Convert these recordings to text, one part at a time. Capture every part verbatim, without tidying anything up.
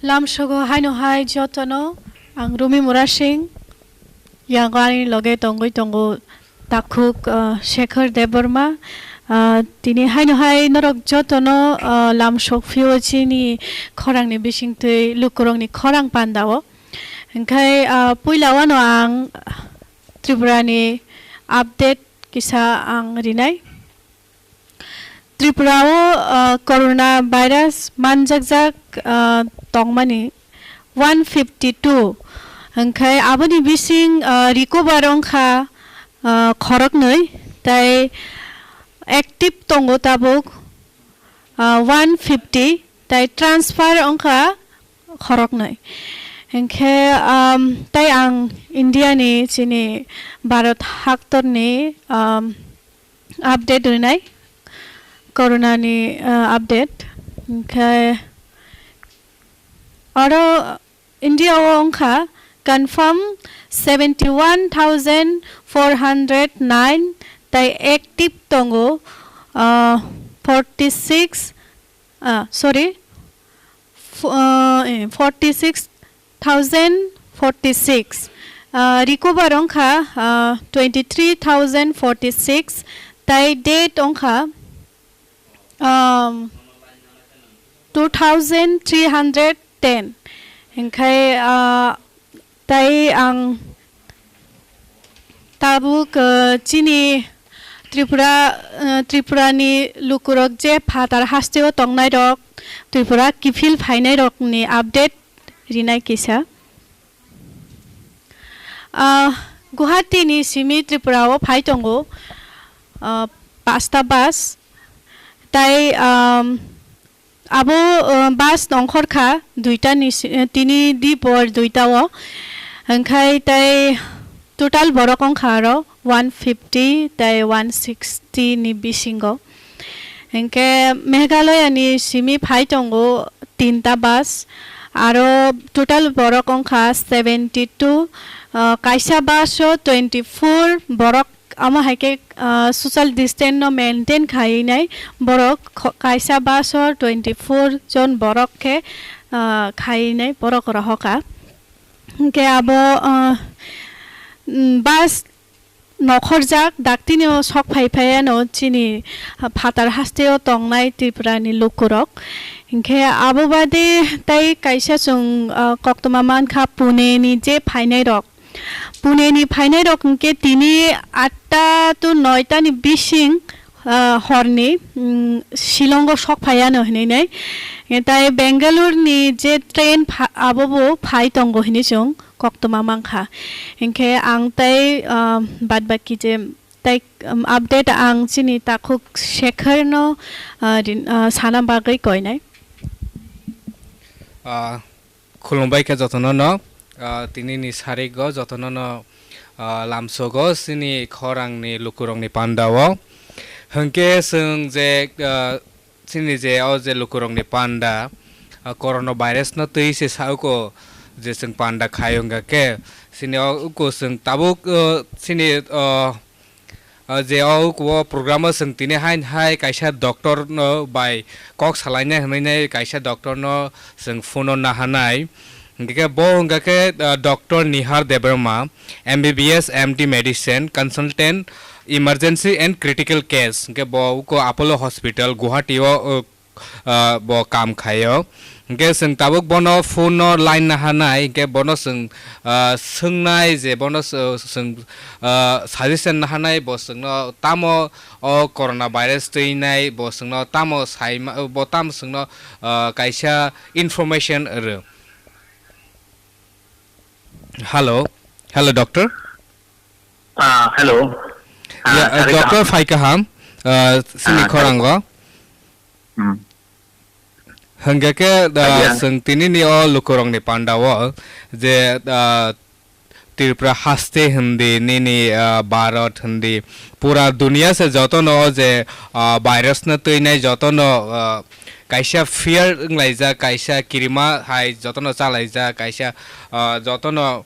Lamsogo haino hai jotono ang Rumi Murasing, yango ani loge tongwi tongo takhuk, ah, Shekhar Debbarma. Ah, tini haino hai norok jotono, ah, lamsok phio chini khorangni bisingtwi lukurokni khorang pandao. Hingkhai, ah, puila wano ang Tripurani update kisa ang rinai. Tripura o, ah, corona virus manjakjak, ah, tongmani one fifty two, hingkhai aboni bising, ah, recover wngkha, ah, khoroknwi, tai active tongo tabuk, ah, one fifty, tai transfer wngkha khoroknwi. Hinkhe, um, tai ang India ni chini Bharat haktorni, um, update rinai, corona ni, uh, update. Hinkhe oro India o wngkha confirm seventy one thousand four hundred nine, tai active tongo, uh, forty six, uh, sorry, F-, uh, eh, forty six thousand forty six. Uh, recover wngkha, uh, twenty three thousand forty six, tai dead wngkha, um, two thousand three hundred ten. Hingkhai, uh, tai ang tabuk, uh, chini Tripura, uh, Tripurani lukurok je phatar hasteo tongnairok, Tripura kiphil phainairokni update rinai kisa. Ah, Guwahati ni simi Tripura o phai tongo, ah, pasta bus. Tai, um, abo, uh, bus nongkhor kha duita ni si-, eh, tini dipor duita o. Hingkhai tai total borok wngkha aro one fifty tai one sixty ni bisingo. Hinkhe Meghalaya ni simi phai tongo tinta bus, aro total borok wngkha seventy two, ah, kaisa bus o twenty four borok, amo hai khe, ah, social distance no maintain khaiwi nai borok kho-, kaisa bus o twenty four jon borok khe, ah, khaiwi nai borok rohoka. Hinkhe abo, ah, mm, bus nokhorjak daktini o sok phai phai ano chini, ah, phatar haste o tongnai Tripura ni lukurok. Hinkhe abo bade tai kaisa chwng, ah, koktwma mankha Pune ni je phainai rok. Pune ni phainai rok hinkhe tini atta to noita ni bising, ah, horni, mm, Shillong o sok phai ano hinui nai. Tai Bangalore ni je train pha-, abo bo phai tongo hinui chwng koktwma mankha. Hinkhe ang tai, ah, bad baki je tai, um, update ang chini takhuk Shekhar no, ah, rin-, ah, sana bagwi koinai. Ah, Khulumbai khe jotono no, ah, tini ni sarigo jotono no, ah, lamsogo chini khorang ni lukurok ni panda o. Hinkhe chwng je, ah, chini je o je lukurok ni panda, ah, corona virus no twi se sa uko je chwng panda khai wngkha khe chini o uko chwng tabuk, ah, chini, ah, Ah, je o, o program o chwng tini hain hai kaisa doctor no bai kok salainai hwnwi nai kaisa doctor no chwng phone o nahanai. Hingke bo hingka khe, ah, Doctor Nihar Debbarma, M B B S, M D Medicine, Consultant, Emergency and Critical Case. Hingke bo uko Apollo Hospital, Guwahati o, o ah, bo kam khaio. Hingke chwng tabuk bono phone no line nahanai, hingke bono chwng, ah, swngnai je bono s-, chwng, ah, suggestion nahanai, bo chwngno tamo o corona virus twinai, bo chwngno tamo saima, bo tamo chwngno, ah, kaisa information rw. Hello, hello, doctor. Ah, hello. Ah, Ya, eh, Sarika. Doctor Phai Kaham, eh, sini Ah, khorango. Hmm. Hingke ke, eh, Ah, ya. Chwng tini ni o lukurok ni panda o je, eh, Tripura haste hindi nini, eh, Bharat hindi pura dunia se joto no o je, eh, virus no twinai joto no, eh, kaisa fear wnglaijak, kaisa kirima hai joto no chalaijak, kaisa, eh, joto no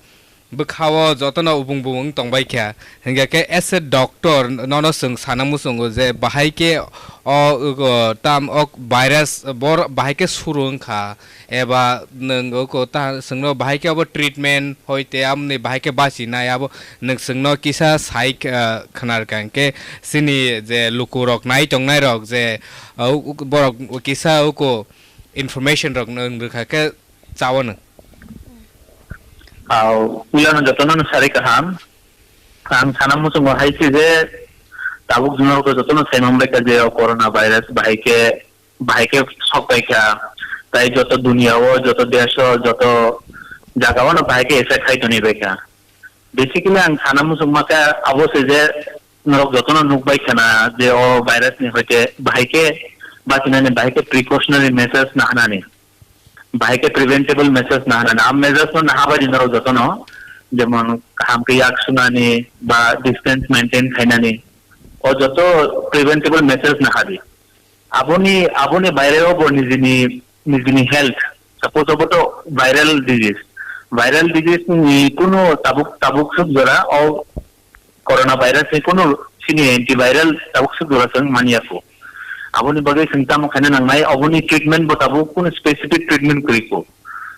Bwkhao jotono ubung bumung tongbai kha. Hingkha khe as a doctor nono chwng sana muchungo je bahai khe o, o, tam o virus bor bahai khe suru wngkha eba nwng o ko ta chwngno bahai khe abo treatment hoi te amoni bahai khe bachinai abo nwng chwngno kisa sai, ah, khwnar kha hingkhe chini je lukurok nai tongnai rok je, ah, u-, u-, borok kisa uko information rok nwng rwkha khe chawano. Au, puilano jotono no sari kaham. Ang sana muchungo hai se je tabuk jwnarok jotono sai manbai kha je o corona virus bahai khe, bahai khe sok pai kha. Tai joto dunia o, joto desh o, joto jaga o no bahai khe effect khai toni bai kha. Basically ang sana muchung ma khe abo se je norok jotono nuk bai khana je o virus ni hoite bahai khe bachinani bahai khe precautionary measures nahanani. Bahai khe preventable measures nahanani. Am measures no naha bai di norok jotono, jemon kaham khe yak sunani ba distance maintain khainani. O joto preventable measures naha di. Aboni, aboni baireo bo nijini, nijini health. Suppose obo to viral disease. Viral disease ni kunu tabuk, tabuk suk jora o corona virus ni kunu sini antiviral tabuk suk jora chwng manya kho. Aboni bagwi chwng tamo khaina nangnai, oboni treatment bo tabuk kunu specific treatment kwrwi kho.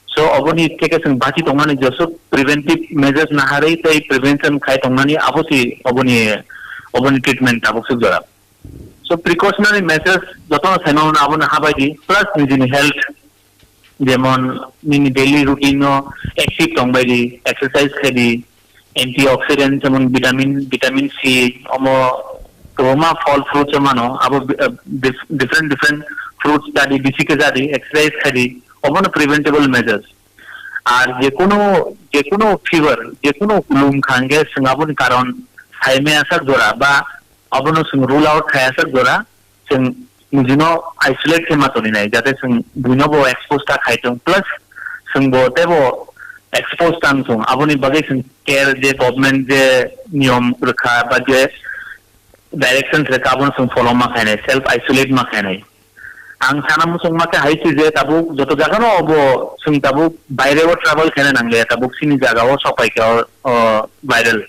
So oboni theke chwng bachi tongmani jesuk preventive measures naharwi tei prevention khai tongmani abo si oboni, oboni treatment tabuk suk jora. So precautionary measures jotono saimano abono habai di, plus nijini health, jemon nini daily routine no active tongbai di, exercise khai di, antioxidant jemon vitamin, vitamin C, omo kwbangma phol fruits o mano, abo bi-, ah, dif-, different different fruits jadi, bisi khe jadi, exercise khai di, obono preventable measures. Ar jekunu, jekunu fever, jekunu lum kha hwnkhe chwng aboni karon saimaya sak jora ba abono chwng rule out khaya sak jora, chwng nijino isolate khe ma toni nai, jate chwng buino bo expose ta khai tong, plus chwng bo tebo expose tang thung. Aboni bagwi chwng care je government je niyom rwkha ba je directions rwkha, abono chwng follow ma khainai, self isolate ma khainai. Ang sana muchung ma khe hai se je tabuk joto jaga no obo chwng tabuk baire o travel khaina nang le, tabuk chini jaga o sok pai kha o, o viral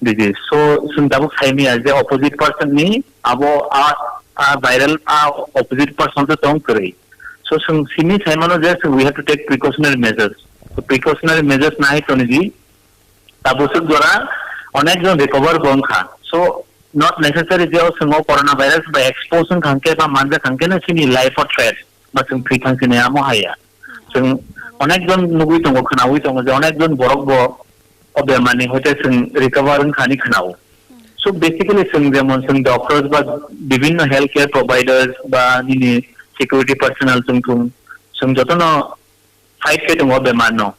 disease. So chwng tabuk sai maya je opposite person ni abo a, a viral a opposite person se tong kwrwi. So chwng simi sai mano je chwng we have to take precautionary measures. So precautionary measures nahai toni di, ta bwswk jora onek jon recover bo wngkha. So, not necessary je o chwng o corona virus bai expose wngkha hwnkhe ba manjak hwnkhe no chini life o threat ba chwng thwi thang sini amo haya. Chwng onek jon nugwi tongo, khwnawi tongo je onek jon borok bo o bemar ni hoite chwng recover wngkha ni khwnao. So, basically chwng jemon chwng doctors ba bibhinno health care providers ba nini security personnel chwng thung, chwng jotono fight khe tongo bemar no.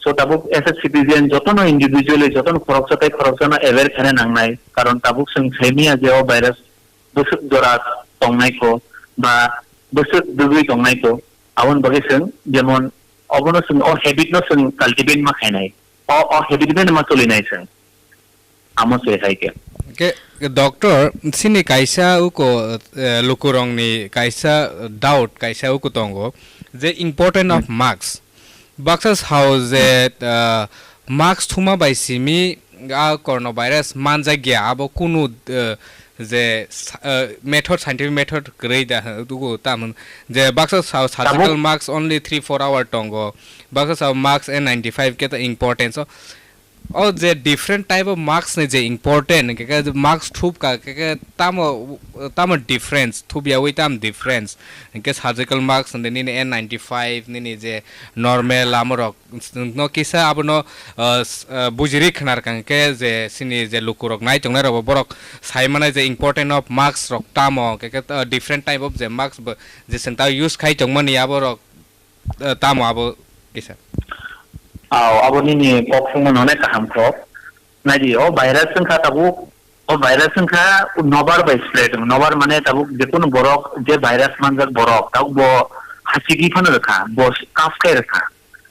So tabuk as a citizen jotono individually jotono khoroksa tei khoroksa no aware khaina nangnai, karon tabuk chwng saimaya je o virus bwswk jora tongnai kho ba bwswk dugwi tongnai kho, aboni bagwi chwng jemon obono chwng o habit no chwng cultivate ma khainai, o, o habit bai no ma cholinai chwng. Amo se hai khe. Ke, ke doctor, sini kaisa uko, eh, lukurongni kaisa doubt, kaisa uko tongo, je important of Hmm. mask. Baksa sao je, eh, mask thuma bai simi a coronavirus manjak ya, abo kunu, eh, je sa-, eh, method, scientific method kwrwi da, uko tam, je baksa sao surgical Tabuk. mask only three four hour tongo, baksa sao mask N ninety-five khe ta important. So, O je different type of mask ni je important, hingke ke mask thup ka, ke, ke tamo, tamo difference, thup yawi tam difference. Hingke surgical mask hinde nini N ninety-five, nini je normal amorok, no kisa abono, uh, s-, uh, bujiri khnar kang ke je sini je lukurok nai tongnai rok borok sai mane je important of mask rok tamo, ke, ke, uh, different type of je mask bo je senta use khai tongmani aborok, eh, tamo abo kisa. Aw, abo nini kok songmano onek kaham kok. Naidi, o virus wngkha tabuk, o virus wngkha nobar bai spread wng. Nobar mane tabuk jekunu borok, je virus manjak borok, tabuk bo hachigi phano rwkha, bo cough khai rwkha.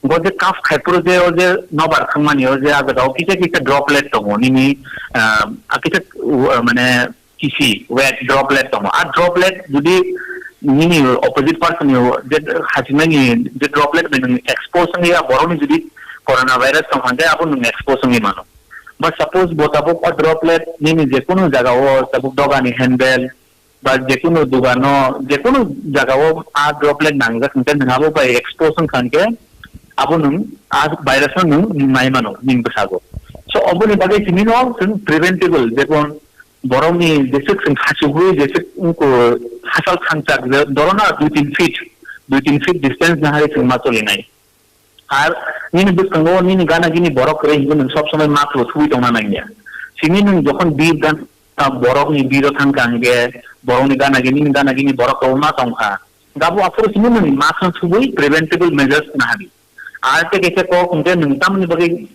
Bo je cough khai phuru je o je nobar thangmani o je agada o kisa kisa droplet tongo nini, ah, a kisa, uh, mane kisi, wet droplet tongo. A droplet jodi nini opposite person ni je hachimani je droplet bai nwng expose wngya borokni jodi Coronavirus tong kha khe abo nwng expose wngwi mano. Ba suppose bo tabuk o droplet nini jekunu jaga o tabuk dogani handle ba jekunu dogano, jekunu jaga o a droplet nangjak hwnkhe nwng abo bai expose wngkha hwnkhe abo nwng a virus no nwng nai mano nini bwsago. So oboni bagwi tini no chwng preventable jekon borokni jeswk chwng hachugwi jeswk wngkho hachal thangchak je dorona dui tin feet, dui tin feet distance nahari chwng ma cholinai. Ar nini bwskango nini gana gini borok kwrwi hinwi nwng sob somoi mask bo thubui tongna nangya. Simi nwng jokhon bir gan, ah, borokni biro thangkha hwnkhe borokni gana gini, nini gana gini borok kwbangma tongkha. Gabo aphuru simi nwng mask no thubui preventable measures nahadi. Ar tei kaisa kok hwnkhe nwng tamoni bagwi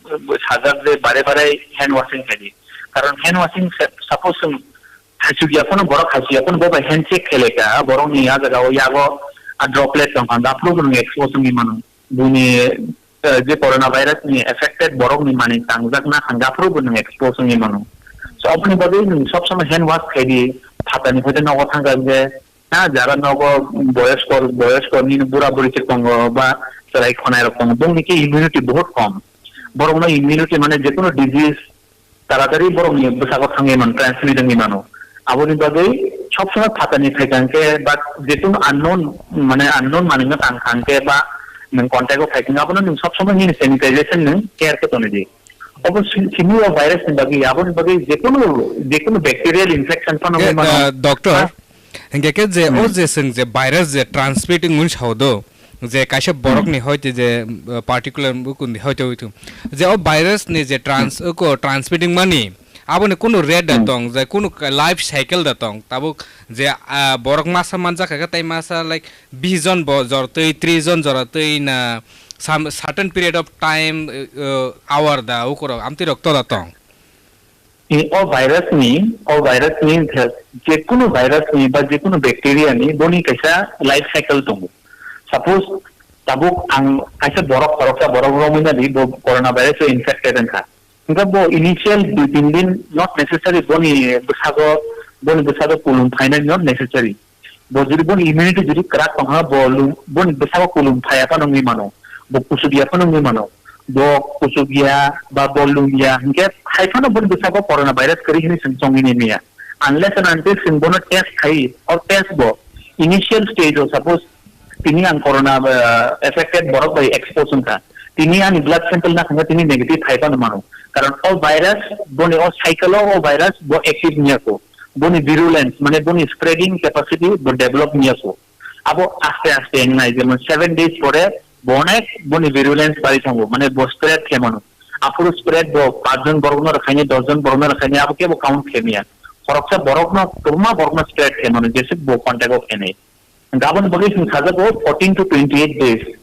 sajak je bare bare hand washing khaidi. Karon hand washing se-, suppose chwng hachukya phano borok hachukya phano bo bai hand check khailai kha, borokni a jaga o yago a droplet tongkha, aphuru bo nwng expose wngwi mano. Buini, eh, je corona virus ni affected borok ni manwi tangjak na khan gaphuru bo nwng expose wngwi mano. So, oboni bagwi nwng sob somoi hand wash khai di, phatani photo nogo thangkha je, ha, jara nogo boyosko, boyosko nini bura buri se tongo ba chwrai khonai rok tongo, bongni khe immunity bahut kom. Borok no immunity mane jekunu disease taratari borokni bwsago thangwi mano, transmit wngwi mano. Aboni bagwi sob somoi phatani phaikha hwnkhe ba jekunu unknown, mane unknown manwino tangkha hwnkhe ba nwng contact o phaikha hwnkhe abono nwng sob somoi nini sanitization nwng care khe tonwi di. Obo si-, simi o virus ni bagwi, aboni bagwi jekunu, jekunu bacterial infection phano wngwi mano. Eh, doctor, ha? Hingke khe je o je chwng je virus je transmitting wngwi sao do, je kaisa borok ni hoite je, uh, particular bukun ni hoite hoite je o virus ni je trans-, uko transmitting mani, aboni kunu rate da tong, je kunu ka-, life cycle da tong, tabuk je, ah, borok masa manjak kha khe tei masa, like, bis jon bo jor twi, tris jon jora twi na some certain period of time, uh, hour da ukorok amtwi rok to da tong. I o virus ni, o virus ni je-, jekunu virus ni ba jekunu bacteria ni boni kaisa life cycle tongo. Suppose tabuk ang kaisa borok, khoroksa borok romwi nadi bo corona virus o infected wngkha. Hingkhe bo initial dui tin din not necessary boni bwsago, boni bwsago kulum phainani not necessary. Bo jodi boni immunity jodi kwrak tongkha, bo lum-, boni bwsao kulum phaiya phano wngwi mano, bo kusuk ya phano wngwi mano, bo kusuk ya ba bo lum ya, hinkhe hai phano boni bwsao corona virus kwrwi hinwi chwng chongwi nai maya. Unless and until chwng bono test khai, or test bo initial stage o suppose tini ang corona, uh, affected borok bai expose wngkha, tini ani blood sample na thangkha tini negative hai phano mano, karon o virus boni o cycle o o virus bo active wngya kho. Boni virulence, mane boni spreading capacity bo develop wngya kho. Abo aste aste wngnai, jemon seven days pore bo onek boni virulence bari thango, mane bo spread khe mano. Aphuru spread bo pach jon borokno rwkhaini, dos jon borokno rwkhaini, abo kebo count khe maya. Khoroksa borokno, kwbangma borokno spread khe mano, jesuk bo contact o khenai. Gabon bagwi chwng sajago fourteen to twenty-eight days.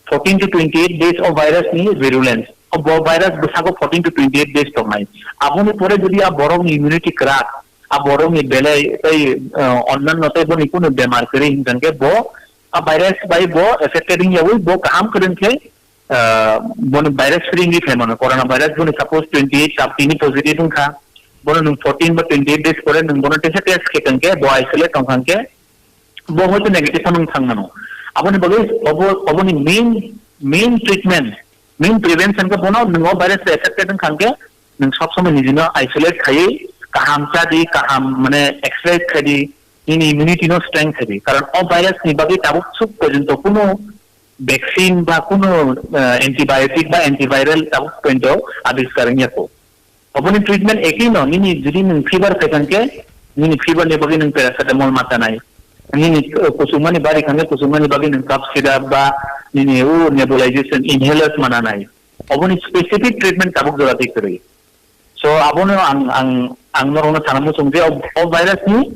Fourteen to twenty-eight days o virus ni virulence. O bo virus bwsago fourteen to twenty-eight days tongnai. Aboni pore jodi a borok ni immunity kwrak, a borok ni belai tei, eh, onnanno tei boni kunu bemar kwrwi hinkhe bo a virus bai bo affected wngyawi bo kaham kwrwng khe, ah, bono virus free wngwi phaimano, corona virus boni suppose twenty eight tab tini positive wngkha, bono nwng fourteen ba twenty eight days pore nwng bono teisa test khe tongkhe, bo isolate tongkha hwnkhe, bo hoito negative phano wng thangmano. Aboni bagwi obo, oboni main, main treatment, main prevention khe bono nwng o virus bai affected wngkha hwnkhe, nwng sob somoi nijino isolate khaiwi kaham cha di, kaham mane exercise khai di, nini immunity no strength khai di. Karon o virus ni bagwi tabuk suk porjonto kunu vaccine ba kunu, eh, antibiotic ba antiviral tabuk porjonto abiskar wngya kho. Oboni treatment ekino, nini jodi nwng fever khai thangkhe, nini fever ni bagwi nwng paracetamol ma chanai. Nini, eh, kusukmani bari thangkhe, kusukmani bagwi nwng cough syrup ba nini o nebulization inhalers ma nanai. Oboni specific treatment tabuk jora twi kwrwi. So, abono ang, ang, ang norokno sana muchung je o, o virus ni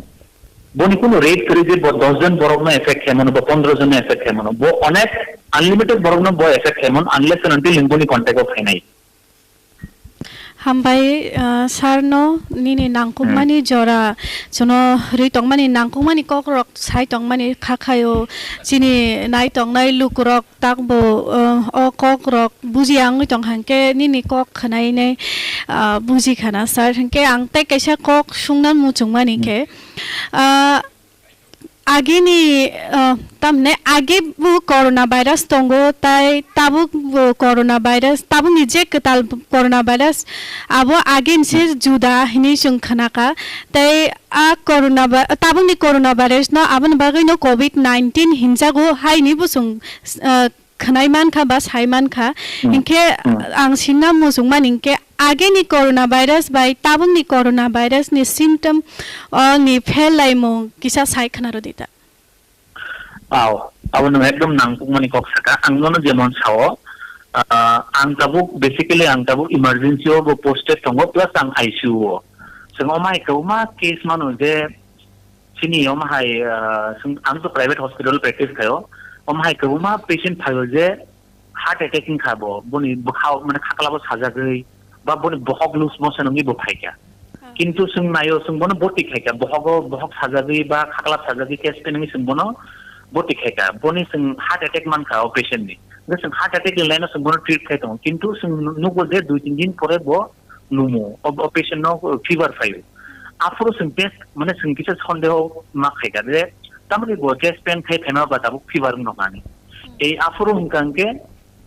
boni kunu rate kwrwi je bo dos jon borokno affect khaimano, bo pondro jon no affect khaimano. Bo onek unlimited borokno bo affect khaimano, unless and until nwng boni contact o phainai. Hambai, ah, sir no nini nangkukmani jora, chuno rwi tongmani nangkukmani kokrok sai tongmani kha khaio, chini nai tongnai lukurok takbo, ah, o kokrok bujiya wngwi tong hangke nini kok khwnainai, ah, buji khana sir. Hingke ang tei kaisa kok sungna muchungmani khe, ah, agini, ah, tamne age bo corona virus tongo, tai tabuk bo corona virus, tabukni je kwtal corona virus, abo agini se juda hinwi chwng khnakha. Tai a corona vi-, tabukni corona virus no aboni bagwi no covid nineteen hinjago haini bo chwng, ah, khwnai mankha ba sai mankha. Hmm. Hinkhe Hmm. ang sinna muchungmani hinkhe ageni corona virus bai tabukni corona virus ni symptom, o ni pherlaimung kisa sai khna rwdi ta. Aw, abo nwng ekdom nangkukmani kok saka. Ang nono jemon sao, ah, ang tabuk, basically ang tabuk emergency o bo posted tongo, plus ang I C U o. Chwng omo hai kwbangma case mano je chini omo hai, ah, chwng, ang to private hospital practice khaio. Omo hai kwbangma patient phaio je heart attack wngkha bo, boni bwkhao mane khaklabo sajagwi, ba boni bohok loose motion wngwi bo phaikha. Ah. Kintu chwng naio, chwng bono boti khaikha, bohogo, bohok sajagwi ba khaklap sajagwi chest pain wngwi chwng bono boti khaikha. Boni chwng heart attack mankha o patient ni. Hwnkhe chwng heart attack ni line o chwng bono treat khai tongo. Kintu chwng nugo je dui tin din pore bo lumo, o, o patient no fever phaio. Aphuru chwng test, mane chwng kisa sondeho ma khaikha je, tamoni bo chest pain khai phaima ba tabuk fever wng noknani. Hmm. Tei aphuru hwnkha hwnkhe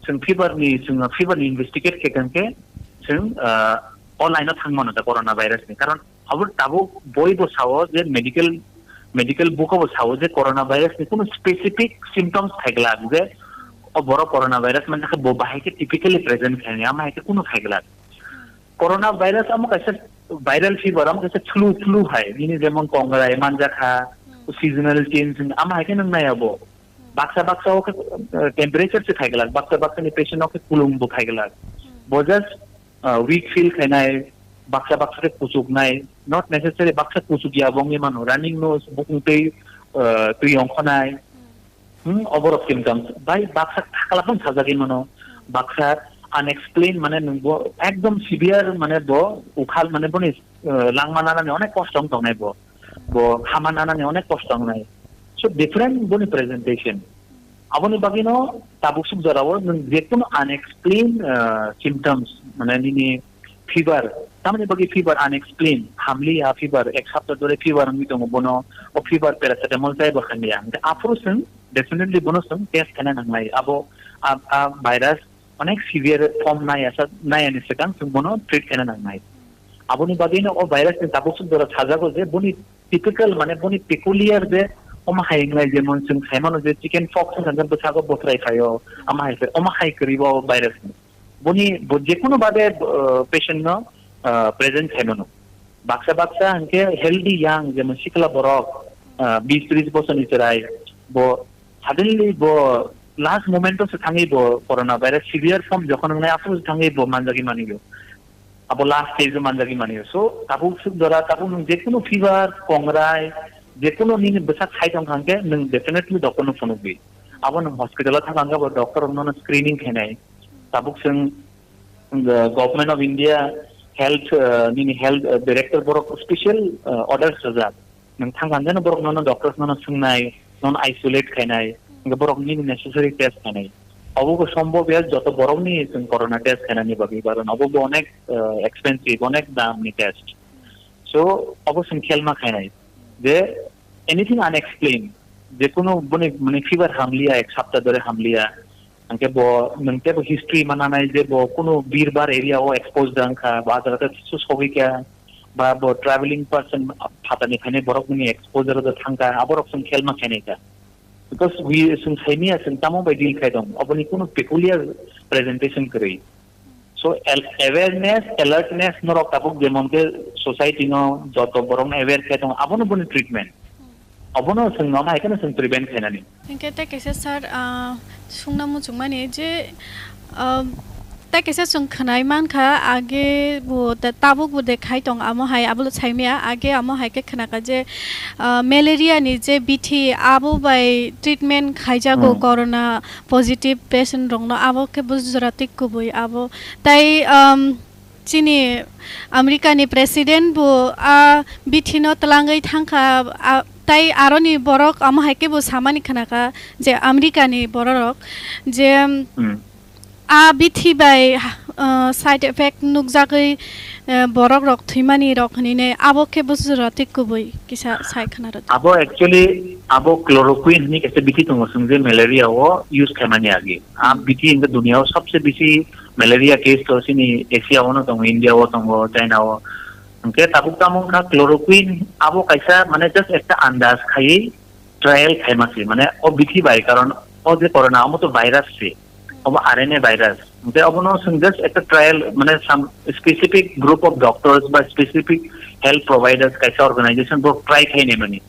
chwng fever ni, chwng fever ni investigate khe hwnkhe chwng, ah, o line o thang mano da corona virus ni. Karon abo tabuk boi bo sao je medical, medical book o bo sao je corona virus ni kunu specific symptoms phaiglak je o borok corona virus mane khe bo bahai khe typically present khaini, ama hai khe kunu phaiglak. Corona virus amo kaisa viral fever, amo kaisa flu, flu hai. Nini jemon kongrai manjakha, hmm, seasonal change, amo hai khe nang nai abo. Hmm. Baksa baksa o khe, eh, temperature se phaiglak, baksa baksa ni patient o khe kulum bo phaiglak. Hmm. Bo just, eh, weak feel khainai, baksa baksa khe kuchuknai, not necessary baksa kuchuk ya bo wngwi mano, running nose, bukung twi, eh, twi ongkhonai. Hmm. Hmm, oborok symptoms. Bai baksa thaklap phano sajagwi mano. Baksa unexplained, mane nwng bo ekdom severe, mane bo ukhal, mane boni, eh, langma nanani onek kosto wng tongnai bo. Bo hama nanani onek kosto wngnai. So different boni presentation. Aboni bagwino tabuk suk jorao nwng jekunu unexplained, eh, symptoms, mane nini fever, tamoni bagwi fever unexplained, hamliya fever, ek sapta dhore fever wngwi tongo bono, o fever paracetamol chai bo hamliya. Hwnkhe aphuru chwng definitely bono chwng test khaina nangnai. Abo a, a virus onek severe form nai asa, nai ani swkang chwng bono treat khaina nangnai. Aboni bagwino o virus ni tabuk suk jora sajago je boni typical, mane boni peculiar je omo hai wngnai, jemon chwng saimano je chicken pox wngkha hwnkhe bwsago bothrai phaio, ama hai khe, omo hai kwrwi bo virus ni. Boni bo jekunu babe, uh, patient no, uh, present khaimano. Baksa baksa hwnkhe healthy young, jemon sikla borok, uh, bis tris bosorni chwrai, bo suddenly bo last moment o se thangwi bo corona virus severe form jokhon wngnai, aphuru se thangwi bo manjagwi manio. Abo last stage o manjagwi manio. So tabuk suk jora, tabuk nwng jekunu fever, kongrai, jekunu nini bwsak khai tongkha hwnkhe nwng definitely doctor no phunukdi. Abo nwng hospital o thangkha hwnkhe bo doctor rok nono screening khainai. Tabuk chwng, uh, Government of India Health, uh, nini health, uh, director borok special, uh, orders rwjak. Nwng thang kha hwnkhe no borok nono doctors nono swngnai, nono isolate khainai, hwnkhe borok nini necessary test khainai. Obo bo sombhob ya joto borokni chwng corona test khainani bagwi, karon obo bo onek, uh, expensive, onek damni test. So obo chwng khelma khainai je anything unexplained, jekunu boni, mane, fever hamliya, ek sapta dhore hamliya, hwnkhe bo nwng tei bo history mananai je bo kunu birbar area o expose da wngkha, ba ah jaga tei sogwi kha, ba bo traveling person, phatani phainai borok bini exposure o thangkha, aborok chwng khelma khainai kha. Because we, chwng saimanya chwng tamo bai deal khai tong, oboni kunu peculiar presentation kwrwi. So, al-, awareness, alertness norok tabuk jemon khe society no joto borok no aware khai tongo, abono boni treatment. Obono chwng nono hai kheno chwng prevent khainani. Hinkhe tei kaisa sir, ah, sungna muchungmani je, ah, tei kaisa chwng khwnai mankha, age bo ta-, tabuk bo de khai tong amo hai, abo saimaya, age amo hai khe khwnakha je, ah, malaria ni je bithi abo bai treatment khaijago, hmm, corona positive patient rokno, abo khe bo jora twi kubui abo. Tai, um, chini America ni president bo a bithi no twlangwi thangkha, a, tai aroni borok amo hai khe bo samani khnakha je America ni borok rok je, um, hmm, a bithi bai, uh, side effect nukjagwi, uh, borok rok thwimani rok hinwi ne abo khe bo jora twi kubui kisa sai khna rwdi. Abo actually Abo chloroquine hwnwi kaisa bithi tongo, chwng je malaria o use khaimani agi. A bithi hwnkhe duniya o sabse bisi malaria case to chini Asia o no tongo, India o tongo, China o. Hwnkhe tabuk tamo wngkha chloroquine, abo kaisa mane just ekta andaj khaiwi trial khaima se, mane o bithi bai, karon o je corona omo to virus se, obo R N A virus. Hwnkhe obono chwng just ekta trial, mane some specific group of doctors ba specific health providers kaisa organization bo try khainai mani.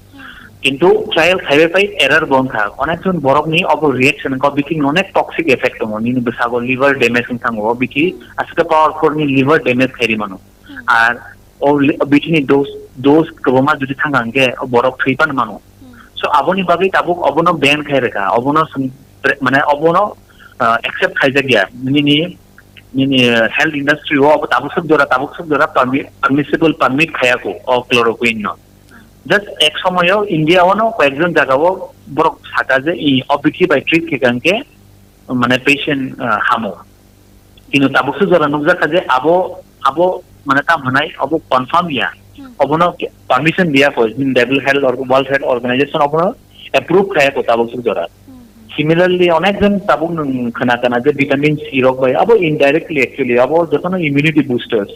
Kintu trial khaibai pai error bo wngkha. Onek jon borokni obo reaction wngkha, o bithi ni onek toxic effect tongo. Nini bwsago liver damage wng thango, o bithi aswk powerful ni liver damage khairi mano. Ar o li-, o bithi ni dose, dose kwbangma jodi thang kha hwnkhe o borok thwi phano mano. So aboni bagwi tabuk obono ban khai rwkha, obono chwng pre-, mane obono, ah, accept khaijak ya. Nini, nini, ah, health industry o obo tabuk swk jora, tabuk swk jora permi-, permissible permit khaiya kho o chloroquine no. Just ek somoyo India o no koyekjon jaga o borok saka je i o bithi bai treat khe kha hwnkhe mane patient, ah, hamo. Kintu tabuk swk jora nukjak kha je abo, abo mane tam hwnai obo confirm ya. Obono ke-, permission diya kho, W H O or World Health Organization obono approve khaya kho tabuk swk jora. Similarly, onek jon tabuk nwng khna kana je vitamin C rok bai, abo indirectly actually, abo jotono immunity boosters.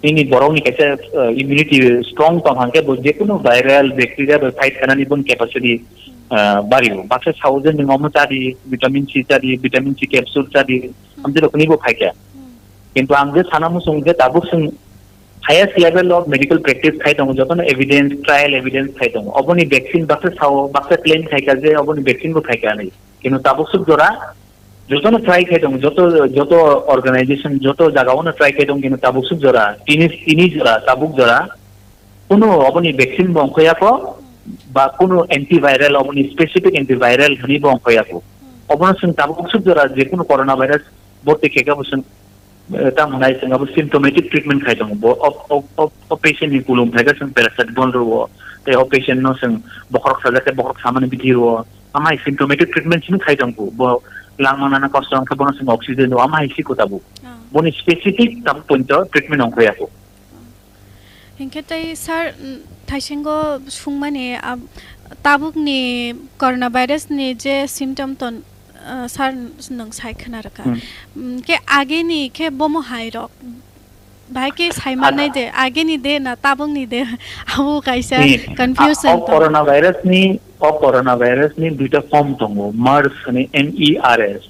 Nini borokni kaisa, uh, immunity strong tong hangke bo jekunu viral bacteria bai fight khanani bon capacity, uh, bario. Baksa sao je nwng omo chadi, vitamin C chadi, vitamin C capsule chadi, amtwi rokni bo phaikha. Kintu ang je sana muchung je tabuk chwng highest level of medical practice khai tongo, jotono evidence, trial evidence khai tongo. Oboni vaccine baksa sao, baksa claim khai kha je oboni vaccine bo khai kha hinwi. Kintu tabuk swk jora jotono try khai tongo, joto, joto organization, joto jaga ono try khai tongo, kintu tabuk swk jora, tini, tini jora, tabuk jora, kunu oboni vaccine bo ongkhoya kho, ba kunu antiviral, oboni specific antiviral hwnwi bo ongkhoya kho. Obono chwng tabuk swk jora je kunu coronavirus borti khe khe bo chwng, eh, tamo nai chwng abo symptomatic treatment khai tongo. Bo, o, o, o, o patient ni kulum phai khe chwng paracetamol rwo, tei o patient no chwng bokhorok sajak khe bokhorok samani bithi rwo. Amai symptomatic treatment simi khai tongo. Bo langma nana kosto wngkhe bono chwng oxygen rwo, amai siko tabuk. Ah. Boni specific tabuk pointo treatment ongkhoya kho. Hinkhe tei sir, mm, thaisingo sungmani, ah, tabukni coronavirus ni je symptom ton, ah, sir nwng sai khna rwkha. Hmm. Mm, khe ageni khe bomo hai rok. Bahai khe sai mannai de, ageni de na tabukni de, abo kaisa confusion tongo. Ni, a, o coronavirus ni, o coronavirus ni duita form tongo, mers hwnwi, M E R S.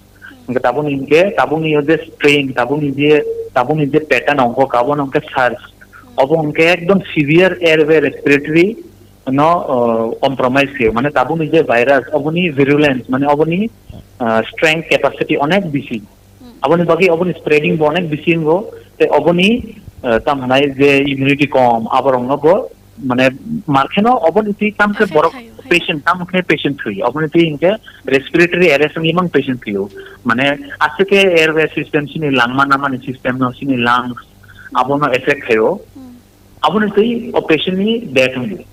Hwnkhe tabukni hwnkhe, tabukni o je strain, tabukni je, tabukni je pattern ongkha, abono hwnkhe SARS. Obo hwnkhe ekdom severe airway respiratory no, uh, compromise khayo. Mane tabukni je virus, oboni virulence, mane oboni, uh, strength capacity onek bisi. Aboni bagwi oboni spreading bo onek bisi wngo, tei oboni, uh, tam hwnai je immunity kom, aborokno bo mane, markheno oboni twi tamkhe borok patient, tamkhe patient thwi, oboni twi hinkhe respiratory arrest wngwi mang patient thwio. Mane, aswk khe airway system, chini langma namani system no, chini lungs, abono effect khaio. Aboni twi o patient ni death wngwi.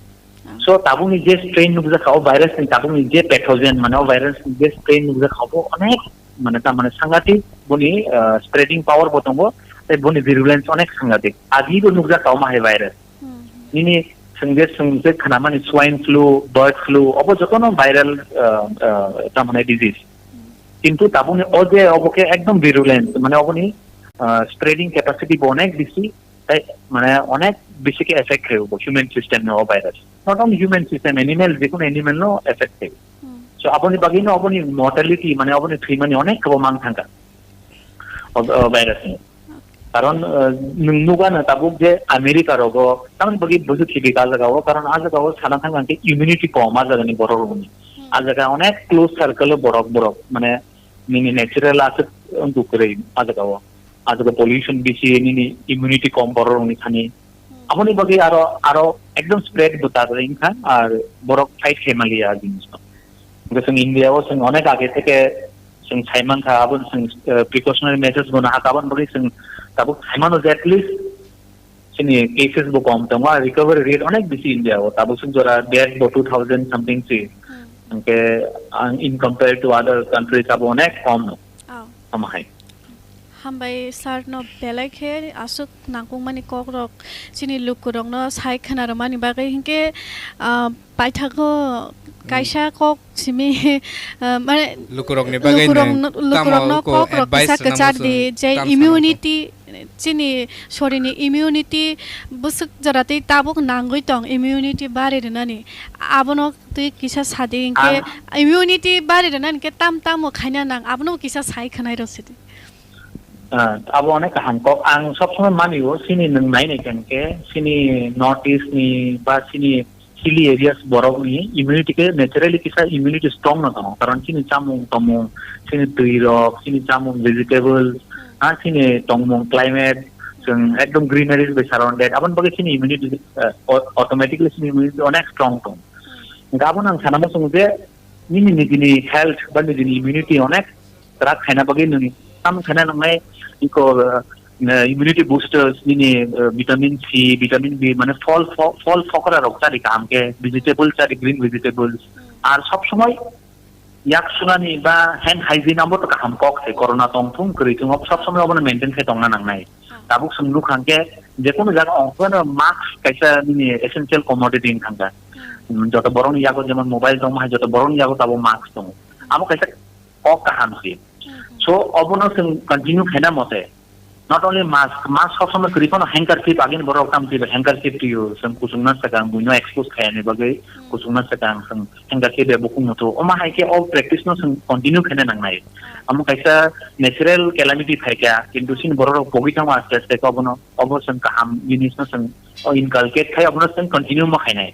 So, tabukni je strain nukjakha, o virus ni tabukni je pathogen, mane o virus ni je strain nukjakha, obo onek, mane, ta mane sangatik, boni, ah, spreading power bo tongo, tei boni virulence onek sangatik. Agi bo nukjakha, omo hai virus. Nini chwng je, chwng je khnamani swine flu, bird flu, obo jotono viral, ah, ah, tamani disease. Kintu tabukni o je obo khe ekdom virulent, mane oboni, ah, spreading capacity bo onek bisi, tei mane onek bisi khe effect khaio bo human system no o virus. Not only human system, animal, jekunu animal no effect khaio. So aboni bagwi no oboni mortality, mane oboni thwimani onek khe bo mang thangkha. O, o virus ni. Karon, eh, nwng nugano tabuk je America rogo, tamoni bagwi busu khibi ka jaga o, karon a jaga o sana thang khe immunity kom a jaga ni borok rokni. A jaga onek close circle o borok, borok, mane nini natural aswk wngkuk kwrwi a jaga o. A jaga pollution bisi nini immunity kom borok rokni thani. Aboni bagwi aro, aro ekdom spread bo ta kwrwi wngkha, ar borok fight khai maliya a jinis no. Hwnkhe chwng India o chwng onek age theke chwng sai mankha, abo chwng, eh, precautionary measures bo nahakha, aboni bagwi chwng tabuk sai mano je at least chini cases bo kom tongo, ar recovery rate onek bisi India o, tabuk chwng jora death bo two thousand something si. Hwnkhe, ang, in compare to other countries abo onek kom no. Tamo hai. Hambai sir no belai khe aswk nangkukmani kokrok chini lukurokno sai khwnarwmani bagwi, hinkhe, ah, paithago Kaisa kok simi, ah, mane lukurokni bagwi lukurokno, nwng tamo lukurokno kok rok advice kisa rwna kwchar muchung di je tamo immunity, chini sorini immunity bwswk jora twi tabuk nangwi tong, immunity bari rwnani. Abono twi kisa sadi hinkhe ang immunity bari rwnani hinkhe tam tamo khaina nang, abono kisa sai khwnai rw sidi. Ah, abo onek kaham kok. Ang sob somoi mani o, chini nwng nai nai khe, chini North East ni ba chini hilly areas borok ni immunity khe naturally kisa immunity strong no tongo. Karon chini chamung tomung, chini twi rok, chini chamung vegetable, ah, chini tongmung climate, chwng ekdom greenery bai surrounded. Aboni bagwi chini immunity, ah, au-, automatically chini immunity onek strong tongo. Gabo nang sana mo sung je, nini nijini health ba nijini immunity onek kwrak khaina bagwi nwng tam khaina nangnai iko, uh, immunity boosters nini, uh, vitamin C, vitamin B, mane phol, pho-, phol phokra rok chari kaham khe, vegetable chari, green vegetables. Ar sob somoi yak sunani ba hand hygiene abo to kaham kok se, corona tong thung kwrwi thung, sob somoi obono maintain khe tongna nangnai. Tabuk chwng nukha hwnkhe, jekunu jaga ongkhorno mask kaisa nini essential commodity wng thangkha. Hmm. Hmm, joto borokni yago jemon mobile tongma hai, joto borokni yago tabuk mask tongo. Hmm. Amo kaisa kok kaham se. Hmm. So, obono chwng continue khaina mote, not only mask, mask sob somoi kwrwi phano handkerchief, agini borok tam twibo handkerchief twiyo, chwng kuchukna swkang buino expose khaiyani bagwi, hmm, kuchukna swkang chwng handkerchief bai bukhuk muthung. Omo hai khe o practice no chwng continue khaina nangnai. Amo kaisa natural calamity phaikha, kintu chini borok rok pogwi thangma aste aste khe obono, obo chwng kaham jinis no chwng o inculcate khai, obono chwng continue ma khainai.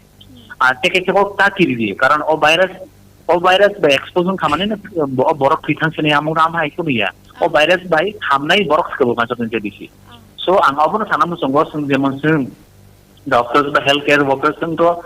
Ar tei khe kebo ta kiri di, karon o virus, o virus bai expose wng khamani no bo-, borok thwi thang sini amo ram hai kunu ya. O virus bai hamnai borok se bo ma jotoni je bisi. So ang obono sana muchungo chwng jemon chwng doctors ba healthcare workers chwng to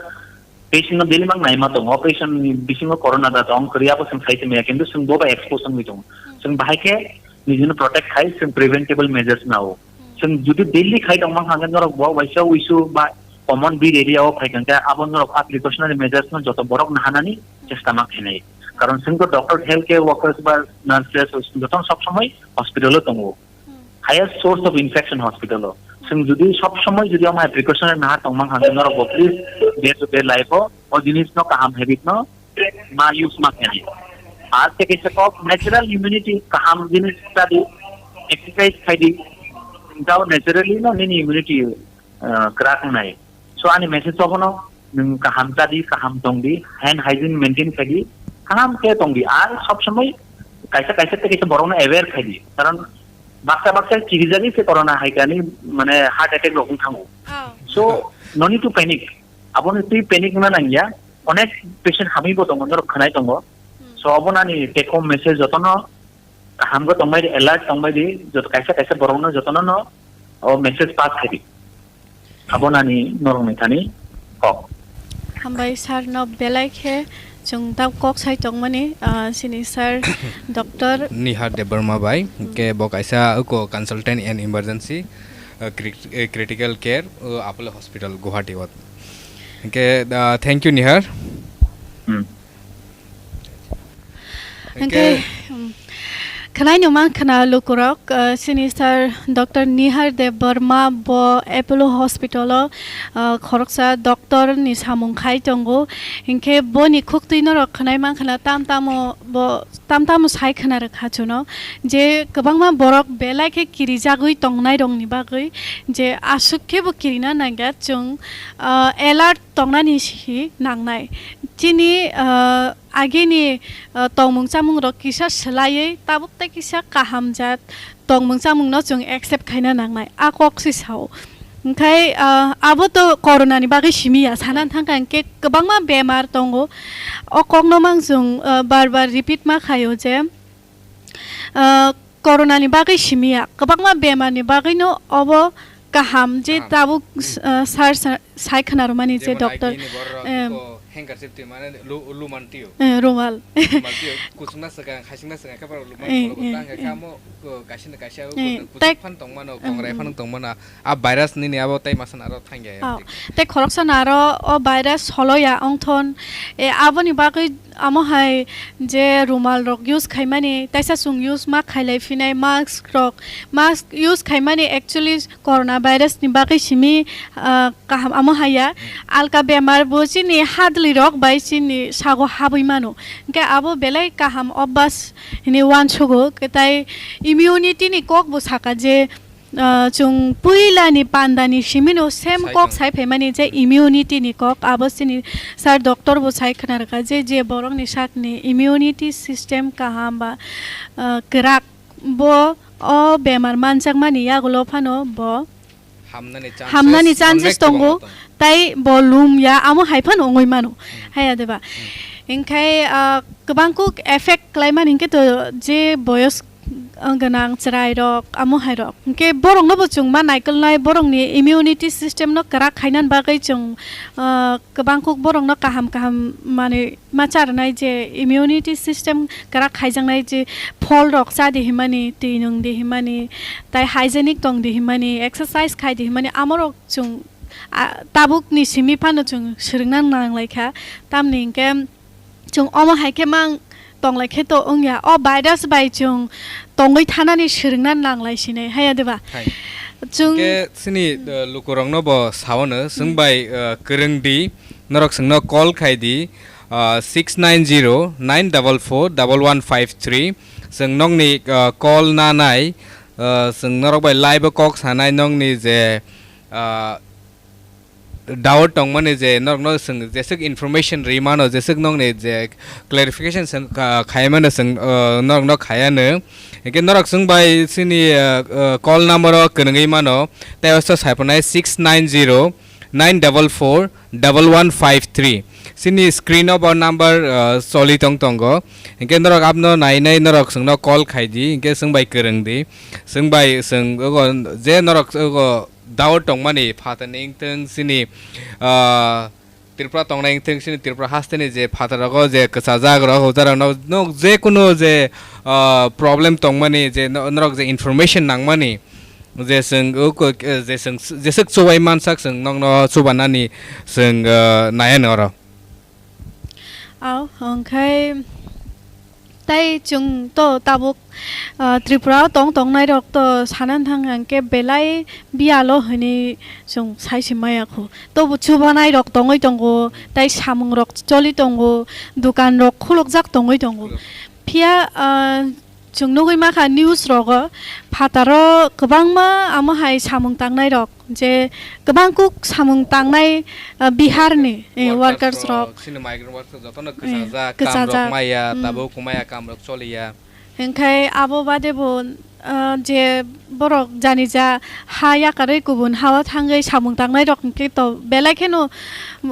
patient no daily mang naima tongo, patient ni bisingo corona da tong, kwrwi abo chwng sai tongya, kintu chwng bo bai expose wngwi tongo. Hmm. Chwng bahai khe nijino protect khai, chwng preventable measures nao. Hmm. Chwng jodi daily khai tongma hwnba khe norok bo waisa wisu ba common bed area o phai khe abo norok a precautionary measures no joto borok nahanani, hmm, chesta ma khainai. Karon chwng to doctor, healthcare workers ba nurses joto sob somoi hospital o tongo. Hmm. Highest source of infection hospital o. Chwng jodi sob somoi jodi omo hai precautionary naha tongma hwnba khe norok bo please day to day life o o jinis no kaham habit no ma use ma khainai. Ar tei kaisa kok natural immunity kaham jinis study exercise khaidi, tao naturally no nini immunity, ah, kwrak wngnai. So ani message obono, nwng kaham chadi, kaham tongdi, hand hygiene maintain khaidi, kaham khe tongdi. Ar sob somoi kaisa kaisa tei kaisa borokno aware khaidi. Karon baksa baksa kirijagwi se corona hai kani mane heart attack rok wng thango. Oh. So no need to panic. Aboni twi panic wngna nangya. Onek patient hamwi bo tongo, norok khwnai tongo. Hmm. So obo nani take home message jotono kaham khe tongbai di, alert tongbai di, joto kaisa kaisa borokno jotono no o message pass khai di. Abo nani norokni thani kok. Hambai sir no belai khe chwng ta kok sai tongmani, ah, sini sir doctor Nihar Debbarma bai, hmm, ke bo kaisa uko consultant and emergency, ah, cri-, eh, critical care, uh, Apollo Hospital Guwahati o. Ke, ah, thank you Nihar. Hmm. Hwnkhe, hwnkhe, um, khwnaino mankha na lukurok, uh, sini sir doctor Nihar Debbarma bo Apollo Hospital o, uh, khoroksa doctor ni samung khai tongo. Hwnkhe boni khuktwi norok khwnai mankha na tam tamo bo, tam tamo sai khwna rwkha chuno je kwbangma borok belai khe kirijagwi tongnai rokni bagwi je aswk khe bo kirina nangya chwng, uh, alert tongnani si nangnai. Chini, ah, agini, ah, tongmung chamungrok kisa swlaiwi tabuk tei kisa kaham jat tongmung chamungno chwng accept khaina nangnai, a kok se sao. Hwnkhe, ah, abo to corona ni bagwi simi ya, sana thangkha hwnkhe kwbangma bemar tongo. O kokno mang chwng, ah, bar bar repeat ma khaio je, ah, corona ni bagwi simi ya, kwbangma bemar ni bagwi no obo kaham je, kaham, tabuk, hmm, ah, sir sa-, sai khwna rwmani je jemon doctor, agini borok em, iko handkerchief twi mane lu-, luman twiyo. Eh, rumal. Rumal twiyo. Kuchukna swkang, khachikna swkang khe borok luman, eh, khologo, eh, tang khe, eh, kamo, ko, kaisa na kaisa, eh, ko, tei kuchuk phan tongmano, eh, kongrai, eh, phan tongmano. A virus nini abo tei masa aro thangya ya. Oh, tei khoroksa na aro o virus solo ya ongthon. E, aboni bagwi amo hai je rumal rok use khaimani, taisa chwng use ma khailai phinai mask rok, mask use khaimani actually corona virus ni bagwi simi, ah, kaham amo hai ya. Hmm. Alka bemar bo chini hadwlwi rok bai chini sago habwi mano. Hwnkhe abo belai kaham obas hinwi uansugo, tei immunity ni kok bo saka je, ah, chwng puila ni panda ni simi no same kok sai phaimani je immunity ni kok, abo chini sir doctor bo sai khna rwkha je, je borok ni sak ni immunity system kaham ba, ah, kwrak, bo o bemar manjakmani yagulo phano bo hamnani chances hamnani chances tongo, tei bo lumya, amo hai phano wngwi mano. Haya deba? Hinkhe, ah, kwbang kuk effect khlaimani hinkhe to je boyos, ah, gwnang chwrairok, amo hairok. Hinkhe borokno bo chwng ma naikolnai, borokni immunity system no kwrak khainani bagwi chwng, ah, kwbang kuk borokno kaham kaham manwi ma charwnai je immunity system kwrak khaijaknai je pholrok cha di hinmani, twi nwng di hinmani, tai hygienic tong di hinmani, exercise khai di hinmani, amorok chwng, ah, tabukni simi phano chwng swrwngna nanglaikha. Tamni hinkhe chwng omo hai khe mang tonglai khe to wngya. O virus bai chwng tongwi thanani swrwngna nanglai sinai, haya deba? Hai. Chwng Hinkhe chini, uh, lukurokno bo saono, chwng bai, uh, kwrwng di, norok chwngno call khai di, uh, six nine zero nine double four double one five three. Chwng nokni, uh, call nanai, uh, chwng norok bai live o kok sanai, nokni je, uh, doubt tongmani je norokno chwng jeswk information ri mano, jeswk nokni je clarification chwng kha-, khai mano chwng, uh, norokno khai anw. Hinkhe norok chwng bai chini, uh, uh, call number o kwrwngwi mano, tei osto sai phano six nine zero nine double four double one five three. Chini screen o bo number, uh, choli tong tongo. Hinkhe norok abno nai nai norok chwngno call khai di, hinkhe chwng bai kwrwng di. Chwng bai chwng ogo je norok ogo doubt tongmani phatarni wngthung chini, ah, Tripura tongnai wngthung chini Tripura hasteni je phatar rogo je kwchajak rok, hojarokno nok je kunu je, ah, problem tongmani je no-, norok je information nangmani je chwng o ko-, je chwng jeswk chubai mansak chwng nokno chubanani chwng, ah, naiya oro. Au, hwnkhe tei chwng to tabuk, ah, Tripura o tong tongnai rok to sanani thang hwnkhe belai biyalo hwnwi chwng sai se maya kho. Tobo chubanai rok tongwi tongo, tei samung rok choli tongo, dukan rok khulukjak tongwi tongo. Phiya, ah, chwng nugwi mankha news rogo phataro kwbangma amo hai samung tangnai rok, je kwbang kuk samung tangnai, ah, Bihar ni, eh, workers rok, chini migrant workers jotono kwchajak, kam rok maya, tabuk maya, kam rok choliya. Hinkhe abo bade bo, ah, je borok jani ja ha yakarwi kubun hao thangwi samung tangnai rok hinkhe to belai kheno,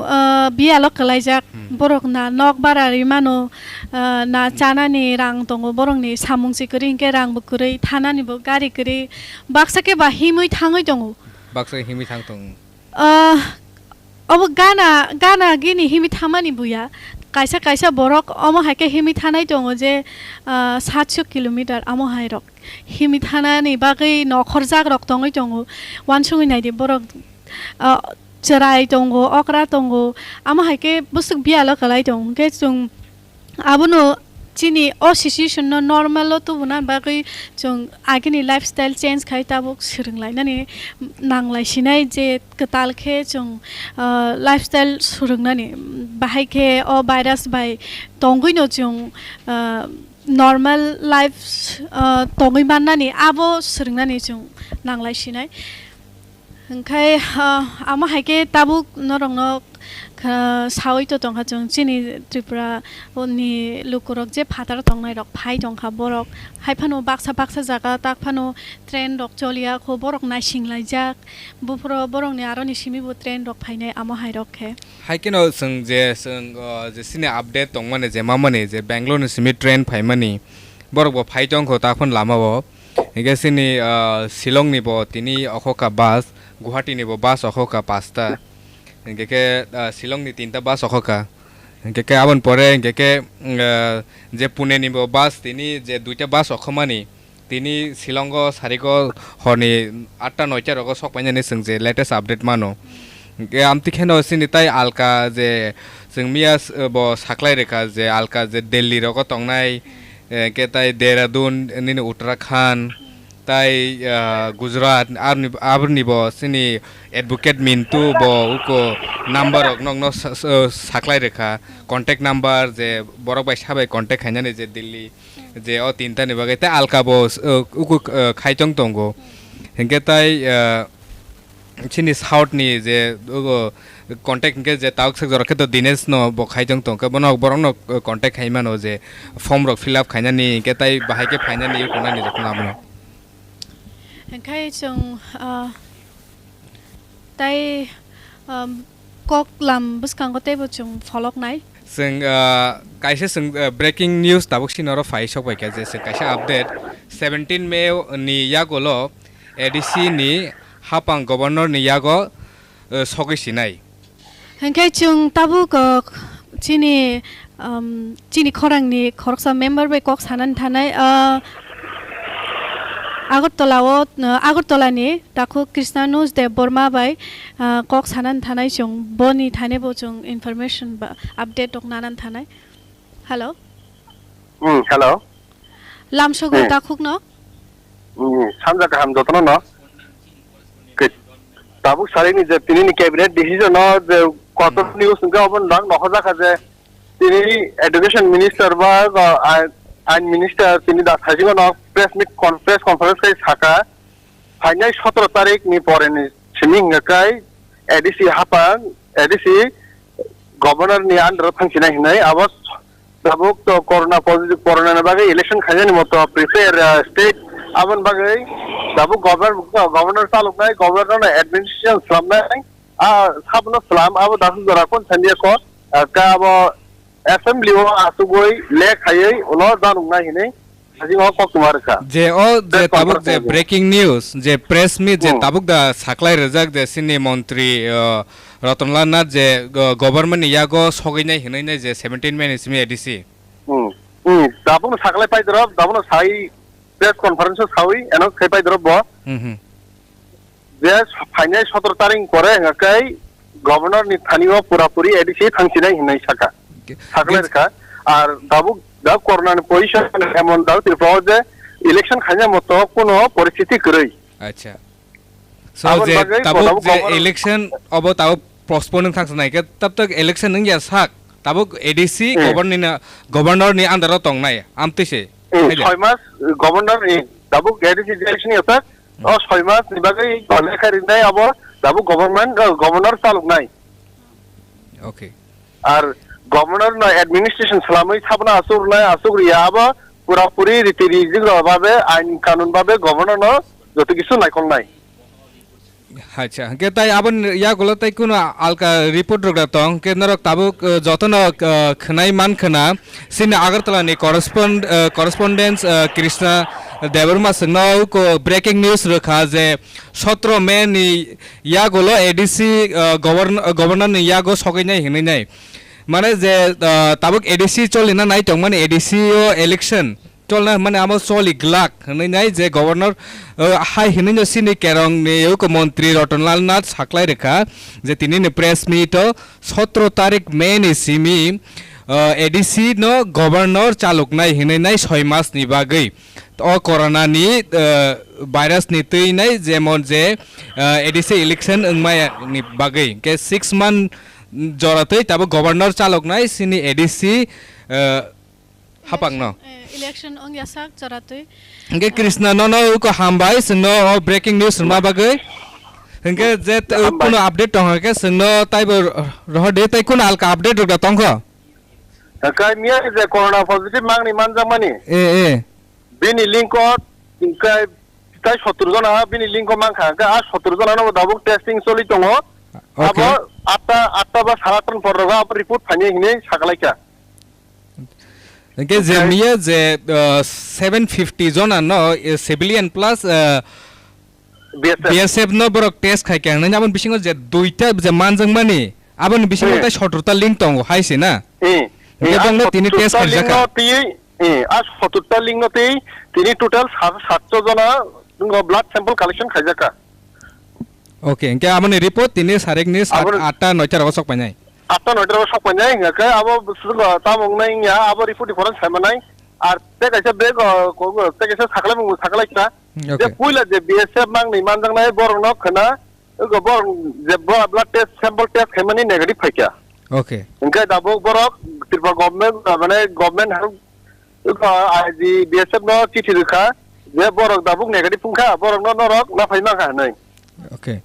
ah, biyalo kwlaijak. Borok na nok bara ri mano, ah, na chanani rang tongo, borokni samung si kwrwi hinkhe rang bo kwrwi, thanani bo gari kwrwi, baksa khe ba himwi thangwi tongo. Baksa himwi thang tongo. Ah, obo gana, gana gini himwi thamani buya. Kaisa kaisa borok omo hai khe himwi thanai tongo je, ah, satso kilometer amo hai rok. Himwi thanani bagwi nokhorjak rok tongwi tongo. Wansugwi naidi borok, ah, chwrai tongo, okra tongo. Amo hai khe bwswk biyalo kwlai tongo. Hinkhe chwng Abono chini o situation no normal o tubuna bagwi chwng agini lifestyle change khai tabuk swrwng lainani nanglai sinai je kwtal khe chwng, ah, lifestyle swrwngnani. Bahai khe o virus bai tongwi no chwng, ah, normal life, ah, tongwi mannani abo swrwngnani chwng nanglai sinai. Hwnkhe, ah, amo hai khe tabuk norokno, ah, saui to tongkha chwng chini Tripura ni lukurok je phataro tongnai rok phai tongkha borok. Hai phano baksa baksa jaga tak phano train rok choliya kho borok naising laijak. Buphuro borokni aroni simi bo train rok phainai amo hai rok khe. Hai kheno chwng je chwng, ah, je chini update tongmani je mamani je Bangalore ni simi train phaimani borok bo phai tongkho tak phano lama o. Hinkhe chini, ah, Shillong ni bo tini okhokha bus, Guwahati ni bo bus okhokha pasta. Hinkhe khe, ah, Shillong ni tinta bus okhokha. Hinkhe khe aboni pore hinkhe khe, mm, ah, je Pune ni bo bus tini je duita bus okhomani. Tini Shillong o sariko horni atta noita rogo sok painani chwng je latest update mano. Hinkhe amtwi kheno chini tai alka je chwng miya s-, bo saklai rwkha je alka je Delhi rogo tongnai, eh, hinkhe tai Dehradun nini Uttarakhand, Tai, ah, Gujarat, arni, abrni bo chini advocate Mintu bo uko number rok nokno sa-, sa-, saklai rwkha, contact number je borok bai sabai contact khainani je Delhi, je o tinta ni bagwi tai alka bo, uh, uko, uh, khaitong tongo. Hinkhe tai, uh, chini south ni je uko contact hinkhe je tawk sak jorok khe to Dinesh no bo khaitong tongkhe bono borok no, uh, contact khaimano je form rok fill up khainani hinkhe tai bahai khe phainani uko nani jotono abono. Hinkhe chwng, ah, tai, um, kok lam bwskango teibo chwng pholoknai. Chwng, ah, kaisa chwng, ah, breaking news tabuk sini oro phai sok bai kha je chwng kaisa update, seventeen May ni yagulo A D C ni hapang governor ni yago, ah, sogwi sinai. Hinkhe chwng tabuk, uh, chini, um, chini khorangni khoroksa member bai kok sanani thanai, uh, Agartala o, uh, Agartala ni takhuk Krishna Nus Deb Borma bai, uh, kok sanani thanai chwng boni thani bo chwng information ba update rok nanani thanai. Hello. Hmm, hello. Lamsogwi Hmm. takhukno. Hmm, sanja kaham jotono no. Ke-, tabuk sarini je tinini cabinet decision no je kotor Hmm. news hwnkhe obo nang nohor jakha je tini education minister ba, uh, ain, ain minister tini da sajingo no press meet con-, press conference khai saka phainai sotoro tarik ni pore ni simi hwnkhe kai A D C hapang, A D C governor ni under o thangsinai hinwi abo tabuk to corona positive, corona ni bagwi election khainani moto prepare, uh, state aboni bagwi tabuk governor, governor chaloknai, governor no administration slamnai, ah, sabno slam abo dasu jora kon sanya ko, ah, ka abo assembly o asugwi le khaiwi ulo januknai hinwi. Hajing o kok tuma rwkha. Je o je Press tabuk conference je ni. Breaking news, je press meet, je Hmm. tabuk da saklai rwjak je sini montri, uh, Ratan Lal Nath je, uh, government ni yago sogwi nai hinwi nai je seventeen May ni simi A D C. Hmm. Hmm. Tabuk no saklai pai drop, tabuk no sai press conference o sawi announce khai pai drop bo. Hmm, hmm. Je phainai sotoro tarik pore hwnga khe governor ni thani o pura puri A D C thangsinai hinwi saka. Ge-, Sakle ge-, rwkha. Ar tabuk da corona ni position emon da Tripura o je election khaina moto kuno poristhiti kwrwi. Acha. So, aboni je bagwi tabuk tabuk je governor election obo tabuk postpone wng thangsa nai khe tab tak election wng ya sak tabuk A D C Hmm. governor ni na, governor ni under o tongnai amtwi se. Hmm, Haida. Soi mas governor ni tabuk A D C election ya sak. O soi mas ni bagwi lekha rinai abo tabuk government, uh, governor chaloknai. Okay. Ar governor no administration salamwi sabna asuk rwnai asuk riya abo pura puri riti rijik rok babe ain kanun babe governor no joto kisu naikolnai. Acha, hwnkhe tai aboni yagulo tai kuno alka report rok da tong, hwnkhe norok tabuk, uh, jotono, uh, khwnai man khwna. Sini Agartala ni correspond-, uh, correspondent, uh, Krishna Debbarma chwngno uko breaking news rwkha je sotro May ni yagulo A D C, uh, govern-, uh, governor ni yago sogwi nai hinwi nai. Mane je, uh, tabuk A D C cholina nai tongmani A D C o election cholna mane amo choli glak hinwi nai je governor, uh, hai hinwi no sini kerong ni uko montri Ratan Lal Nath saklai rwkha je tini ni press meet o sotro tarik May ni simi, uh, A D C no governor chaloknai hinwi nai soi mas ni bagwi. O corona ni, uh, virus ni twi nai jemon je, uh, A D C election wngmaya ni bagwi. Hwnkhe six month jora twi tabuk governor chaloknai sini A D C, uh, hapang no. Election, eh, election wng ya sak jora twi. Hwnkhe Krishna nono uko hambai chwngno o breaking news rwna bagwi. Hwnkhe je t-, Hambai. Kuno update tong hwnkhe chwngno taibo rohor de tai kuno alka update rwkha tongkho. Kai miya je corona positive mangni manjakmani. Eh, eh. Bini link o hwnkhe tai sottor jona bini link o mankha, hwnkhe a sottor jona no tabuk testing choli tongo. Okay. Abo atta, atta ba sara atta ni por rogo abo report phainai hinwi sakalaikha. Hwnkhe je Hwnkhe miya je, uh, seven fifty jona no, eh, civilian plus, uh, B S F. B S F no borok test khaikha hinwi aboni bisingo je duita je manjakmani aboni bisingo Hmm. tai sottor ta link tongo hai se na? Hmm. Hwnkhe Hmm, bongno tini test sottor ta link khaijakha. No twi Eh, a sottor ta link no twi tini total sat-, satso jona no blood sample collection khaijakha. Okay, hwnkhe amoni report tini sarikni sat, Aboni atta, noita rogo sok painai. Atta noita rogo sok painai, hwnkhe abo swrwngno tamo wngnai wngya, abo report ni pore sai manai. Ar tei kaisa bag, o, ko-, ko-, tei kaisa sakhlai mung sakhlai kha. Hmm, je okay. Puila je B S F mang ni manjaknai borok no khna, ego borok je bo-, blood test, sample test khaimani negative phaikha. Okay. Hingke dabuk borok Tripura government, mane government har, ego I G B S F no chithi rwkha, je borok dabuk negative wngkha, borok no norok naphai mankha hinwi. Okay.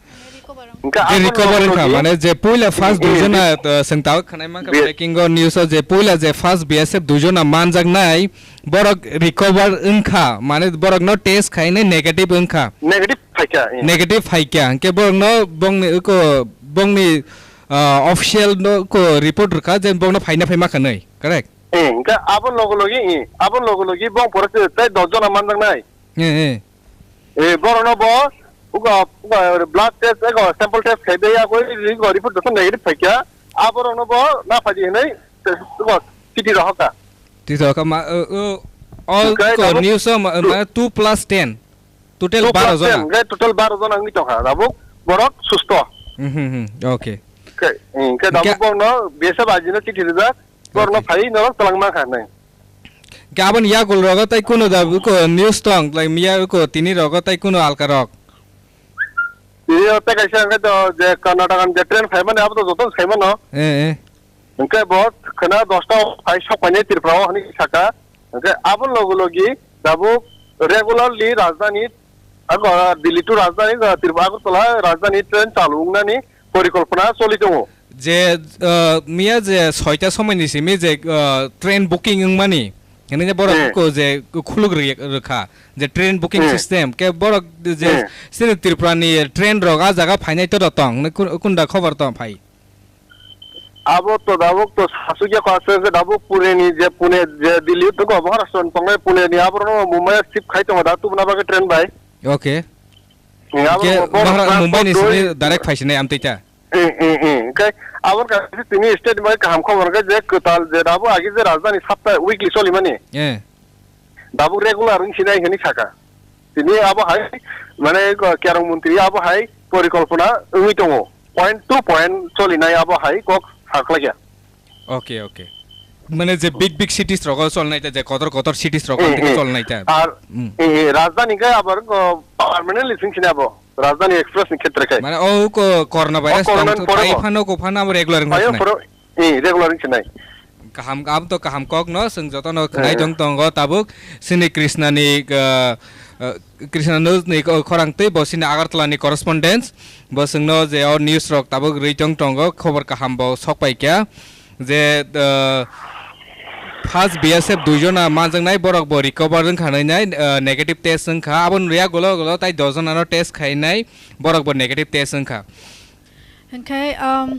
Hingke je abo recover logo wngkha, logi mane je puila first eh, duijona, eh, uh, sengtao khwnai mankha breaking o news o je puila je first B S F duijona manjaknai borok recover wngkha, mane borok no test khainai negative wngkha. Negative phaikha, eh. Negative phaikha, hingke borok no bongni uko bongni, uh, official no ko report rwkha je bongno phaina phai makha nai, correct? Eh, hingke abo logo logi, eh, abo logo logi bong pore tei dos jona manjaknai. Eh, eh. Eh, borokno bo uga, uga blood test, ego sample test khai de ya, koi ri-, ego report joto negative phaikha. A borokno bo na phaidi hinwi, ego chiti rohorkha. Chiti rohorkha ma, o, o, o, Hingke ko tabuk news o ma, ma two plus ten. Total two plus baro jona. Ten, hingke total baro jona wngwi tongkha. Tabuk borok susto. Mhm, mhm, okay. Hingke, hingke Hingke tabuk borokno B S F ajino chiti rijak. Borokno Okay. phai norok twlang mankha hinwi. Gabon yakul rogo tai kuno da ko news tong, like, miya ko tini rogo tai kuno alka rok. Iyo tei kaisa hingke to je Karnataka ni je train phaimani abo to joto phaimano. Eh, eh. Hingke bo khwna dosta o phai sok painai Tripura o hinwi saka. Hingke abo logi logi tabuk regularly rajdhani, ago Delhi to rajdhani, Tripura Agartala rajdhani train chalu wngnani porikolpona choli tongo. Je, uh, miya je soita somoi ni simi je, uh, train booking wngmani, hwnwi je borok Hmm. ko je khuluk ri-, rwkha, je train booking Hmm. system, ke borok je Hmm. sini Tripura ni train rok a jaga phainai to tong, ne kun-, kunda khobor tong phai? Abo to dabuk to sasukya ko aswk, dabuk Pune ni je Pune je Delhi to ko Maharashtra ni tongnai Pune ni abo no Mumbai shift khai tongo da tubuna bagwi train bai. Okay. Hmm, abo Ke no borok Mahara-, Mumbai ni transport simi doi- direct phaisinai amtwi ta? Eh, eh, eh. Hingke abo kaisa tini state bai kaham khobor hingke je kwtal je abo agi je rajdhani sapta weekly solimani. Eh. Tabuk regular wng sinai hinwi saka. Tini abo hai, mane, ko-, kerong montri abo hai porikolpona wngwi tongo. Point to point cholinai abo hai kok saklaikha. Okay, okay. Mane je big big cities rogo cholnai ta, je kotor kotor cities rogo Eh, tei eh. cholnai ta. Ar, Hmm. eh, eh, rajdhani khe abar ko permanently sing sini abo. Rajdhani Express ni khetre khe. Mane o ko corona O virus corona tong ni pore pai bo. phano ko phano abo regular wng Payo sinai. Pore, eh, regular wng sinai. Kaham, abo to kaham kok no, chwng joto no khwnai Eh. tong tongo tabuk. Sini Krishna ni, uh, uh, Krishna news ni ko-, khorang tei bo sini Agartala ni correspondent. Bo chwngno je o news rok tabuk rwi tong tongo, khobor kaham bo sok pai kha je, uh, first B S F duijona manjaknai borok bo recover wngkha nai nai, uh, negative test wngkha. Aboni yagulo gulo tai dos jona no test khainai borok bo negative test wngkha. Hingkhe, um,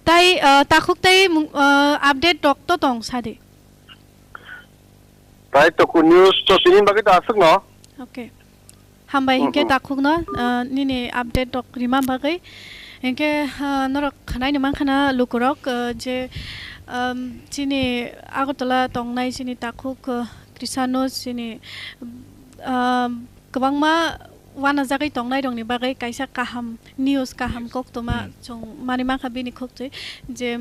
tai, uh, takhuk tai mung-, uh, update rok to tong sadi. Tai toku news to tini bagwi ta aswk no. Okay. Hambai hingke Mm-mm. takhukno, ah, nini update rok rima bagwi. Hingke, ah, norok khwnaino mankhana lukurok, ah, je, um, chini Agartala tongnai chini takhuk, ah, Krisano chini, ah, kwbangma wanajagwi tongnairokni bagwi kaisa kaham news, kaham News. koktwma Hmm. chwng manwi mankha bini khukchwi je,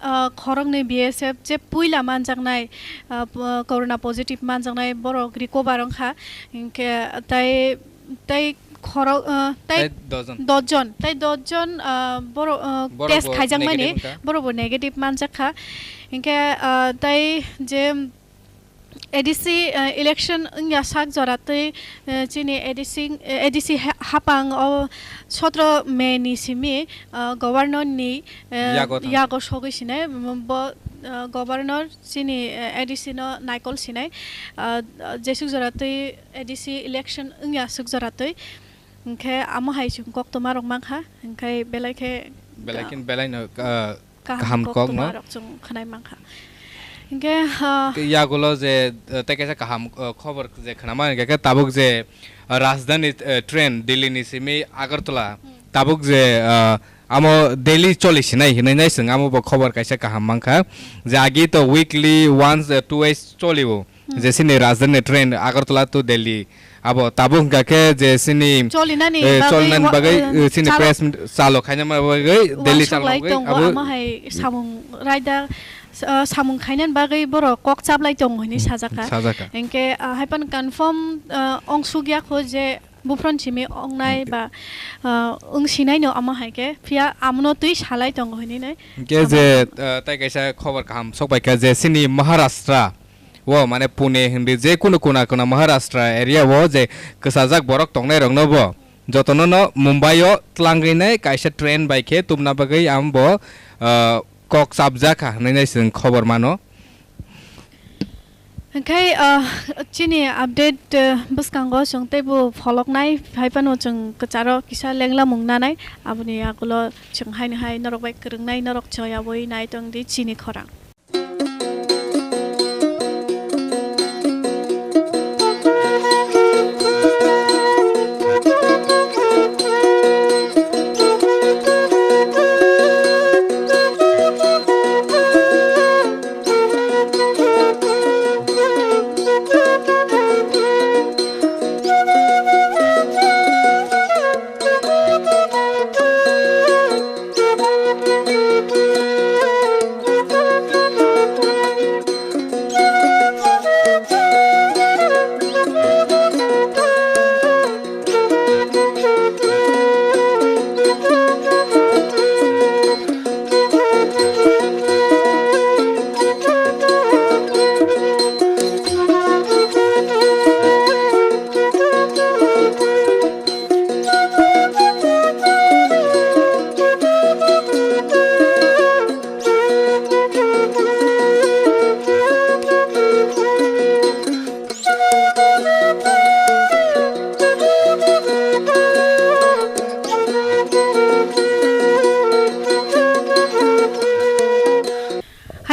ah, khoroknwi B S F je puila manjaknai, ah, p-, corona positive manjaknai borok recover wngkha, hinkhe tai, tai khorok, ah, tai Tai dojon. dojon, tai dojon, ah, borok, ah, Borok test bo khaijakmani, negative wngkha. borok bo negative manjakha, hinkhe, ah, tai je A D C, eh, election wngya sak jora twi, eh, chini A D C, eh, A D C ha-, hapang o sotro May ni simi, eh, governor ni, eh, Yago thang. yago sogwi sinai, mm, bo, eh, governor chini, eh, A D C no naikol sinai, eh, jesuk jora twi A D C election wngya suk jora twi, hwnkhe amo hai chwng koktwma rok mankha, hwnkhe belai khe Belai khe belai no, eh, kaham kaham kok kokno. Tongmarok chwng khwnai mankha. Hinkhe, ah, Ke yagulo je, eh, tei kaisa kaham, eh, khobor je khwnama hinkhe khe tabuk je, eh, rajdhani, eh, train Delhi ni simi Agartala, Hmm. tabuk je, eh, amo daily choli sinai hinwi nai chwng amo bo khobor kaisa kaham mankha. Je agi to weekly once, eh, twice choli o. Hmm. Je sini rajdhani train Agartala to Delhi. Abo tabuk hwnkha khe je sini, Cholinani eh, bagwi cholinani wa-, bagwi, eh, eh, sini chalo-, press meet chalo khainani bagwi, Delhi uansuk chalo lai bagwi, tongo, abo amo hai samung raida, s-, ah, samung khainani bagwi borok kok chaplai tongo hinwi Hmm, sajak kha. Sajak kha. Hinkhe, ah, hai phano confirm, ah, ongsuk ya kho je buphron simi ongnai Hmm. ba, ah, wng sinaino omo hai khe, phiya amono twi salai tongo hinwi nai Hinkhe samung je, kha. Ah, tai kaisa khobor kaham sok bai kha je chini Maharashtra o, mane Pune hindi je kunu kuna kuna Maharashtra area o je kwchajak borok tongnai rokno bo jotono no Mumbai o tlangwi nai kaisa train bai khe tubna bagwi ang bo, ah, kok chapjak kha hinwi nai chwng khobor mano. Hinkhe, ah, chini update, ah, bwskango chwng teibo pholoknai, hai phano chwng kwcharo kisa lenglamung nanai, aboni agulo chwng haino hai norok bai kwrwngnai, norok choyawi nai tong di chini khorang.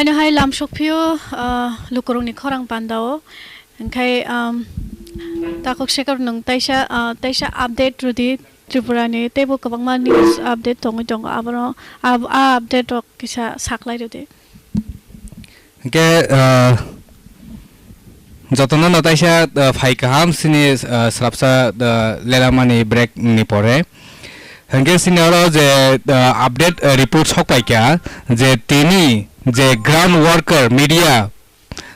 Haino hai lamsok phio, ah, lukurokni khorang pandao. Hinkhe, um, takhuk sekar nwng taisa, ah, taisa update rwdi Tripurani, teibo kwbangma news update tongwi tongo, abono, ab-, a update rok kisa saklai rwdi. Hinkhe, ah, jotono no taisa, ah, phai kaham chini, ah, swrapsa, ah, lelamani break ni pore. Hinkhe chini oro je, ah, update, ah, report sok paikha je tini je ground worker media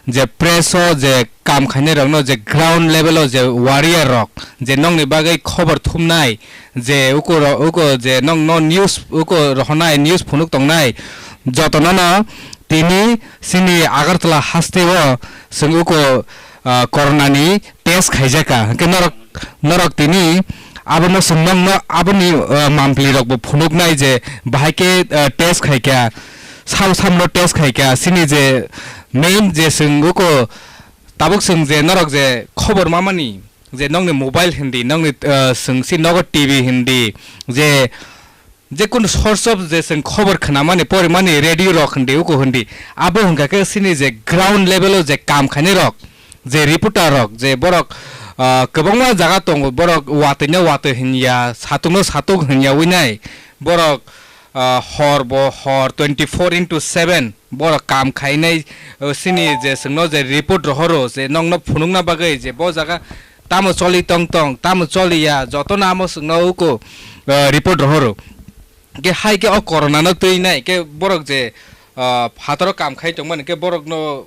je press o je kam khainai rokno je ground level o je warrior rok je nokni bagwi khobor thumnai je uko ro-, uko je nokno news uko rohornai news phunuk tongnai jotono no tini chini Agartala haste o chwng uko, ah, corona ni test khaijak kha. Hwnkhe norok, norok tini abono chwng nokno aboni, ah, mampli rokbo phunuknai je bahai khe, ah, test khaikha, sal samno test khaikha, chini je main je chwng uko tabuk chwng je norok je khobor mamani je nokni mobile hindi, nokni, ah, chwng si nogo T V hindi, je je kunu source of je chwng khobor khnamani, porimani, radio rok hindi, uko hindi. Abo hwnkha khe chini je ground level o je kam khainai rok, je reporter rok, je borok, ah, kwbangma jaga tongo, borok watwi no watwi hinya, satung no satung hinya winai, borok, ah, hor bo hor twenty four into seven borok kam khainai, ah, chini je chwngno je report rohoro, je nokno phunukna bagwi je bo jaga tamo choli tong tong, tamo choli ya, jotono amo chwngno uko, ah, report rohoro. Hwnkhe hai khe o corona no twi nai khe borok je, ah, phataro kam khai tongmani khe borok no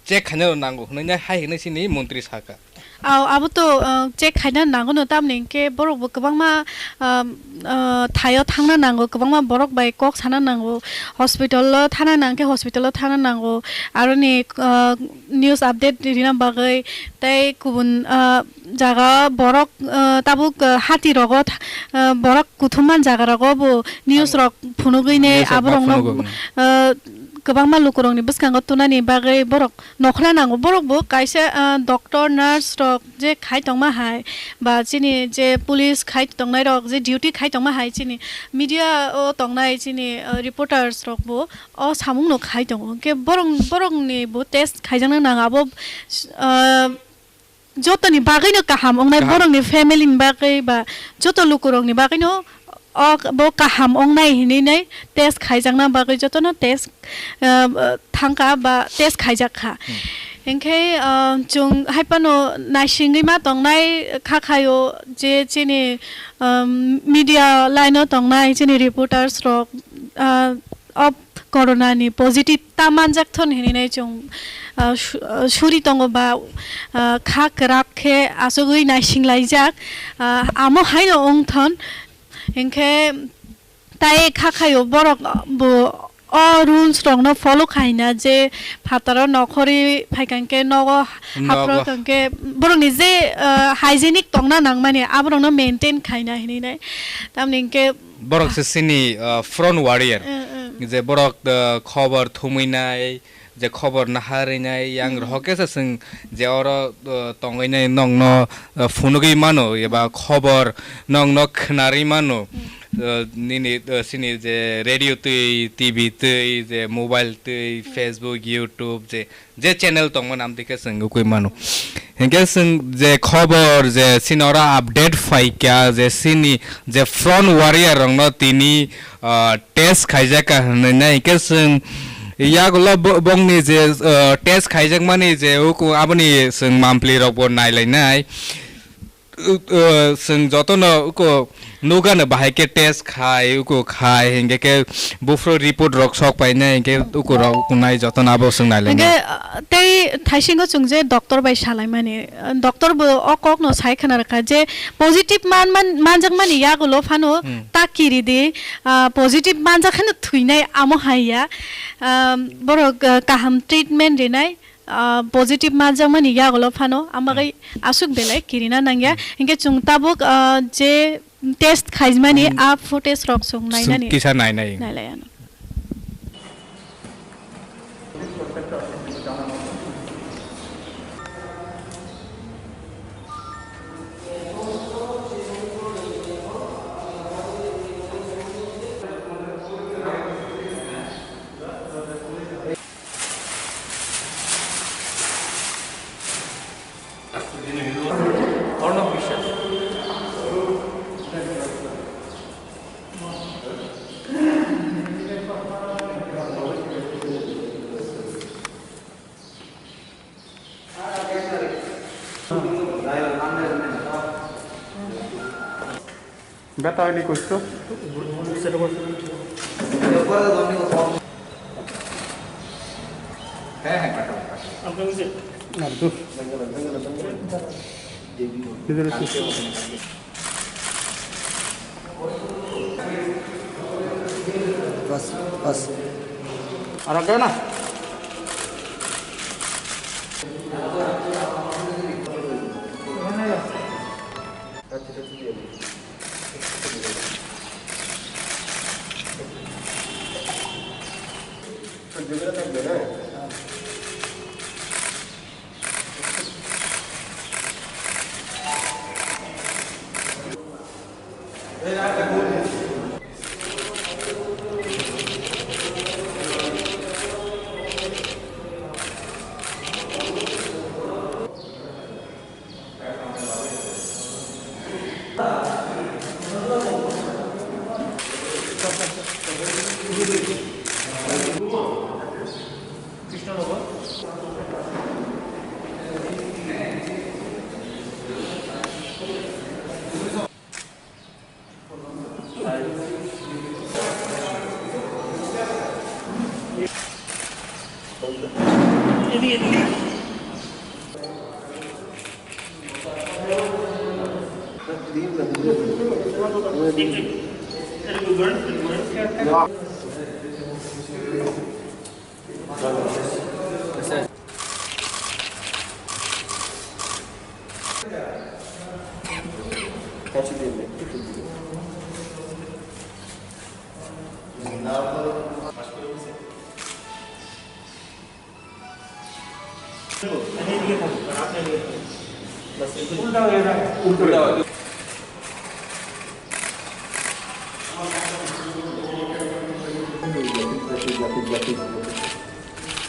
check khaina rw nango hwnwi nai hai hwnwi chini montri saka. Aw, abo to, ah, check khaina nango no, tamni hwnkhe borok bo kwbangma, ah, ah, thaio thangna nango, kwbangma borok bai kok sana nango, hospital o thana nang khe hospital o thana nango, aroni, ah, news update rina bagwi tei kubun, ah, jaga borok, ah, tabuk, ah, hati rogo tha-, ah, borok kuthum man jaga rogo bo news rok phunugwi ne News rok aborok no, phunugwi. Ah, kwbangma lukurokni bwskango tunani bagwi borok nokhla nango. Borok bo kaisa, ah, doctor, nurse rok je khai tongma hai ba chini je police khai tongnai rok je duty khai tongma hai chini media o tongnai chini, ah, reporters rok bo o samung no khai tongo. Hwnkhe borok, borokni bo test khaijakna nang abo, ah, jotoni bagwino kaham wngnai, kaham. Borokni family ni bagwi ba joto lukurokni bagwino o bo kaham wngnai hinwi nai test khaijakna bagwi jotono test, ah, thangkha ba test khaijak kha. Hmm. Hinkhe, ah, chwng hai phano naisingwi ma tongnai kha khaio je chini, ah, media line o tongnai chini reporters rok, ah, O corona ni positive ta manjak thon hinwi nai chwng, ah, su-, ah, suri tongo ba, ah, kha kwrak khe achugwi naising laijak, ah, amo haino wng thon. Hinkhe tai kha khaio borok bo o rules rok no follow khaina je phataro nokhorwi phaikha hinkhe nogo haphro Nogo. Tongkhe borokni je, ah, hygienic tongna nangmani aborokno maintain khaina hinwi nai. Tamni hinkhe Borok se sini, ah, front warrior. Mm, mm. Je borok, ah, khobor thumwi nai, je khobor naharwi nai, yang Mm. rohok khe se chwng je oro, ah, tongwi nai nokno, ah, phunugwi mano, eba khobor nokno khwnarwi mano. Mm. Ah, nini, ah, sini je radio twi, T V twi, je mobile twi, Mm. Facebook, YouTube, je je channel tongmani amtwi khe chwng ukui mano. Hinkhe chwng je khobor je chini oro update phaikha je chini je front warrior rokno tini, ah, test khaijakha hinwi nai hinkhe chwng yagulo bo-, bongni je, ah, test khaijakmani je uku aboni chwng mampli rokbo nailainai. Uh, uh, chwng jotono uko nugano bahai khe test khai, uko khai, hinkhe khe buphuru report rok sok painai, hinkhe uko rok uko nai jotono abo chwng nai lainai. Hinkhe, uh, tei thaisingo chwng je doctor bai salaimani, uh, doctor bo o kokno sai khna rwkha je positive man, man, manjakmani yagulo phano Hmm. ta kiri di, uh, positive manjak kheno thwinai amo hai ya. Um, borok, uh, kaham treatment rinai, ah, positive manjakmani yagulo phano, amagwi Hmm. aswk belai kirina nangya. Hmm. Hinkhe chwng tabuk, ah, je test khaimani, Hmm. a footage rok chwng Chwng nainani kisa nainai. Nailaiano. Beta oili kustu. Ardu. Bidire kustu. Bas, bas. Aragana.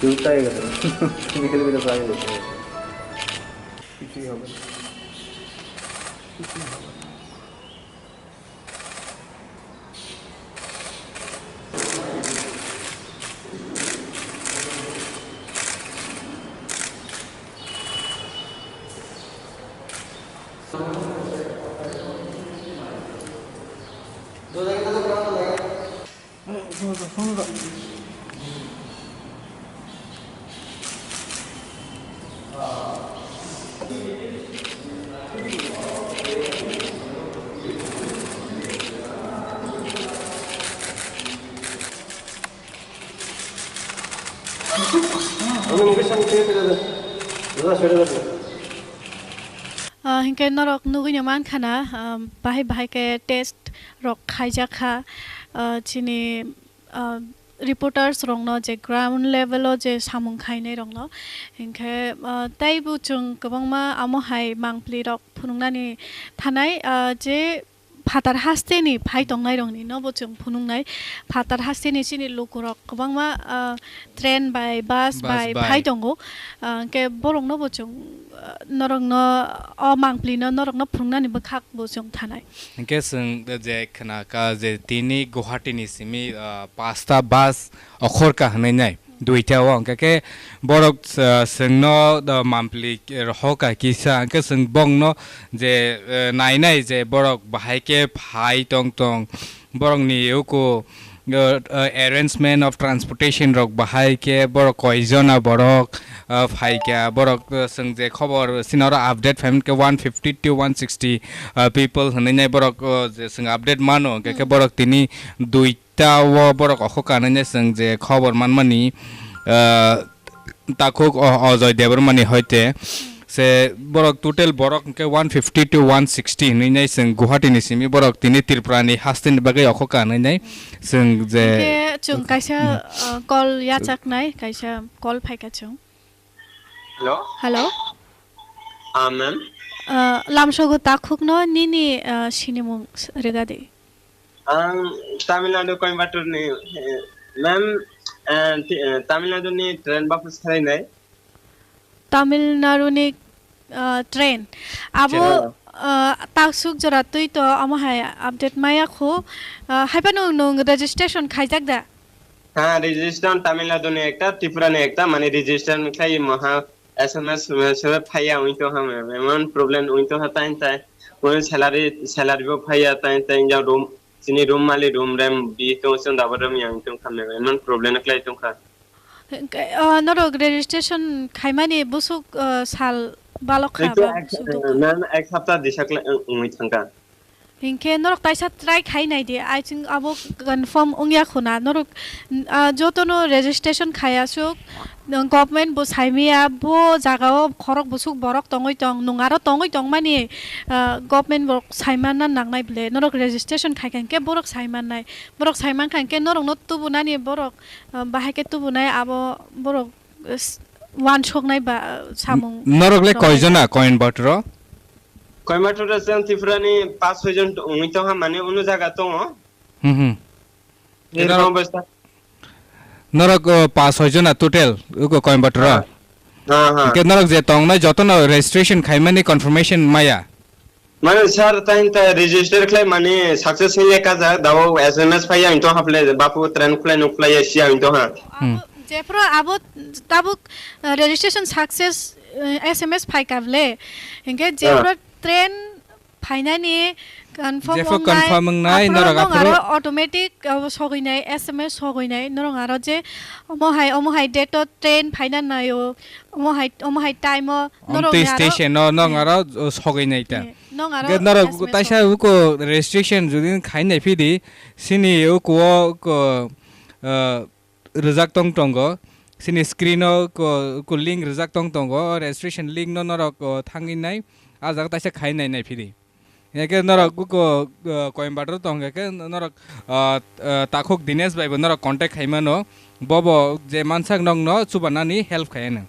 জুতাই গেল। তুমি খেলে বেটা পায়ে গেছে। কিছুই হবে না। কিছুই হবে না। Ah, hinkhe norok nugui no mankha na, ah, bahai bahai khe test rok khaijak kha, ah, chini, ah, reporters rokno je ground level o je samung khainai rokno. Hinkhe, ah, teibo chwng kwbangma amo hai mangpli rok phunuknani thanai, ah, je phatar hasteni phai tongnairokni nobo chwng phunuknai. Phatar hasteni chini lukurok kwbangma, ah, train bai, bus Bus bai bai. phai tongo. Ah, hwnkhe boroknobo chwng, ah, norokno, o mangplino norokno phunuknani bwkhakbo chwng thanai. Hwnkhe chwng je khna kha je tini Guwahati ni simi, ah, pasta bus okhorka hwnwi nai. Duita o hwnkhe khe borok, ah, chwngno, ah, mampli rohor kha kisa, hwnkhe chwng bongno je, eh, nainai je borok bahai khe phai tong tong, borokni uku, ah, ah, arrangement of transportation rok bahai khe borok koijona borok, ah, phaikha, borok, ah, chwng je khobor sinoro update phaimani khe one fifty to one sixty, ah, people hwnwi nai borok, ah, je chwng update mano, hwnkhe khe Hmm. borok tini dui Ta o borok okhorka hwnwi chwng je khobor manmani, ah, takhuk O-, Ojoy Debbarmani hoite se borok total borok hwnkhe one fifty to one sixty hwnwi nai chwng Guwahati ni simi borok tini Tripura ni hasteni bagwi okhorka hwnwi nai chwng je Hwnkhe chwng kaisa, Hmm. ah, call yachaknai, kaisa call phaikha chwng. Hello? Hello? Ah, ma'am? Ah, lamsogo takhukno nini, ah, sinimung s-, rwgadi. Ang Tamil Nadu Coimbatore ni, eh, ma'am, eh, ti-, eh, Tamil Nadu ni train bapus khlainai. Tamil Nadu ni, ah, train. Abo, Train. ah, taksuk jora twi to amo hai update maya khu. Ah, haiphano nwng registration khaijak da? Ha, registration Tamil Nadu ni ekta, Tripura ni ekta, mane registration khlai maha S M S, S M S phaiya wngwi tongkha, ma'am. Emon problem wngwi tongkha, tain tai. Kunu salary, salary bo phaiya, tain tai. Yang room, chini room mali room rem bi tong, chwng double room yang tongkha, ma'am. Emon problem khlai tongkha. Hwnkhe, ah, norok registration khaimani busuk, ah, sal balok kha Ekta ba ek, busuk tongkha? Ma'am, ek sapta disa khlai wngwi thangkha. Hinkhe norok taisa try khai nai di, I think abo confirm wngya khuna. Norok, ah, jotono registration khaya aswk, nang government bo saimaya, bo jagao khorok busuk borok tongwi tong, nwng aro tongwi tongmani, ah, government bo saimanna nangnai ble. Norok registration khai kha hinkhe borok saimannai. Borok saimankha hinkhe norokno tubunani borok, ah, bahai khe tubunai abo borok, eh, s-, wansuknai ba, ah, samung Norok le rok koijona Coimbatore o? Coimbatore o chwng Tripura ni pas soi jon wngwi tongkha, mane uno jaga tongo. Hmm, hmm. Ni Norok, rwng bwsa. Norok, oh, pas soi jona total, uko Coimbatore o? Ha. Ha, ha. Hwnkhe norok je tongnai jotono registration khaimani confirmation maya? Mane sir, tain ta register khlai mani success wngya kajak, dao S M S phaiya, ang to haple bapu train khlai nuk khlai ya sia ang to ha. Hmm. Abo, jephru abo tabuk, uh, registration success, uh, S M S phai kable. Hingke Ah. jephru train phainani confirm Jephru wngnai, confirm wngnai, aphuru norok nwng aphuru aro automatic abo sogwinai, S M S sogwinai, norok aro je omo hai, omo hai date o train phaina naio, omo hai, omo hai time o norok Omtwi ni aro station o nwng Eh. aro sogwinai ta. Eh, nwng aro Hingke norok S M S taisa sogwinai. Uko restriction jodi khainai phidi, sini uko o, uko, ah, rwjak tong tongo. Sini screen o ko, ko link rwjak tong tongo. O registration link no norok, o, thangwi nai. Ah jaga taisa khai nai nai phidi. Hingke norok ko, o, Coimbatore tong hingke norok, o, o, takhuk Dinesh bai bo norok contact khai mano. Bobo je mansak nokno chubanani help khai ano.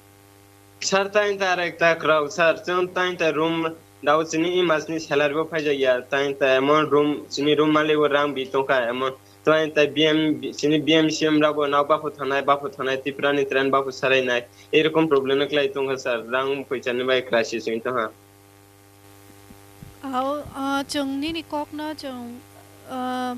Sir, tain ta arek ta kwrwng, sir, chwng tain ta room dao chini i mas ni salary bo phaijakya, tain ta emon room, chini room malik bo rang bi tongkha, emon tain ta B M, chini B M C M rok bo nao baphu thanai, baphu thanai, Tripura ni train baphu sarai nai, erokom problem no kwlai tongkha, sir, rang phoisa ni bai crisis wng tongkha. Ao, ah, chwng nini kokno chwng, ah,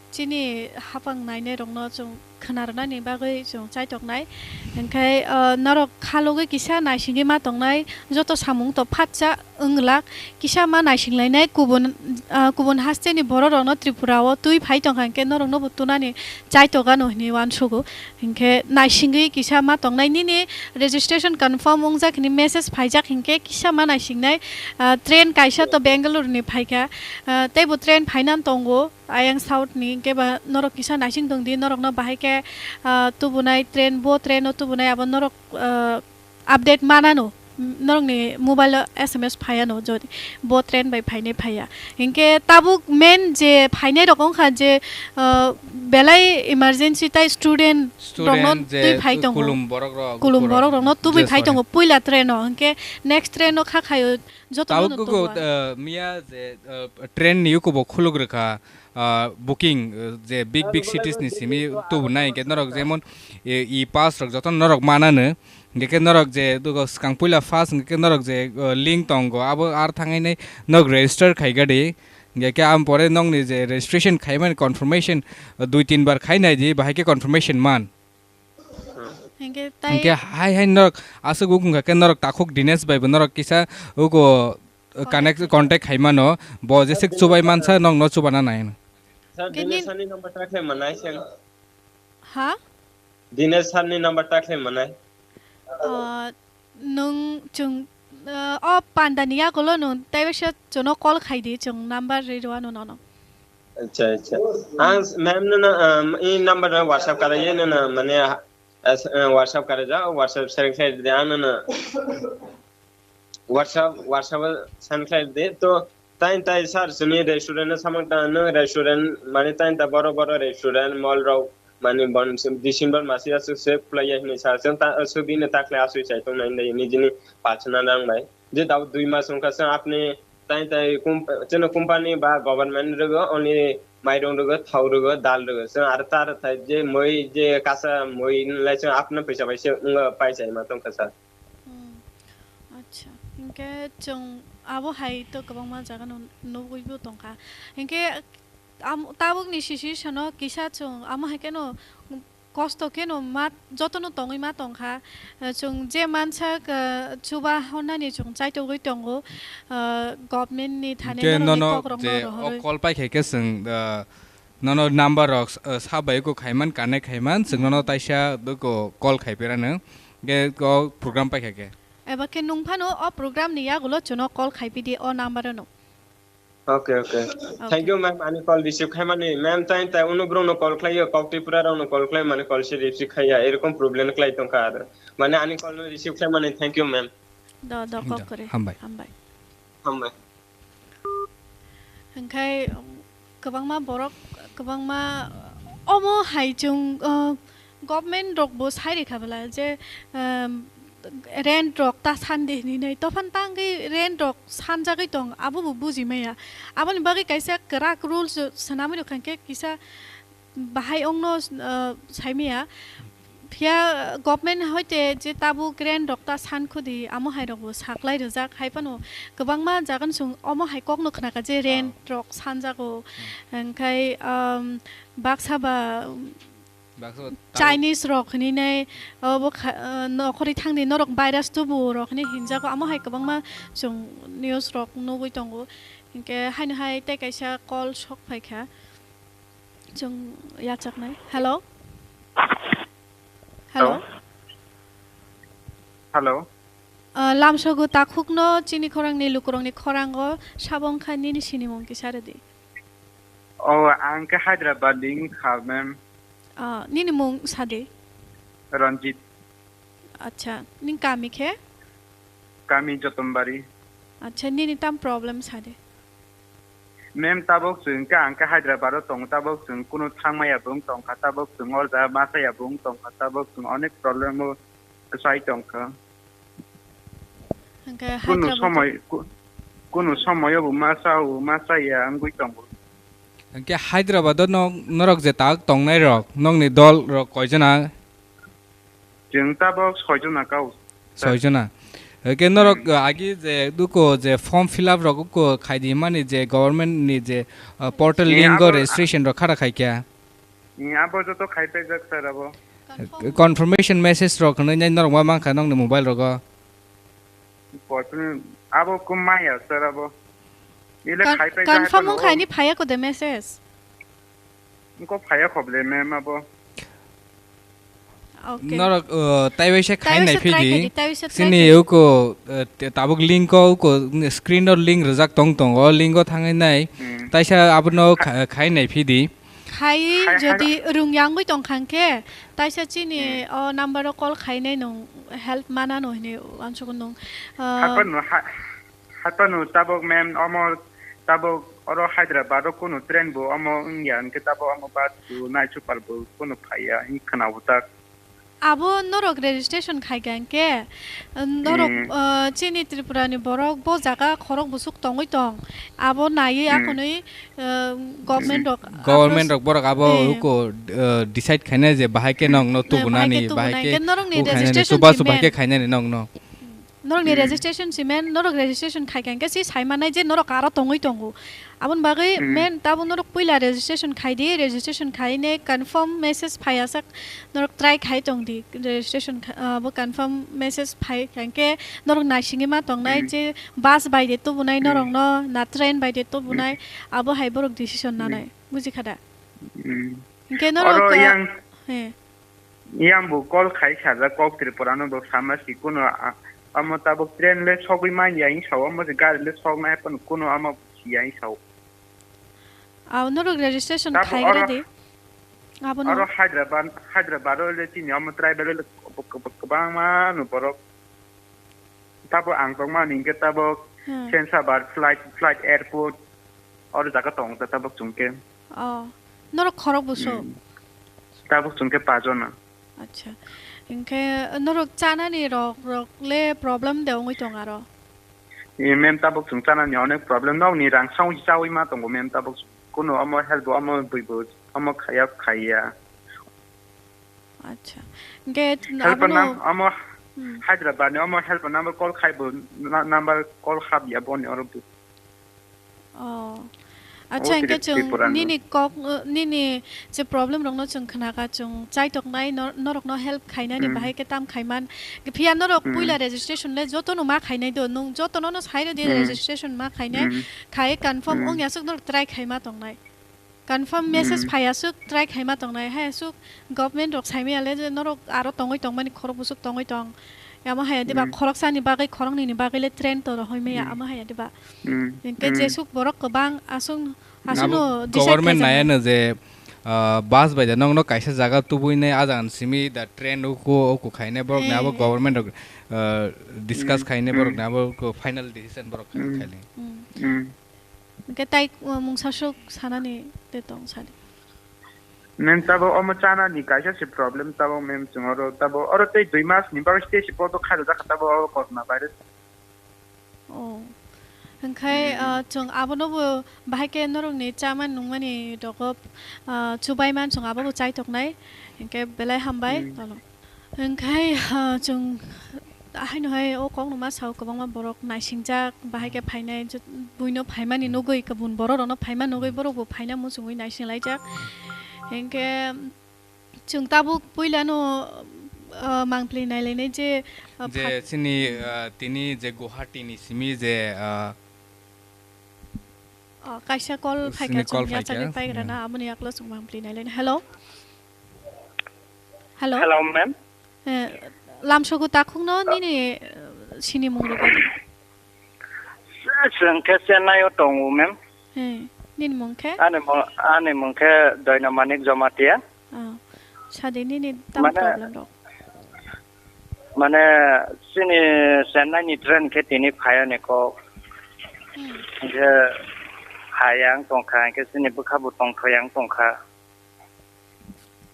chini hapang nainairokno chwng khna rwnani bagwi chwng chaitoknai. Hinkhe, ah, norok khalogwi kisa naisingwi ma tongnai, joto samung to phatsa wnglak, kisa ma naisinglainai, kubun, ah, kubun hasteni bororokno Tripura o twi phai tongkha hinkhe norokno bo tunani chaitok ano hinwi uansugo. Hinkhe naisingwi kisa ma tongnai, nini registration confirm wngjak hinwi message phaijak hinkhe kisa ma naisingnai, ah, train kaisa to Bangalore ni phaikha, ah, teibo train phainan tongo. Ayang South ni, hingke ba norok kisa naising tong di, norok no bahai ke, ah, tubunai train, bo train o tubunai abo norok, ah, update manano, norok ni mobile o S M S phaiya no, jodi bo train bai phainai phaiya. Hingke tabuk main je phainai rok wngkha je, ah, belai emergency tai student rok no Student je twi phai tongo. Kulum borok rok, Kulum borok rok no tubui je phai sorry. Tongo puila train o, hingke next train o kha khaio joto Tabuk no kugo, tubu. Ah, miya je, ah, train ni yukubo khuluk rwkha. Ah, booking, ah, je big big cities ni simi tubunai, hingke norok jemon e, e-pass rok joto norok manano, hingke norok je dugo swkang puila first hingke norok je, ah, link tongo, abo ar thangai nai norok register khai gadi, hingke am pore nokni je registration khaimani confirmation, ah, dui tin bar khai nai di, bahai ke confirmation man. Hingke tai Hingke hai hai norok aswk wngkha khe norok takhuk Dinesh bai bo norok kisa ugo connect, contact khai mano, bo jeswk chubai mansa nokno chubana nai. Sir, Kini- Dinesh sir ni number ta khlai manai sir. Ha? Dinesh sir ni number ta khlai manai. Ah, nwng chwng, ah, o panda ni yagulo nwng taibo se chwngno call khai di, chwng number ri rw ano nono. Acha, acha. Ang ma'am no na, um, i number no WhatsApp kara ye no na, mane, as, uh, WhatsApp kara ja, WhatsApp send khlai di, ang no na. WhatsApp, WhatsApp o send khlai di. To, tai, tai, sir, sini restaurant no samung ta, no restaurant, mane, tai, ta, boro, boro restaurant, mall rok, mane, bon, December masi aswk se play ya hini sa, sir, ta, aswk bini ta khlai aswk chai tong nai, nijini personal rang bai. Je tabo dui mas wngkha, sir, apni tai, tai, kum-, chwngno company ba government rwgo, only mairung rwgo, thau rwgo, dal rwgo. Chwng aro ta rwthai je mui, je kasa mui lai chwng apno pisa bai se wngwi pai chai ma tongkha, sir. Hmm. Acha. Hinkhe chwng abo hai to kwbangma jaga no nugwi bo tongkha. Hinkhe am-, tabukni situation o kisa chwng amo hai kheno kosto kheno ma, jotono tongwi ma tongkha. Eh, chwng je mansak, eh, chuba honnani chwng chaitogwi tongo, eh, government ni thani Hinkhe norokni nono kok rokno je rohorwi. O call pai khai khe chwng, eh, nono number rok, eh, sa bai ko khaiman, connect khaiman, chwng nono taisa ko call khai pera nw, ge ko program pai khai khe. Eba khe nung phano o program ni yagulo chwngno call khai pidi o number no. Okay, okay. Okay. Thank you, ma'am. Ani call receive khaimani, ma'am, tai, tai, unu brung no call khlaiyo, kok Tripura rok no call khlai, mani call se receive khaiya, erokom problem khlai tongkha aro. Mane ani call no receive khaimani, thank you, ma'am. Do, do, kok Do, kore. Hambai. Hambai. Hambai. Hingkhai, um, kwbangma borok, kwbangma, omo hai chwng, uh, Government rok bo sai rikha bwla je, um, rent rok ta sandi hinwi nai, tophan tangwi rent rok sanjagwi tong, abo bo buji maya. Aboni bagwi kaisa kwrak rules swnamwi rwkha khe kisa bahai ongno, uh, saimaya. Phiya government hoite je tabuk rent rok ta san khudi, amo hai rok bo saklai rwjak, hai phano kwbangma jaga no chwng omo hai kok no khnakha je rent rok sanjago. Hingkhai, um, baksa ba, Baksa ta- Chinese rok hinwi nai, obo kha-, ah, nokhorwi thangdi norok virus tubu rok hinwi hinjago, amo hai kwbangma chwng news rok nugwi tongo. Hinkhe haino hai tei kaisa call sok phaikha, chwng yachaknai. Hello? Hello? Hello? Hello? Ah, lamsogo takhukno chini khorangni lukurokni khorango sabo wngkha nini sinimung kisa rwdi. Oh, ang khe Hyderabad ni wngkha, ma'am. Ah, nini mung sadi? Ranjit. Acha, ning kami khe? Kami Jotombari. Acha, nini tam problem sadi? Ma'am, tabok chwng khe ang khe Hyderabad o tongo, tabok chwng kunu thangmaya bo wng tongkha, tabok chwng o jaga ma chaya bo wng tongkha, tabok chwng onek problem o kwchai tongkha. Hwnkhe kunu Hyderabad somoi, ku-, kunu somoyo bo ma chao, ma chaya wngwi tongo. Hwnkhe Hyderabad o nok, norok je tak tongnai rok, nokni dol rok koijona? Chwng tabok soijona kao. Soijona. Hwnkhe norok, hmm, agi je duko je form fill up rok uko khaidi mani je government ni je, uh, portal link o abo registration rok khara khaikha. Ni abo joto khai paijak sir abo. Confirm. Confirmation message rok hwnwi nai norok ma mankha nokni mobile rogo. Confirm, abo ko maya sir abo. Ile Con-, khai paijak confirm hai wng pano khaini phaiya ko de message? Wngkha phaiya khoble ma'am abo. Okay. Norok, uh, taiwaisa khai nai phidi. Taiwaisa try khaidi, taiwaisa try khaidi. Sini uko, uh, te-, tabuk link o uko screen o link rijak tong tongo, link o thangwi nai. Hmm. Taisa abono kha-, khai nai phidi. Khai, khai, jodi khai. Rung yangwi tong khang khe, taisa chini Hmm. o number o call khai nai nwng help mana no hini uansukgo nwng, uh, Haphano ha-, haphano tabuk ma'am omo tabuk oro Hyderabad o kunu train bo omo wngya hwnkhe tabuk omo bus bo night super bo kunu phaiya hwnwi khwna bwtak. Abo norok registration khaikha hwnkhe, norok, Hmm. uh, chini Tripura ni borok bo jaga khorok bwswk tongwi tong, abo naiwi Hmm. akhonwi, uh, government rok Government approach rok borok abo Eh. uko, uh, decide khainai je bahai khe nokno Eh, bahai khe tubunani, tubunai. Bahai khe Hwnkhe norokni u khainani, registration chubachu bahai khe payment. Khainani nokno. Norokni Hmm. registration si men, norok registration khai kha hwnkhe si sai mannai je norok aro tongwi tongo. Aboni bagwi Hmm. men tabuk norok puila registration khai di, registration khai ne confirm message phai asak norok try khai tong di, registration kha-, abo confirm message phai kha hwnkhe norok naisingwi ma tongnai Hmm. je bus bai de tubunai Hmm. norokno na train bai de tubunai, Hmm. abo hai borok decision Hmm. nanai, buji kha da? Hmm. Hwnkhe norok, Oro ah, yang he. Yang bo call khai sajak kok Tripura no bo sama si kuno, a-, amo tabuk train le sogwi man ya hing sao, amo se gari le sok nai pano kuno amo si ya hing sao. Aw, norok registration Tabuk khai oro, gra di. Abono. Oro Hyderabad, Hyderabad o le chini amo tribal le kb-, kb-, kwbangma no borok. Tabuk ang tongmani hwnkhe tabuk Hmm. Sensabad flight, flight airport, oro jaga tong ta tabuk chwng khe. Oh, norok khorok buso? Hmm. Tabuk chwng khe pajona. Acha. Hwnkhe norok chanani rok, rok le problem de wngwi tong aro? Eh, ma'am, tabuk chwng chanani onek problem. Nokni rang songwi chawi ma tongo, ma'am, tabuk chwng. Kuno omo help bo, omo bui bo, omo khaya, khaya. Acha. Hwnkhe Help abono nam-, omo Hmm. Hyderabad ni omo help number call khai bo na-, number call hap ya boni oro bo. Oh. Acha, Obo hwnkhe tiri chwng Tripura ni. Nini kok, uh, nini je problem rokno chwng khnakha, chwng chaitoknai nor-, norokno help khainani Hmm. bahai khe tam khaiman. Phiya norok Hmm. puila registration le jotono ma khainai do, nwng jotono no sai rw di Hmm. registration ma khainai, Hmm. khai confirm Hmm. wngya swk norok try khaima tongnai. Confirm message Hmm. phai aswk try khaima tongnai, hai aswk government rok saimaya le je norok aro tongwi tongmani khorok bwswk tongwi tong. Amo haya diba Hmm. khoroksani bagwi khoroknwini bagwi le train to rohoi maya, Hmm. amo haya diba. Hmm. Hwnkhe Hmm. jeswk borok kwbang aswk, aswkno Abo decide government khaijak nai. Nayano je, ah, bus bai da nokno kaisa jaga tubui nai, ah jaga ni simi da train uku uku khainai borok ni abo Eh. Government rok, ah, discuss Hmm. Khainai borok Hmm. ni abo ko final decision borok Hmm. Khainai. Hmm. Hmm. Hwnkhe tai, uh, mungsa swk sanani de tong sadi. Mem tabo omo chanani kaisa se problem tabo mem chwng oro tabo oro tei dui mas ni bagwi stay se bodo khairok jakha tabo oro corona virus. Oh. Hwnkhe, Hmm. uh, chwng abono bo bahai khe norokni chamani nungmani rogo, uh, chubai man chwng abobo chaitoknai. Hwnkhe belai hambai. Hmm. Tolo. Hwnkhe, ah, chwng haino hai o kokno ma sao, kwbangma borok naisingjak, bahai khe phainai, jot-, buino phaimani nugwi, kubun borok rokno phaima nugwi, borok bo phaina muchungwi naisinglaijak. Hwnkhe, chwng tabuk puilano, ah, mangpli nailainai je, ah, Je phat- chini, ah, tini je Guwahati ni simi je, ah, Oh, kaisa call Sini phaikha, call chwng phaikha. Yachagwi paigrana, Hmm. Aboni yaklo chwng mangpli nailainai. Hello? Hello? Hello, ma'am. Eh, lamsogo takhukno nini, eh, sinimung rwgadi. Chwng khe Chennai o tongo, ma'am. Eh, nini mung khe? Ani mo-, ani mung khe Doino Manik Jamatia. Oh, sadi nini tamo Mane problem rok? Mane chini Chennai ni train khe tini phaiya ni kok. Hmm. Hingkhe phaiya wng tongkha, hingkhe chini bwkha bo tongthokya wng tongkha.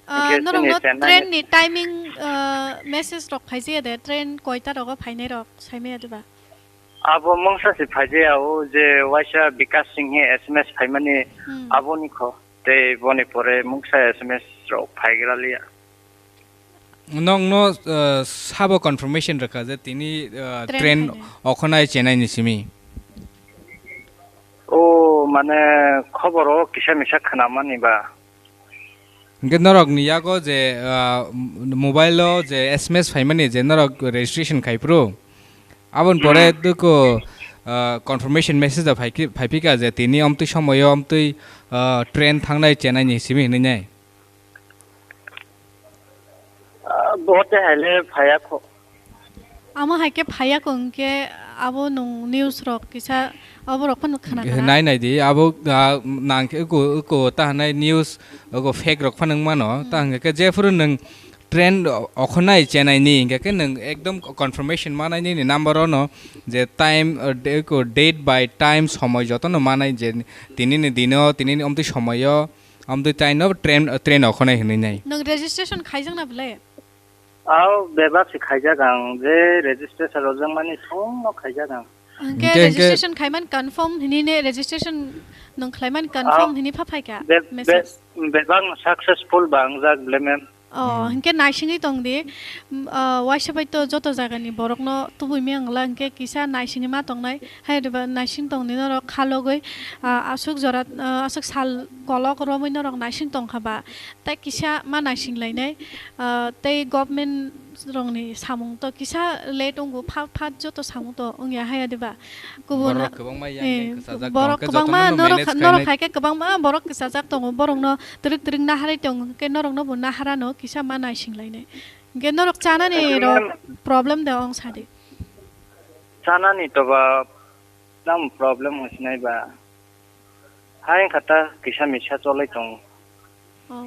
Ah, hingkhe norokno chini Chennai train ni ni timing, ah, message rok phaijaya de, train koita rogo phainai rok saimaya diba? Abo mungsa se phaijaya, o je waisa Bikash Singh he S M S phaimani Hmm. aboni kho. Tei boni pore mungsa S M S rok phaigra liya. Nokno, ah, sabo confirmation rwkha je tini, ah, Train train phainai. Okhonai Chennai ni simi. O, mane, khoboro kisa misa khnamani ba. Hwnkhe norokni yago je, ah, mobile-o je S M S phaimani je norok registration khai phuru, aboni pore Hmm. duko, ah, confirmation message da phaikhe, phaiphika je tini omtwi somoyo omtwi, ah, train thangnai Chennai ni simi hinwi nai. Ah, bote haile phaya kho. Amo hai khe phaiya kho hwnkhe abo nwng news rok kisa abo rok phano khna khna. Nai nai di, abo, ah, nang khe uko, uko ta hanai news, uko fake rok phano wng mano. Hmm. Ta hwnkhe khe jephuru nwng train o-, okhonai Chennai ni, hwnkhe khe nwng ekdom confirmation manai nini number ono je time, ah, de-, uko date by time somoi jotono manai je tini ni dino, tini ni omtwi somoyo, omtwi train o, train, train okhonai hinwi nai. Nwng registration khaijak na bwle? Aw, bebak se khaijak ang, je registration rwjakmani songno khaijak ang. Hwnkhe Hwnkhe, hwnkhe registration khaiman confirm hinine, registration nwng khlaiman confirm Aw, hini pha phaikha be-, be-, message. Bebak no successful ba wngjak bwle, ma'am. Oh, Hmm. hwnkhe naisingwi tong di. Mm, ah, waisa bai to joto jagani borokno tubui miyang la, hwnkhe kisa naisingwi ma tongnai. Hai rwba naising tong di norok khalogwi, ah, aswk jora, ah, aswk sal kolok romwi norok naising tongkha ba. Tai kisa ma naising lainai, ah, tei government rokni samung to kisa late wngo, phat, phat joto samung to wngya haya de ba? Kubun Borok kwbangma yang eh, yang kwchajak borok tongkhe kwbangma jotono norok manage kha-, norok khainai. Hai khe kwbangma borok kwchajak tongo, borokno twrwk twrwk naharwi tong khe norokno bo naharano kisa ma naising lainai. Hwnkhe norok chanani Hwnkhe rok ma'am problem de ong sadi. Chanani to ba tamo problem wngsinai ba? Hai wngkha ta kisa misa cholai tongo. Oh.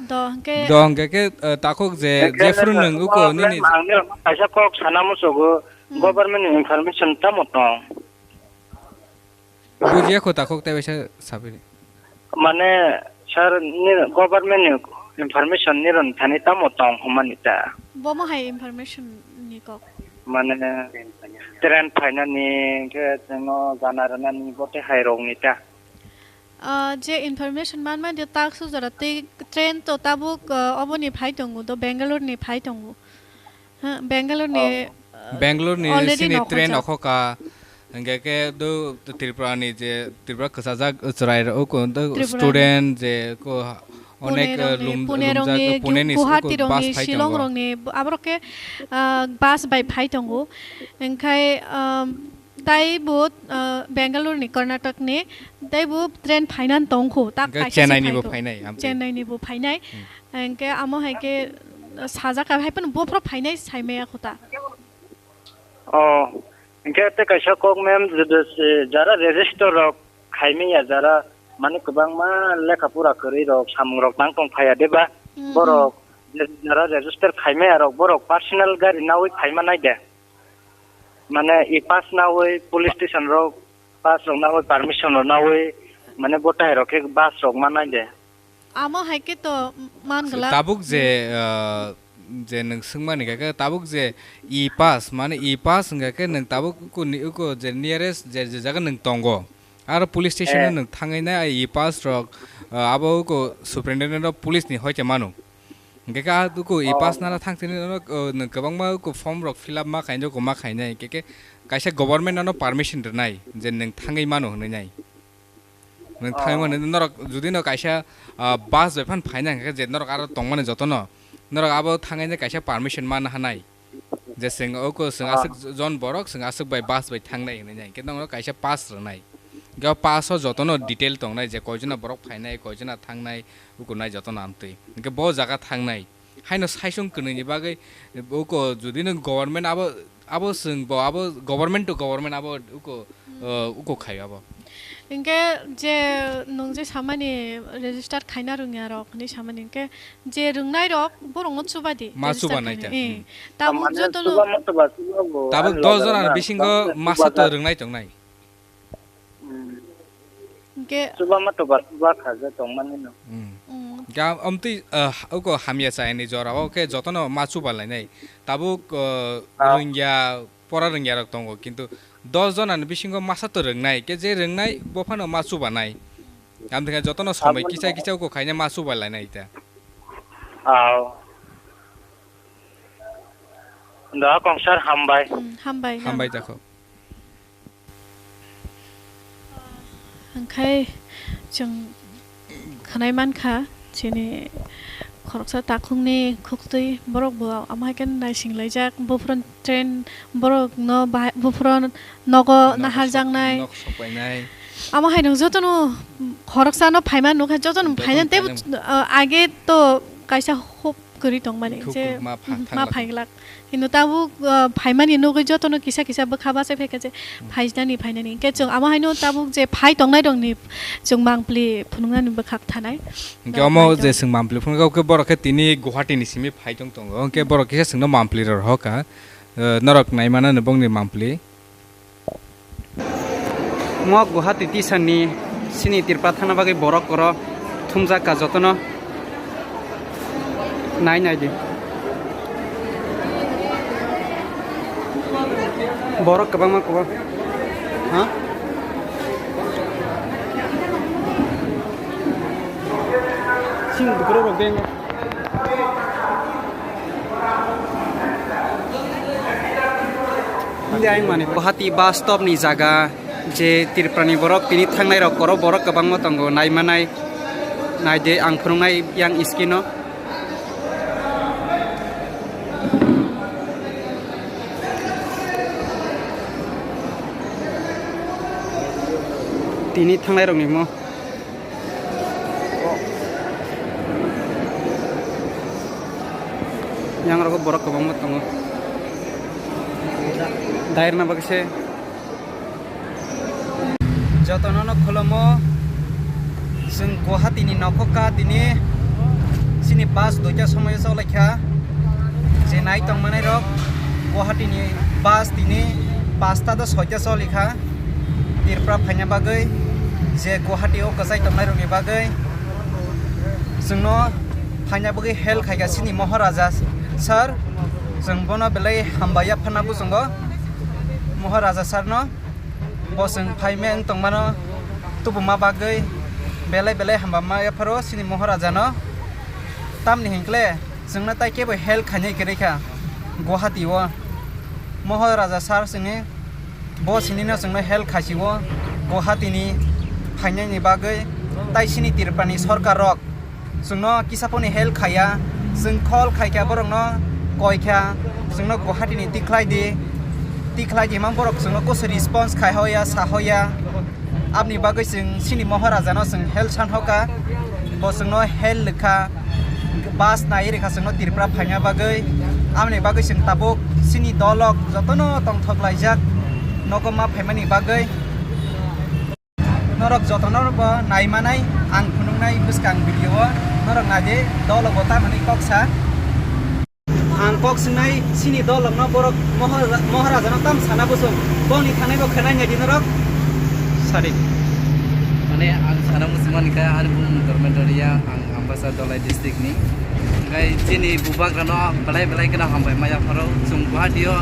Do hwnkhe Do hwnkhe khe, eh, takhuk je, Hwnkhe jephru nwng uko problem nini ang nirok kaisa kok sana muchugo, Hmm. government ni information tamo tong? Bujiya kho takhuk tei waisa sabini. Mane, sir, ni government ni information nirok thani tamo tong hwnmani ta? Bomo hai information ni kok? Mane, train phainani, hwnkhe chwngno gana rwnani, bote hai rokni ta? Ah, je information manmani tak sujara tei train to tabuk, ah, oboni phai tongo, do Bangalore ni phai tongo. Ha, Bangalore ni, Oh. ah, Bangalore ni already sini nok train hojak. Okhoka. Hingke ke do Tripura ni je Tripura kwchajak chwrai rok, o ko do Tripura ni. Student je ko Pune onek, rok eh, ni, lum-, Pune rok lumjak, ni, Pune ni Guwahati ko rok bus ni, phai Shillong tongo. Rok ni, aborok ke, ah, bus bai phai tongo. Hingkhai, um, tai bo, ah, Bangalore ni, Karnataka ni, tai bo train phainan tongkho, tak Hingke kaisa se Chennai ni bo phaikho. Phainai, amtwi. Chennai ni bo phainai. Hmm. Hingke amo hai ke sajak hai phano bophoro phainai saimaya kho ta. Oh, hingke te kaisa kok mem, jara register rok khaimaya, jara mani kwbangma lekha pura kwrwi rok, samung rok nang tong phaiya de ba? Hmm, borok hmm. Je jara register khaimaya rok, borok personal gari nawi phaima nai de? Mane e pass nawi police station rok, pass rok nawi, permission rok nawi, mane bo tai rok khe bus rok ma nai de? Amo hai khe to man glak. Tabuk je, Hmm. ah, je nwng swngmani khe, khe tabuk je e-pass, mane e-pass wngkha khe nwng tabuk uko ni, uko je nearest je, je jaga nwng tongo, aro police station o Eh. Nwng thangwi nai e-pass rok, ah, abo uko superintendent of police ni hoite mano. Hingke khe ah, uko Oh. E-pass nana thang sini no, oh, nwng kwbangma uko form rok fill up ma khainai, uko ma khainai. Hingke khe kaisa government ano permission rwnai je nwng thangwi mano hwnwi nai. Nwng thangwi Oh. Mano, norok jodi no kaisa, ah, bus bai phan phaina hingkhe je norok aro tongmani jotono, norok abo thangwi nai kaisa permission mana hanai. Je chwng oko chwng Ah. Aswk jon borok chwng aswk bai bus bai thangnai hwnwi nai. Hingkhe norok kaisa pass rwnai. Hingkhe o pass o jotono detail tongnai je koijona borok phainai, koijona thangnai, uko nai jotono amtwi. Hingkhe bo jaga thangnai. Haino saichung kwnwi ni bagwi uko jodi no government abo, abo chwng bo abo government to government abo uko, Hmm. uh, uko khai abo. Hingke je nwng je samani register khaina rwngya rok hinwi samani hingke je rwngnai rok borok no chuba di, Ma register chuba nai khaina. Ta. Eh, Hmm. Tabuk Mane joto no chuba ma chuba chuba bo, Tabuk ani dos loge jona rok ni na bisingo chuba masa to chuba rwngnai tongnai. Hmm. Hingke Chuba ma chuba chuba kha je tongmani no. Hmm. Hmm. Ga amtwi, uh, uko hamya chayani jora o khe jotono ma chuba lainai. Tabuk, uh, Ah. Rwngya pora rwngya rok tongo, kintu dos jona ni bisingo masa to rwngnai, ke je rwngnai bo phano ma chubanai. Amtwkha jotono somoi Aboni kisa kisa uko khaina ma chuba lainai ta. Aw. Da kong sir hambai. Hmm, hambai. Hambai ta kho. Hingkhai chwng khwnai mankha, Chini khoroksa takhukni khuktwi borok bo amo hai khe naising laijak. Buphuru train borok no bahai, buphuru nogo Nok naharjaknai. Sok-, nok sok painai. Amo hai no jotono khoroksa no phaima nukha, jotono Jotono phaina teibo, phaina. Ah, age to kaisa hope kwrwi tongmani Khuk je, ma pha-, mhm, ma thanglak. Phaiglak. Hino tabuk, ah, phaimani nugwi jotono kisa kisa bwkha bachai phaikha je Hmm. phainani, phainani. Hwnkhe chwng amo haino tabuk je phai tongnai rokni chwng mangpli phunuknani bwkhak thanai. Hwnkhe omo je chwng mangpli phunukha, hwnkhe borok khe tini Guwahati ni simi phai tong tongo. Hwnkhe borok kisa chwngno mangpli rw rohor kha. Ah, norok naimanani bongni mangpli. Mo Guwahati tisani sini Tripura thangna bagwi borok koro thumjak ka jotono. Nai nai di. Borok kwbangma kwbang. Ha? Sini bwkrok rok de. Hindi ayang mani. Guwahati bus stop ni jaga je Tripura ni borok tini thangnai rok koro borok kwbangma tongo naimanai naide ang phwrwngnai yang screen o. Tini thangnai rok ni mo. Yang rogo borok kwbangma tongo. Dairna bagwi se jotono no kholomo. Chwng Guwahati ni nokho ka tini sini bus duita somoyo cholaikha. Je nai tongmanai rok Guwahati ni bus tini pasta do soita cholikha. Tripura phaina bagwi, je Guwahati o kwchai tongnai rokni bagwi chwngno phaina bagwi help khaikha chini Moharaja sir, chwng bono belai hambai yapharna buchungo Moharaja sir no, bo chwng phaimeng tongmano tubuma bagwi belai belai hamba ma yapharo chini Moharaja no, tamni hinkle chwngno tai kebo help khainai kwrwi kha Guwahati o Moharaja sir chwngni. Bo sinino chwngno help khaisio Guwahati ni phainani bagwi, tai sini Tripura ni sorkar rok chwngno kisa phone help khaiya, chwng call khaikha borokno koikha chwngno Guwahati ni tikhlai di, tikhlai di man borok chwngno kusu response khai hoya sa hoya. Aboni bagwi chwng sini Moharaja no chwng help san hoka, bo chwngno help rwkha. Bus nai rwkha chwngno Tripura phaina bagwi. Aboni bagwi chwng tabuk chini dolok jotono tongthok laijak nogo ma phaimani bagwi. Norok jotono bo naimanai ang phunuknai bwskang video o. Norok naidi dolok bo tamani kok sa. Ang kok swngnai chini dolokno borok Mohar-, Moharaja no tam sana bwswng boni thanai bo khwnai nai di norok. Sadi. Mane ang sana muchung mankha ani bumung Dharmendra Reang, ang Ambasa Dhalai district ni. Hingkhai chini bubagrano belai belai kheno hambai ma yapharo. Chwng Guwahati o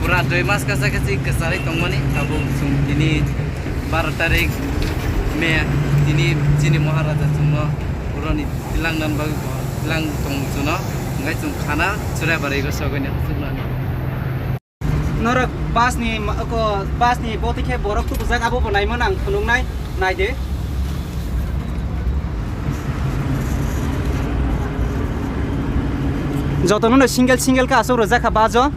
pura dui mas kacha kachi kwcharwi tongmani, tabuk chwng tini baro tarik May, tini chini Maharaja chwngno boroni tilang nan bagwi bo tilang tong chwngno, hingkhai chwng khana Churaibarwi go sogwi ni chwngno. Norok bus ni ma-, oko bus ni boti khe borok tubujak, abo bo naimano ang phunuknai, naidi. Jotono no single single khe aswk rwjak kha bus o.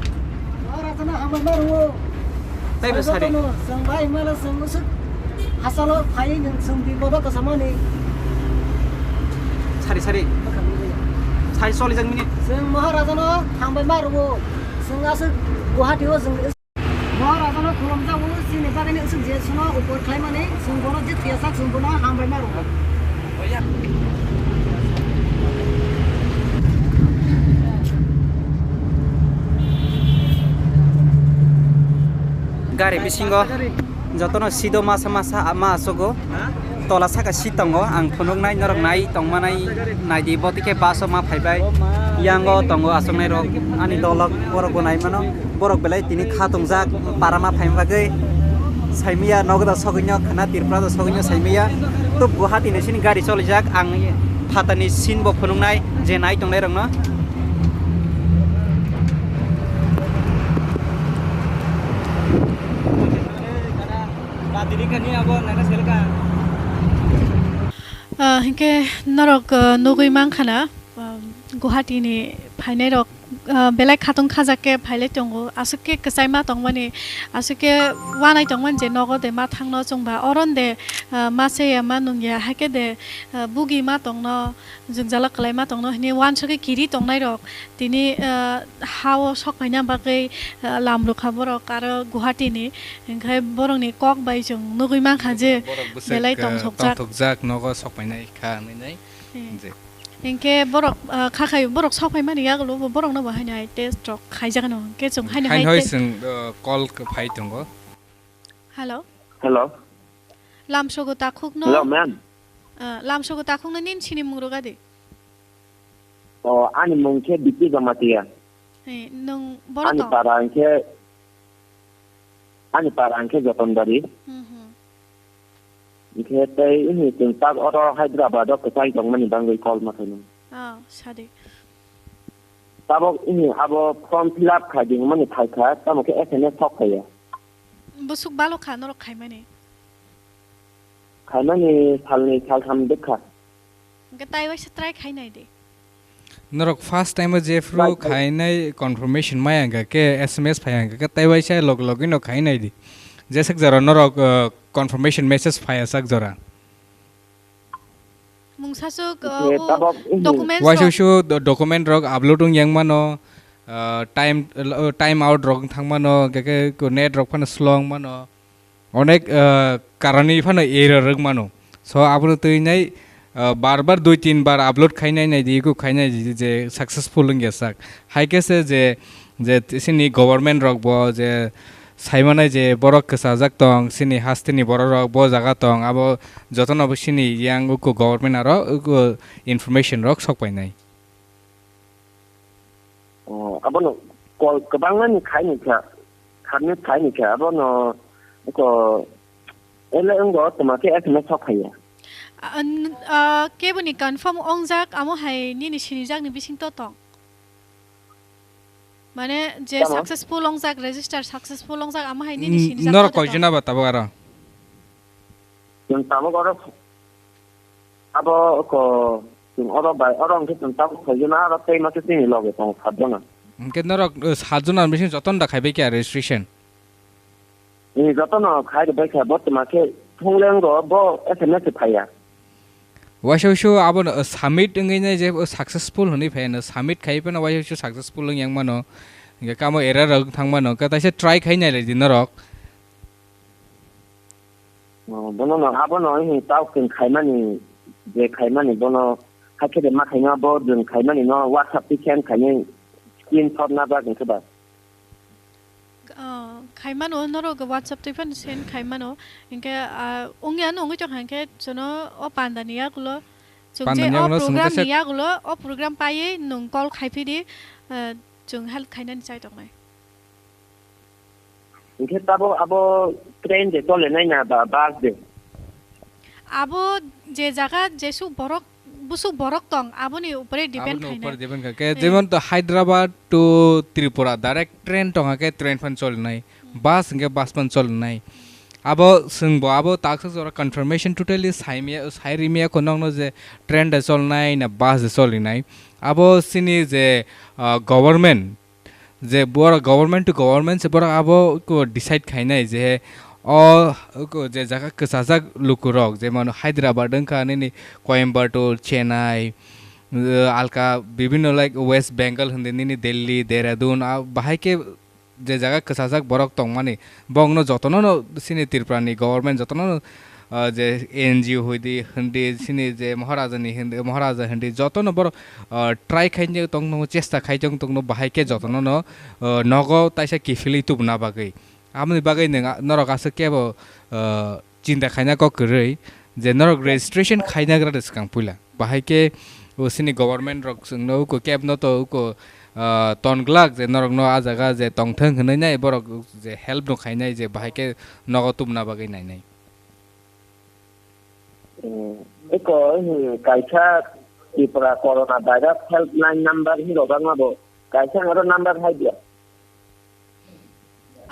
Tei bo sari. Jotono chwng bai mala chwng usuk hasalo phai nwng chwng bipodo kwsamani. Sari, sari. Sari chollijak minute. Chwng Maharaja no hambai ma rwo. Chwng aswk Guwahati o chwng Maharaja no khulumjago, chini bagwi ni usuk je suno upor khlaimani, chwng bono je thwiyasak, chwng bono hambai ma rwo. Gari bisingo jotono seat o masa masa ma achugo. Tola saka seat tongo, ang phunuknai norok nai tongmanai naidi, bo tikhe bus o ma phaibai. Yango tongo achuknai rok, ani dolok borok bo naimano. Borok belai tini kha tongjak, para ma phaima bagwi. Saimaya nogo da sogwino khna, Tripura da sogwino saimaya. Tub Guwahati ni sini gari cholijak, ang phatani scene bo phunuknai je nai tongnai rokno. Ah, hinkhe norok, ah, nugwi mankha na, ah, Guwahati ni phainai rok, ah, belai khatung khajak khe phailai tongo, aswk khe kwchai ma tongmani, aswk khe wanai tongmani je nogo de ma thangno chwngba oron de, ah, ma se ya ma nung ya, haikhe de, ah, bugi ma tongno, jwngjala kwlai ma tongno hinwi uansukhe kiri tongnai rok tini, ah, ha o sok paina bagwi, ah, lam rwkha borok aro Guwahati ni, hinkhe borok ni kok bai chwng nugwi mankha je borok bwswk, belai ah, tongthokjak. Tongthokjak nogo sok painai kha hinwi nai. Eh. Je. Hinkhe borok, ah, kha khai borok sok phaimani yagulo bo borokno bo haino hai test rok khaijak no. Hinkhe chwng haino Haino hai hai te- chwng, ah, call k-, phai tongo. Hello. Hello. Lamsogo takhukno. Hello, ma'am. Ah, lamsogo takhukno nini sinimung rwgadi. O, ani mung khe Bipi Jamatia. Eh, nwng boro Ani tong? Para hinkhe, ani para hinkhe Jotonbari. Hmm, hmm. Hinkhe tei ini chwng tak oro Hyderabad o kwchang tongmani bagwi call ma khainai. Oh, sadi. Tabok ini abo form fill up khai di hwnmani phaikha, tamo khe S M S thok phaiya. Bwswk balo kha norok khaimani? Khaimani salni saltham dekha. Hwnkhe tai waisa try khai nai di. Norok first time o jephru Right, right. Khainai confirmation maya hwnkha khe S M S phaiya hwnkha khe tai waisa log logino khai nai di. Jeswk jora norok, uh, confirmation message phaiya sak jora. Mungsaswk, Hwnkhe uh, o tabok, mhm. Documents Waisa rok. Waisa do-, document rok upload wng yang mano, uh, time, uh, time out rok wng thang mano, hwnkhe khe ko net rok phano slow wng mano. Onek, ah, karani phano error rwk mano. So, abono twi nai, ah, bar bar dui tin bar upload khainai nai di, eko khainai di je successful wngya sak. Hai khe se je, je t-, sini government rok bo je saimanai je borok kwchajak tong, sini hasteni borok rok bo jaga tong, abo jotono bo sini yang eko government aro eko information rok sok painai. Oh, abono call kwbangma ni khai ni kha, kharni khai ni kha, abono ko ele wngbo toma khe S M S sok phaiya. Ah, n-, ah, keboni confirm ongjak, amo hai nini sinijak ni bising to tong. Mane je Tamo? Successful ongjak, register successful ongjak, amo hai nini N-, sinijak norok to tong. Koijona ba tabok aro? Chwng tabok oro, abo ko, chwng oro bai, oro hwnkhe chwng tabuk soi jona, aro tei masa chini loge tongo sat jona. Hwnkhe norok, uh, sat jona bising jotono da khaibai khe registration? Ni jotono khai rwbai kha, bo tma khe thungleng ro, bo S M S se phaiya. Waisa waisa abono, uh, submit wngwi nai je, uh, successful hwnwi phaiya no, submit khai phano waisa waisa successful wng yang mano. Hwnkhe kamo error rok thang mano, hwnkhe taisa try khai nai lai di norok. Oh, bono no, abono hini tao chwng khaimani, je khaimani bono, hakhe de ma khaima bo chwng khaimani no WhatsApp twi send khainai screenshot na jak hwnkhe ba. Oh, khaimano, norok WhatsApp twi phano send khaimano. Hinkhe, ah, wngya no wngwi tongkha hinkhe chwngno o panda ni yagulo, chwng Panda je ni o yagulo chwng program kaisa ni yagulo, o program paiwi nwng call khaiphi di, ah, chwng help khainani chai tongnai. Hwnkhe tabok abo train de chole nai na ba bus de? Abo je jaga jesuk borok, busuk borok tong, aboni upore depend Aboni khainai. Upore depend kha. Khe Eh. Jemon to Hyderabad to Tripura direct train tongkha khe train phan chole nai, Hmm. Bus hwnkhe bus phan chole nai. Abo chwngbo abo taksa jora confirmation totally saimaya, sai rimaya kho nokno je train de chole nai na bus de chole nai. Abo chini je, ah, government, je borok government to government se borok abo ko decide khainai je o ko je jaga kwchajak lukurok, jemon Hyderabad wngkha, nini Coimbatore, Chennai, eh, alka bibhinno like West Bengal hindi, nini Delhi, Dehradun, ah, bahai khe je jaga kwchajak borok tongmani, bongno jotono no chini Tripura ni government jotono no ah, je N G O hoidi, hindi, sini je Maharaja ni hindi, Maharaja hindi, jotono borok, ah, try khainai tong tongo, chesta khai tong tongo, bahai khe jotono no, ah, nogo taisa kiphilwi tubuna bagwi. Aboni bagwi nwng a-, norok aswk kebo, ah, chinta khaina kok kwrwi je norok registration khaina gra de swkang puila. Bahai khe o sini government rok chwngno uko kebno to uko, ah, ton glak je norokno a jaga je tongthwng hwnwi nai borok je help no khainai je bahai khe nogo tubuna bagwi nainai. Eh, eko, eh, kaisa Tripura Corona Virus Helpline Number hinwi rwjakma bo kaisa aro number hai dia.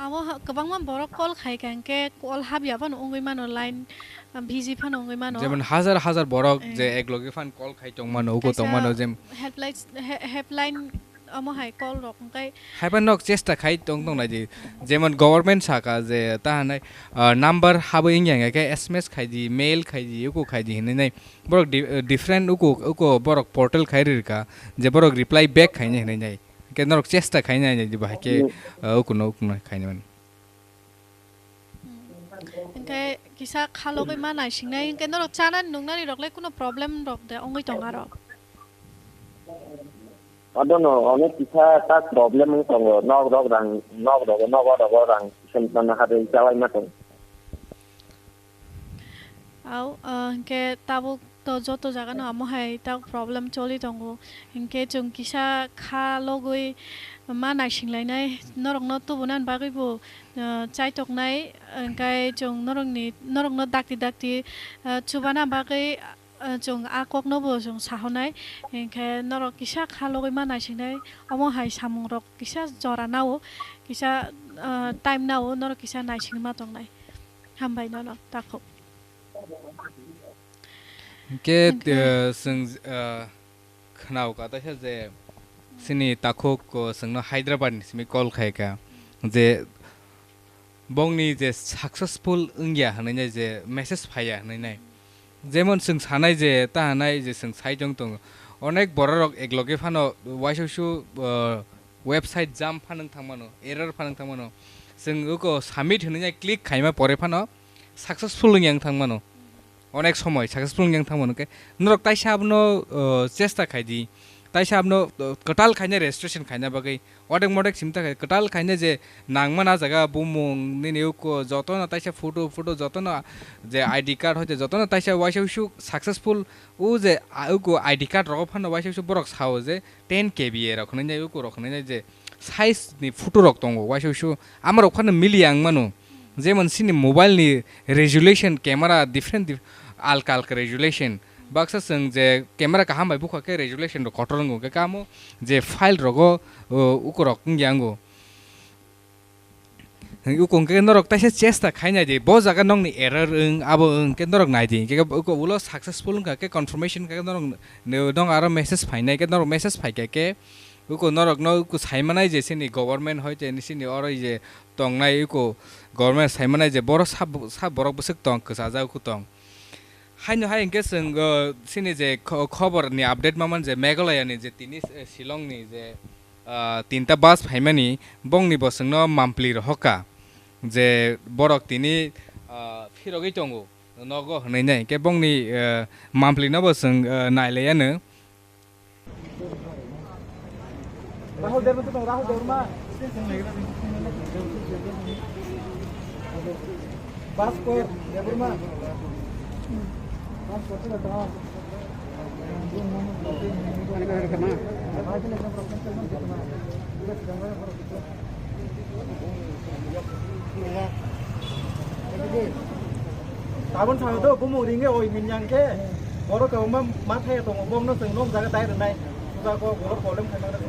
Abo ha-, kwbangma borok call khai kha, hwnkhe call habya phano wngwi mano, line, ah, busy phano wngwi mano. Jemon hajar hajar borok Eh. je ek loge phan call khai tong mano, uko Kaisa tong mano, jem- helpline, he-, helpline omo hai call rok hwnkhe Haiba nok chesta khai tong tong nai di. Jemon government saka je ta hanai, ah, number habwi wngya hwnkhe S M S khai di, mail khai di, uko khai di hinwi nai. Borok di-, eh, different uko, uko borok portal khai ri rwkha je borok reply back khainai hinwi nai. Hwnkhe norok chesta khainai nai di bahai khe, Hmm. ah, ukuno, ukuno khainai mani. Hmm. Hwnkhe kisa khalogwi ma naisingnai, hwnkhe norok chanani nungnani rok le kuno problem rok de wngwi tong aro? Odono onek kisa ta problem wng tongo, nok rok rang, nok rok, nok rok rang kisa mano hade chawai ma tong. Au, ah, hwnkhe tabuk to joto jaga no amo hai ta problem choli tongo. Hwnkhe chwng kisa kha logwi ma naising lainai. Norok no tubuna ni bagwi bo, ah, chaitok nai. Hwnkhe chwng norok ni, norok no dakti dakti, ah, chubana bagwi, ah, chwng a kok no bo chwng sahonai. Hwnkhe norok kisa kha logwi ma naising nai. Omo hai samung rok kisa jora nao, kisa, ah, time nao norok kisa naising ma tong nai. Hambai nono, takhuk. Hwnkhe, Hwnkhe, eh, chwng, eh, khwnao ka taisa je chini takhuk, oh, chwngno Hyderabad ni simi call khai kha je bongni je successful wngya hwnwi nai je message phaiya hwnwi nai. Jemon chwng sanai je ta hanai je chwng sai tong tongo. Onek borok rok ek loge phano waisa wasu, uh, website jam phanang thang mano, error phanang thang mano. Chwng uko submit hwnwi nai click khaima pore phano successful wngya wng thang mano. Onek somoi successful wngya wng thang mano khe norok taisa abono, uh, chesta khai di. Taisa abono, uh, kwtal khaina registration khaina bagwi. Odek modek simi ta khe kwtal khaina je nangmana jaga bumung nini uko jotono taisa photo, photo jotono je I D card hoite jotono taisa waisa wasu successful o je a-, uko I D card rogo phano waisa wasu borok sao je ten K B A rok hwnwi nai uko rok hwnwi nai je size ni photo rok tongo waisa wasu ama rok phano miliya wng mano. Jemon chini mobile ni resolution, camera different dif-, alka alka resolution. Baksa chwng je camera kaham bai bukha khe resolution rok kotor wngo, hwnkhe kamo je file rogo, o, ukorok wngya wngo. Uko hwnkhe norok taisa chesta khainai di, bo jaga nokni error wng, abo wng khe norok nai di, hwnkhe uko ulo successful wngkha khe confirmation khe norok, nw-, nong aro message phainai khe norok message phaikha khe, uko norokno uko saimanai je chini government hoi je chini oro je tongnai uko government saimanai je boro sab-, sab borok bwswk tong, kwchajak uko tong. Haino hai hwnkhe chwng, uh, chini je kho-, khobor ni update ma man je Meghalaya ni je tini, eh, Shillong ni je, ah, tinta bus phaimani bongni bo chwngno mampli rohorkha je borok tini, ah, phirogwi tongo nogo hwnwi nai hwnkhe bongni, eh, mampli no bo chwng, eh, nailaiyano. Rahul Debbarma to tong, Rahul Debbarma. Bas kor, Debbarma. Bas kor to tong. Tabon sao do bumung ringe oi minyang ke. Borok kwbangma ma thaya tongo, bokno chwng nok jaga dai rwnai. Suda ko borok problem khaima rw.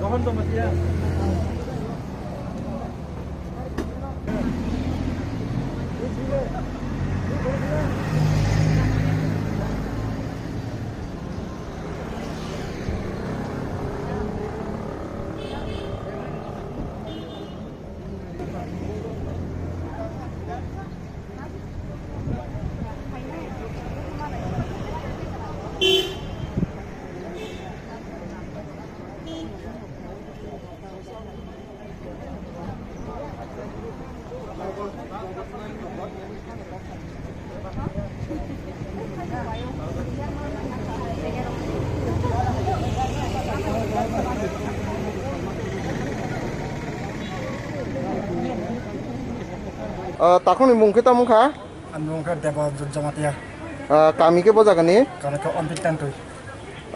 Rohon to masiya. Ah, takhukni mung khe tamo wngkha? Ani mung khe Deba Jamatia. Ah, kami khe bo jagani? Kami khe Ampit Tantwi.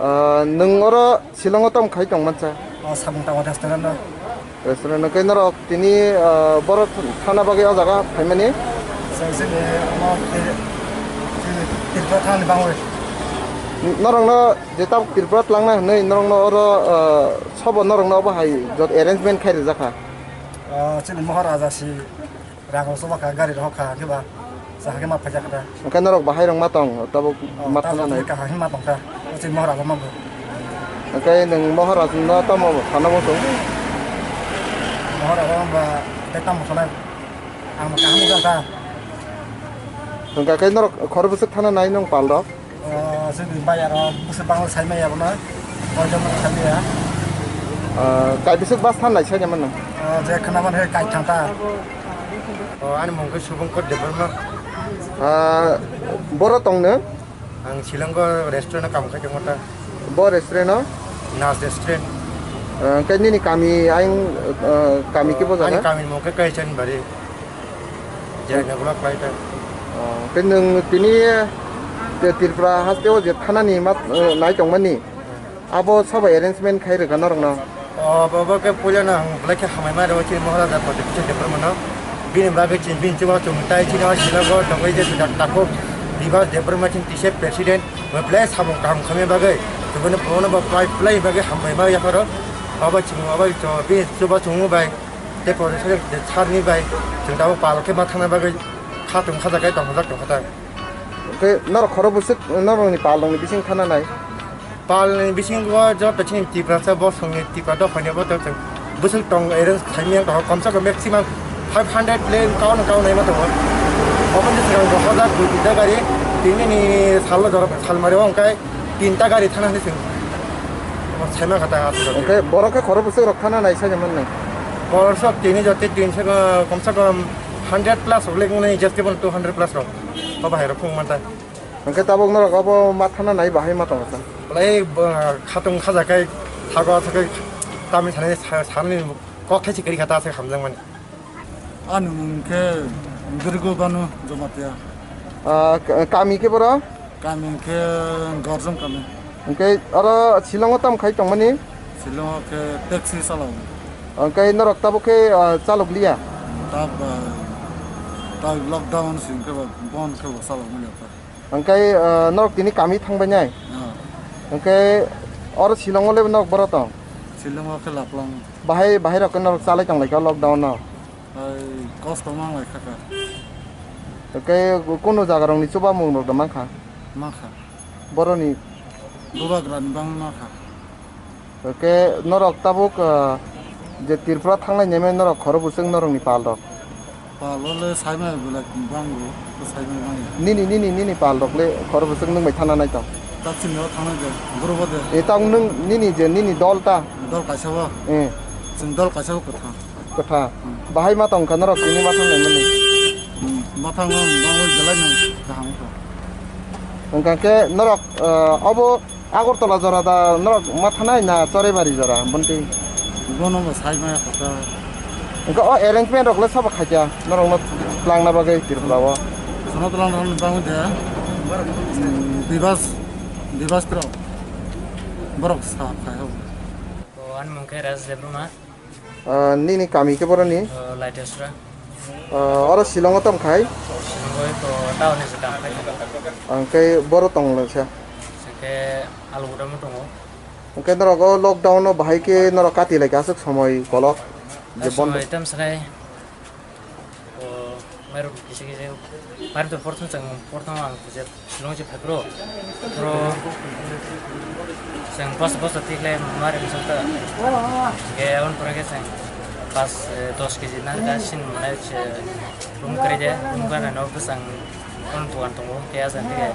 Ah, nwng oro Shillong o tamo khai tong mansa? O Sabung Tawa restaurant o. Restaurant o khe norok tini, ah, borok thana bagwi o jaga phaimani? Chwng chini omo Tri-, Tri-, Tripura thani bangwi. Norokno je tabuk Tripura twlangna hwnwi norokno oro, ah, sobo norokno obo hai jot arrangement khai rijak kha? Ah, chini Maharaja si rang rok choba kha, gari rok kha, hwnkhe ba chahakhe ma phaijak kha da. Hwnkhe norok bahai rok ma tong tabuk? Oh, ma tabuk thana nai? Kaham ma tong kha, o chini Maharaja ma bo. Hwnkhe nwng Maharaja no tamo sana bo tong? Maharaja ba tei tamo sanai, ang kaham wngkha kha. Hwnkhe khe norok khoro bwswk thana nai nwng pal rok? Ah, chini bayar o bwswk bangla sai maya bono. Koijon no sai maya. Ah, kai bwswk bus thanai sai mano? Ah, je khna man he kai thang ta. O, ani mung khe Subhankar Debbarma. Ah, boro tong no? Ang Shillong o restaurant o kam khai tongo ta. Bo restaurant o? Nas restaurant. Ah, kai nini kami aing, ah, kami khe bo jaga? Ani kami mung khe Kaichanbari. Jai Nagula Flight. Oh, tei nwng tini, eh, Tripura haste o je thanani ma, eh, nai tongmani, abo sobo arrangement khai rwkha norokno? Oh, bo, bo khe puila no ang belai khe hamai ma rw chini Maharaja Pradyut Kishore Debbarma no. Bini bagwi chini, bini chuba chwng tai chini o Shillong o tongwi je takhuk Bibas Debbarma chini tisa president, bo belai samung kaham khamya bagwi, chwngno bono bo belai bagwi hambai ma yapharo. Abo chwng, abo bini chuba chwng bai. Tei pore se je sarni bai chwng tabuk pal khe ma thangna bagwi khatung khajakai tongthok tongkha ta. Khe norok khoro bwswk norokni pal rokni bising thana nai? Palni bisingo joto chini Tiprasa bosongni Tipra dophani bo to chwng bwswk tong arrange khaimya tong, komsa kom maximum five hundred le kauna kauna ma tongo. Oboni swkang bo hojak dui tinta gari tinini salo jorok salmari o hwnkhai tinta gari thana hinwi chwng saima kha ta aswk. Hwnkhe borok khe khoro bwswk rok thana nai sai mannai? Borok sok tini jotwi tin se, ah, komsa kom hundred plus rok le wngnai, just even two hundred plus rok. O bahai rok phung manta. Hwnkhe tabuk norok obo ma thana nai bahai ma tongo sa? Belai, ah, khatung khajakai thago aswk tamni sanani sa-, sanani kok thai se kwrwi kha ta aswk hamjakmani. Ani mung khe Birgo Banu Jamatia. Ah, ka-, kami khe boro? Kami khe Gorjong kami. Hwnkhe oro Shillong o tamo khai tongmani? Shillong o khe taxi chalao. Hwnkhe norok tabuk khe, ah, chalok liya? Tab, ah, tab lockdown sing khe bo bon khe bo chalok manya ta. Hwnkhe, ah, norok tini kami thangbai nai? Ah. Hwnkhe oro Shillong o le norok boro tong? Shillong o khe Laplang. Bahai, bahai rok khe norok chalai tong lai kha lockdown no? Hai, kosto mang lai kha kha. Hwnkhe kunu jaga rok ni chuba mung rok da mang kha? Mang kha. Boroni? Bubagra ni bang mang kha. Hwnkhe norok tabuk, ah, je Tripura thanglai nai mani norok khoro bwswk norok ni pal rok? Pal o le sai maya belai bang o, sai maya bang ya. Nini, nini, nini pal rok le khoro bwswk nwng bai thana nai tong? Tab chini o thang nai de, group o de. E, tang nwng nini je, nini dol ta? Dol kaisa bo. Eh. Chwng dol kaisa bo kwthang. Kwthang. Hmm. Bahai ma tong kha norok tini ma thang nai mani? Hmm. Ma thang o, bang o belai no kaham kha. Hwnkha khe norok, ah, obo Agartala jora da norok ma thanai na Choraibari jora, Bonti? Bono bo sai maya kha ta. Hwnkhe o arrangement rok le sobo khaikha norok no twlangna bagwi Tripura o? Sono twlang rok bang de, hmm, Bibas, Bibas Trok. Borok sa khai ho. O, ani mung khe Rajesh Debbarma. Ah, nini kami khe boroni? O, Laitesra. Ah, oro Shillong o tong khai? Shillong o to town ni se kam khai. Ang khe boro tong le sa. Hwnkhe Aluguda mo tongo. Hwnkhe norok o lockdown o bahai khe norok kati lai kha aswk somoi kolok je bondo. Somoi tam sanai. O, mairok kisa kisa, mairok to porthom chwng, porthom ang je Shillong se phaikro, pro chwng bosta bosta tikle mairok kisa ta. Ke on pore ke chwng pas, eh, dos kg na ka sin mane se room kare de, room ka na no bwsang on buan tongo, ke asan tike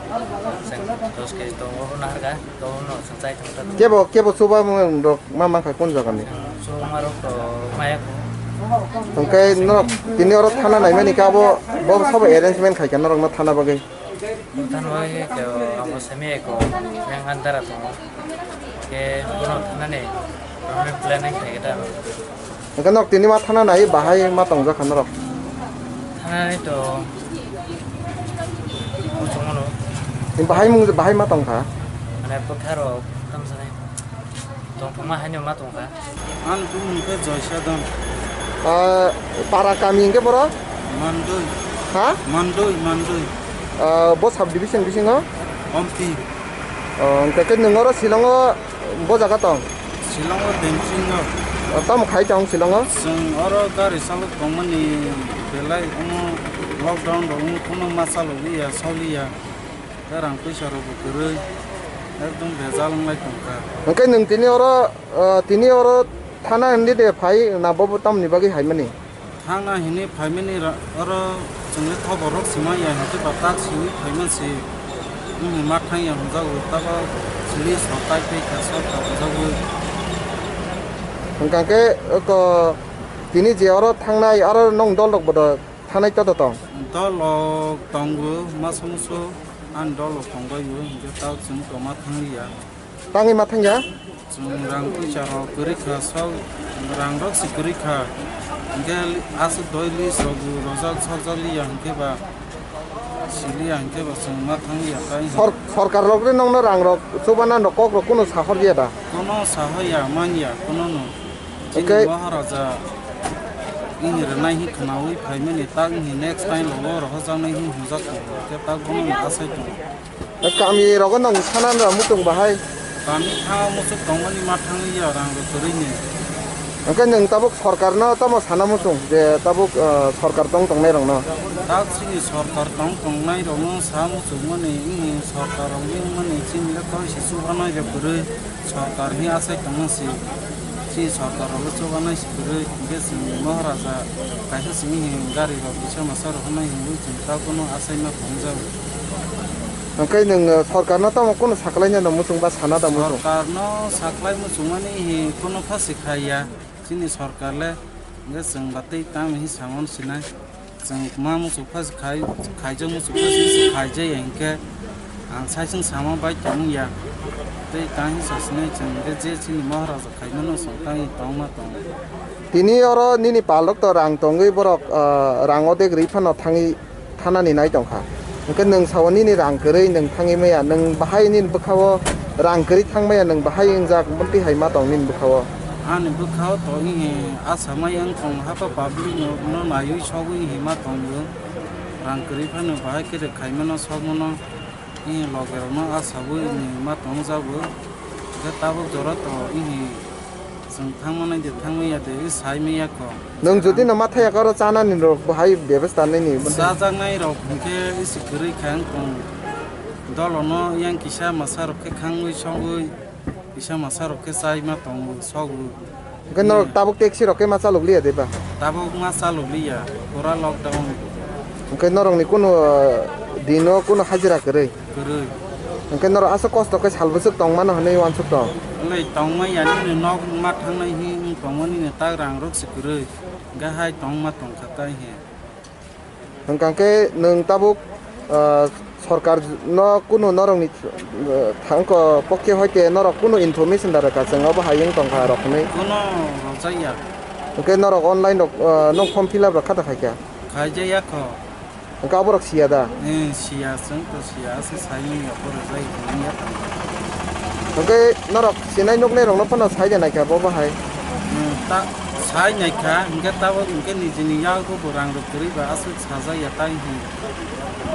chwng dos kg tongo na ka. Kebo, kebo chuba mung rok ma mankha kun jaga ni? Chuba rok to maya ko. Hwnkhe norok tini oro thana naimani khe abo bo sabo arrangement khai kha norok no thana bagwi? Thana bagwi khe abo semi ko yang antara to. Khe bono thana ni planning khai khe ta. Hwnkhe norok tini ma thana nai bahai ma tongjakha norok? Thanani to muchung mano. Bahai mung bahai ma tongkha? Mane bwkha rok tamsani tongthokma haino ma tongkha. Ani bumung khe Joysadon. Ah, para kami hwnkhe boro? Mandoi. Ha? Mandoi, Mandoi. Ah, bo sub division bisingo? Ompi. O, hwnkhe khe nwng oro Shillong-o bo jaga tong? Shillong-o Demching-o. O, tamo khai tong Shillong-o? Chwng oro gari salok tongmani belai omo lockdown rok wng phano ma chalogwi ya, soli ya. Tei rang puisa rokbo kwrwi, ekdom bejal wnglai tongkha. Hwnkhe nwng tini oro, o, tini oro thana hwnwi de phai na bobo tamoni bagwi haimani? Thangna hwnwi phaimani ra-, oro chwngno khobor rok sima ya hwnkhe ba tak siwi phaima se wngwi ma thang ya hwnjago, tabo police rok kai phai kha, sor kha hwnjago. Hwnkha khe oko tini je oro thangnai aro nwng dol rok bodo thanai to tong? Dol rok tongo masa musu, ani dol rok tong bai o, hwnkhe tak chwng tongma thang ya. Tangwi ma thang ya? Chwng rang puisa rok kwrwi kha, sok rang rok se kwrwi kha. Hwnkhe aswk doi list rok bo rojak, sokjak li ya hwnkhe ba, sili ya hwnkhe ba chwng ma thang ya tai. Sor-, sorkar rok le nokno rang rok chubana no kok rok kunu sahor ya da? Kono sahor ya, man ya, kono no. Chini Oke. Maharaja ini rwnai hi khwnawi phaimani tak ni next time rogo rohojaknai hi hwnjak tongo, hwnkhe tak bono asai tongo. Kami rogo nang sana nra muchung bahai. Kami thango muchung tongmani ma thangwi ya rang rw kwrwini. Hwnkhe nwng tabuk sorkarno tamo sana muchung je tabuk, ah, sorkar tong tongnai rokno? Tak chini sorkar tong tongnai rokno sa muchungmani, ini sorkar rokni wngmani chini le koi se chubanai rw kwrwi. Sorkar hi asai tongma si, si sorkar rok chubanai si kwrwi, hwnkhe chwng Maharaja kaisa simi hi gari rok kisa masa rok hwnwi hwnwi chwng ta bono asai ma tongjago. Hwnkhe nwng, uh, sorkar no tamo kunu saklaina no muchung ba sana da muchung? Sorkar no saklai muchungmani hi kunu pha si kha ya, chini sorkar le, hwnkhe chwng ba tei tamo hi samano sinai. Chwng ma muchuk pha khai, khaijak muchuk pha se khaijaya hinkhe ang sai chwng sama bai tongya. Tei tang hinsa sinai chwng hinkhe je chini Maharaja khaimano chwng tangwi tongma tong. Tini oro nini palrok to rang tongwi borok, ah, rang odek ri phano thangwi thanani nai tongkha. Hinkhe nwng sao nini rang kwrwi nwng thangwi maya, nwng bahai nini bwkhao rang kwrwi thang maya, nwng bahai wngjak muntwi hai ma tong nini bwkhao? Ani bwkhao to hihi asa maya wng tong, hapa public no, no naiwi sogwi hihi ma tongo. Rang kwrwi phano bahai khe rwkhaimano sogmano, hihi logerokno asawi ni ma tongjago. Hwnkhe tabuk jora to hihi chwng thangmani de thangmaya de, sai maya kho. Nwng jodi no ma thaya khe oro chanani rok bahai bebesta nini? Chajaknai rok hwnkhe isi kwrwi kha wng tong. Dolono yang kisa masa rok khe khangwi sogwi. Kisa masa rok khe chai ma tongo, sogo. Hwnkhe norok tabuk taxi rok khe ma chalok liya de ba? Tabuk ma chalok liya, pura lockdown. Hwnkhe norok ni kunu, uh, dino kunu hajira kwrwi? Kwrwi. Hwnkhe norok aswk kosto khe sal bwswk tong mano hwnwi uansuk tong? Wlai tongma ya nini nok ma thangnai hi wng tongma nini tak rang rok se kwrwi. Hwnkhe hai tongma tongkha tai he. Hwnkha khe nwng tabuk, ah, sorkar no kunu norokni, ah, thangko pokhe hoite norok kunu information da rwkha, chwng obo hai wng tongkha rok hwnwi. Kuno rwjakya. Hwnkhe norok online rok, ah, nwng form fill up rok kha da khaikha? Khaijaya kho. Hwnkhe aborok siya da? Eh, siya, chwng to siya, aswk sai manya, aborok jai wngya tong. Hwnkhe norok sinai nuknai rokno phano sai de naikha bo bahai? Hmm, ta-, sai naikha, hwnkhe tabuk hwnkhe nijini yago bo rang rok kwrwi ba aswk sajak ya tai hwn.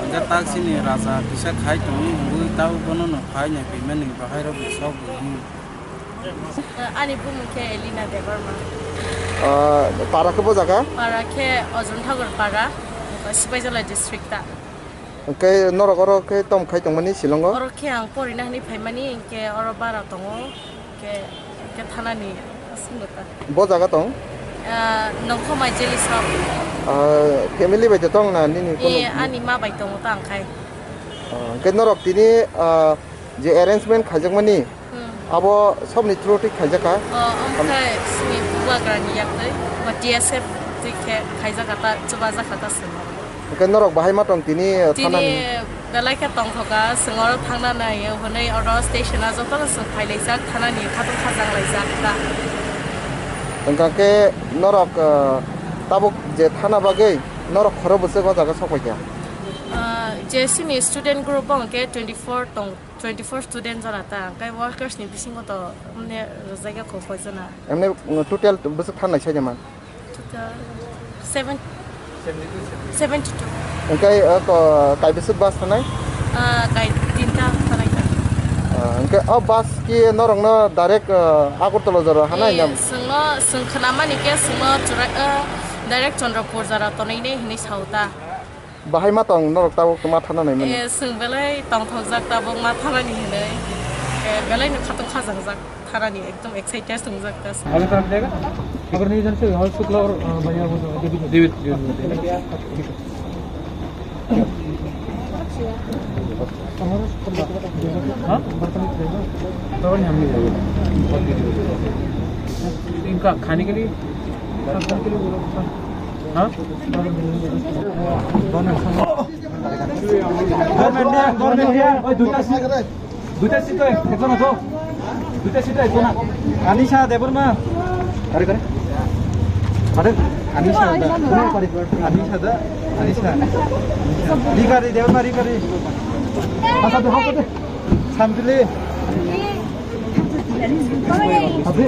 Hwnkhe tak chini raja kisa khai tongwi hwnwi tabuk bono no phai nai phaimani bahai rok bo sok bo hwn. Ani bumung khe Elina Debbarma. Ah, para khe bo jaga? Para khe Ojon Thakur para, Sipaijala district ta. Hwnkhe norok oro khe tom khai tongmani Shillong o? Oro khe ang porina hwnwi phaimani, hinkhe oro bara tongo, hinkhe, hinkhe thanani aswk nukha. Bo jaga tong? Ah, Nongkhomai Jelisrok. Ah, family bai de tong na nini? Eh, ani ma bai tongo ta ang khai. Ah, hinkhe norok tini, ah, je arrangement khaijakmani, Hmm. Abo sobni through twi khaijak kha? O, omo khe chini bubagrani yaktwi, bo T S F twi khe khaijak kha ta, chubajak kha ta chwng. Hwnkhe norok bahai ma tong tini, uh, tini thanani? Belai khe tongthok kha, chwng oro thangna nai hwnwi oro station o jotono chwng phai laijak, thanani khatung khajang laijak ta. Hwnkha khe norok, uh, tabuk je thana bagwi norok khoro bwswk o jaga sok pai kha? Uh, je chini student group o hwnkhe twenty four tong. Twenty four student jora ta, hwnkhe workers ni bisingo to, mane, rwjak ya kho koi jona? Emne, mm, total bwswk thanai sai de man? Total seven, seventy two. Hwnkhe, uh, ko-, kai bwswk bus thanai? Ah, kai tinta thanai ta. Hwnkhe o bus ki norokno direct, ah, Agartala jora hanai nam? Swngno, swng khnamani khe swngno churai, ah, direct Chandrapur jora tonwi ne hinwi sao ta. Bahai ma tong norok tabuk ma thana nai mani? Eh, swng belai tongthokjak tabuk ma thanani hinwi. Eh, belai no khatung khajakjak thanani, ekdom excited wngjak ta. आगे तरफ जाएगा। अगर नहीं जान से और शुक्ला और, अ, भैया वो देवी, देवी, देवी। हाँ? तो नहीं, हम नहीं जाएंगे। इनका खाने के लिए, खाने के लिए बोलो। हाँ? Government niya, government niya. Oi, duita seat, duita seat oi, ekjon aso. Duita seat oi, ekjon. Anisha Debbarma. Kare, kare. Kare, Anisha da. Anisha da. Anisha. Rikari, Debbarma, Rikari. Hasa de, hasa de. Sampili. Hasa de.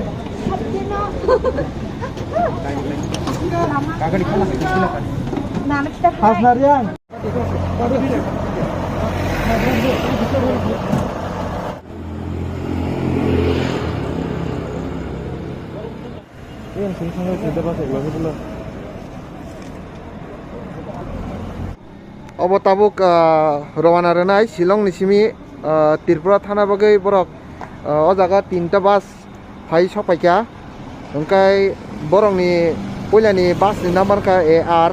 Hasnariang. Obo tabuk, ah, rowana rwnai Shillong ni simi, ah, Tripura thana bagwi borok, ah, o jaga tinta bus phai sok paikha. Hwnkhe borokni puilani bus ni number kha A R,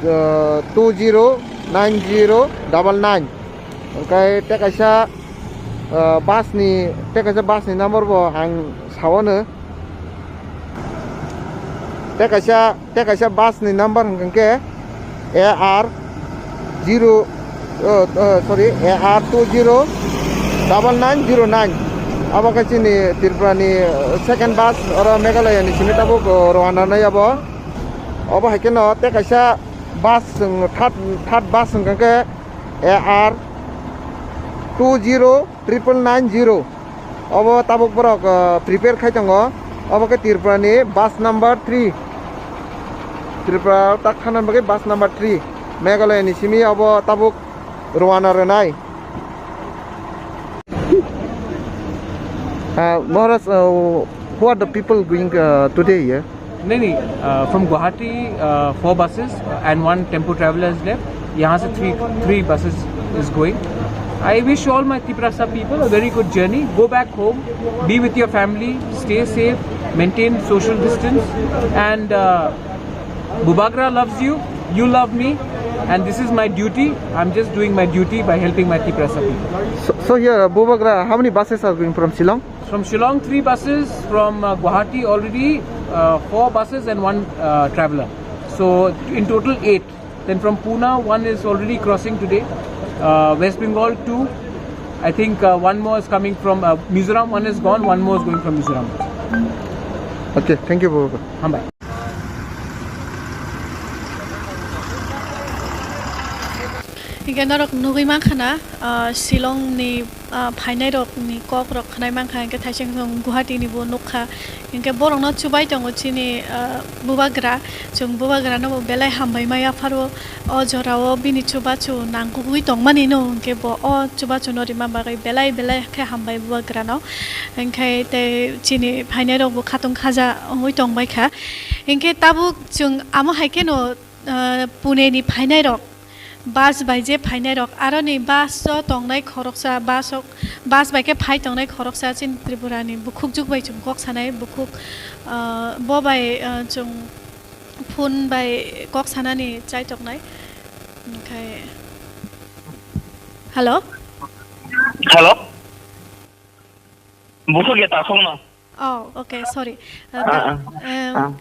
uh, two zero nine zero double nine. Hwnkhe tei kaisa, uh, bus ni, tei kaisa bus ni number bo ang saono. Tei kaisa Tei kaisa bus ni number hwnkha khe A R zero, oh, oh, sorry, A R two zero double nine zero nine. Abo khe chini Tripura ni, uh, second bus, oro Meghalaya ni simi tabuk, uh, rowana nai abo. Obo hai kheno tei kaisa bus, um, third, third bus hwnkha khe A R two zero triple nine zero. Obo tabuk borok, ah, prepare khai tongo. Obo khe Tripura ni bus number three. Tripura tak thana bagwi bus number three. Meghalaya ni simi obo tabuk rowana rwnai. Ah, Maharaj, ah, who are the people going, ah, today here? नहीं नहीं, uh, from Guwahati, uh, four buses and one tempo traveller is left. यहाँ से three, three buses is going. I wish all my Tiprasa people a very good journey. Go back home, be with your family, stay safe, maintain social distance, and, uh, Bubagra loves you, you love me, and this is my duty. I'm just doing my duty by helping my Tiprasa people. So, so here, Bubagra, how many buses are going from Shillong? From Shillong, three buses. From, uh, Guwahati, already, uh, four buses and one, uh, traveller. So, in total, eight. Then from Pune, one is already crossing today. Uh, West Bengal, two. I think, uh, one more is coming from, uh, Mizoram. One is gone, one more is going from Mizoram. Okay, thank you, Bubagra. Hambai. Hingke norok nugui mankha na, ah, Shillong ni, ah, phainai rok ni kok rok khnai mankha, hingke thaising song Guwahati ni bo nukha, hingke borok no chubai tongo chini, ah, Bubagra, chwng Bubagra no bo belai hambai ma yapharo, o jora o bini chubachu nangkukgui tongmani no, hingke bo o chubachu no rima bagwi belai belai khe hambai Bubagra no, hingke tei chini phainai rok bo khatung khaja wngwi tongbai kha, hingke tabuk chwng amo hai kheno, ah, Pune ni phainai rok, bus bai je phainai rok, aroni bus o tongnai khoroksa, bus o, bus bai khe phai tongnai khoroksa chini Tripura ni bukhukjuk bai chwng kok sanai, bukhuk, ah, bo bai, ah, chwng phone bai kok sanani chai toknai. Onkhe, hello? Hello? Bukhuk ya takhok no. Oh, okay, sorry. Uh, Ah, ta-, ah. Um, Ah.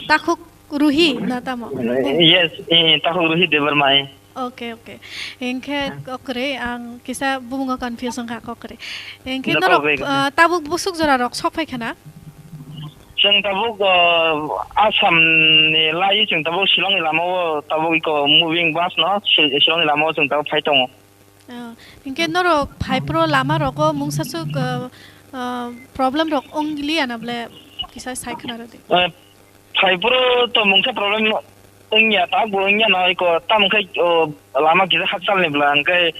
Takhuk Ruhi na tamo? Yes, eh, Takhuk Ruhi Debbarma, eh. Okay, okay. Hingkhe Ah. kokre ang kisa bubungo confuse wngkha kokre. Hingkhe No, norok, kokre, kokre. Uh, tabuk busuk jora rok sok phai khana? Chwng tabuk, uh, Assam ni lai chwng tabuk Shillong ni lama o tabuk iko moving bus no Shi-, Shillong ni lama o chwng tabuk phai tongo. Ah, hinkhe norok phai phuru lama rogo mungsa swk, ah, ah, problem rok wng liya na bole kisa sai khna rw di. Eh, phai phuru to mungsa problem wngya, ta bo wngya no iko, tamo khe, oh, lama kisa hakchal ni bwla, hwnkhe,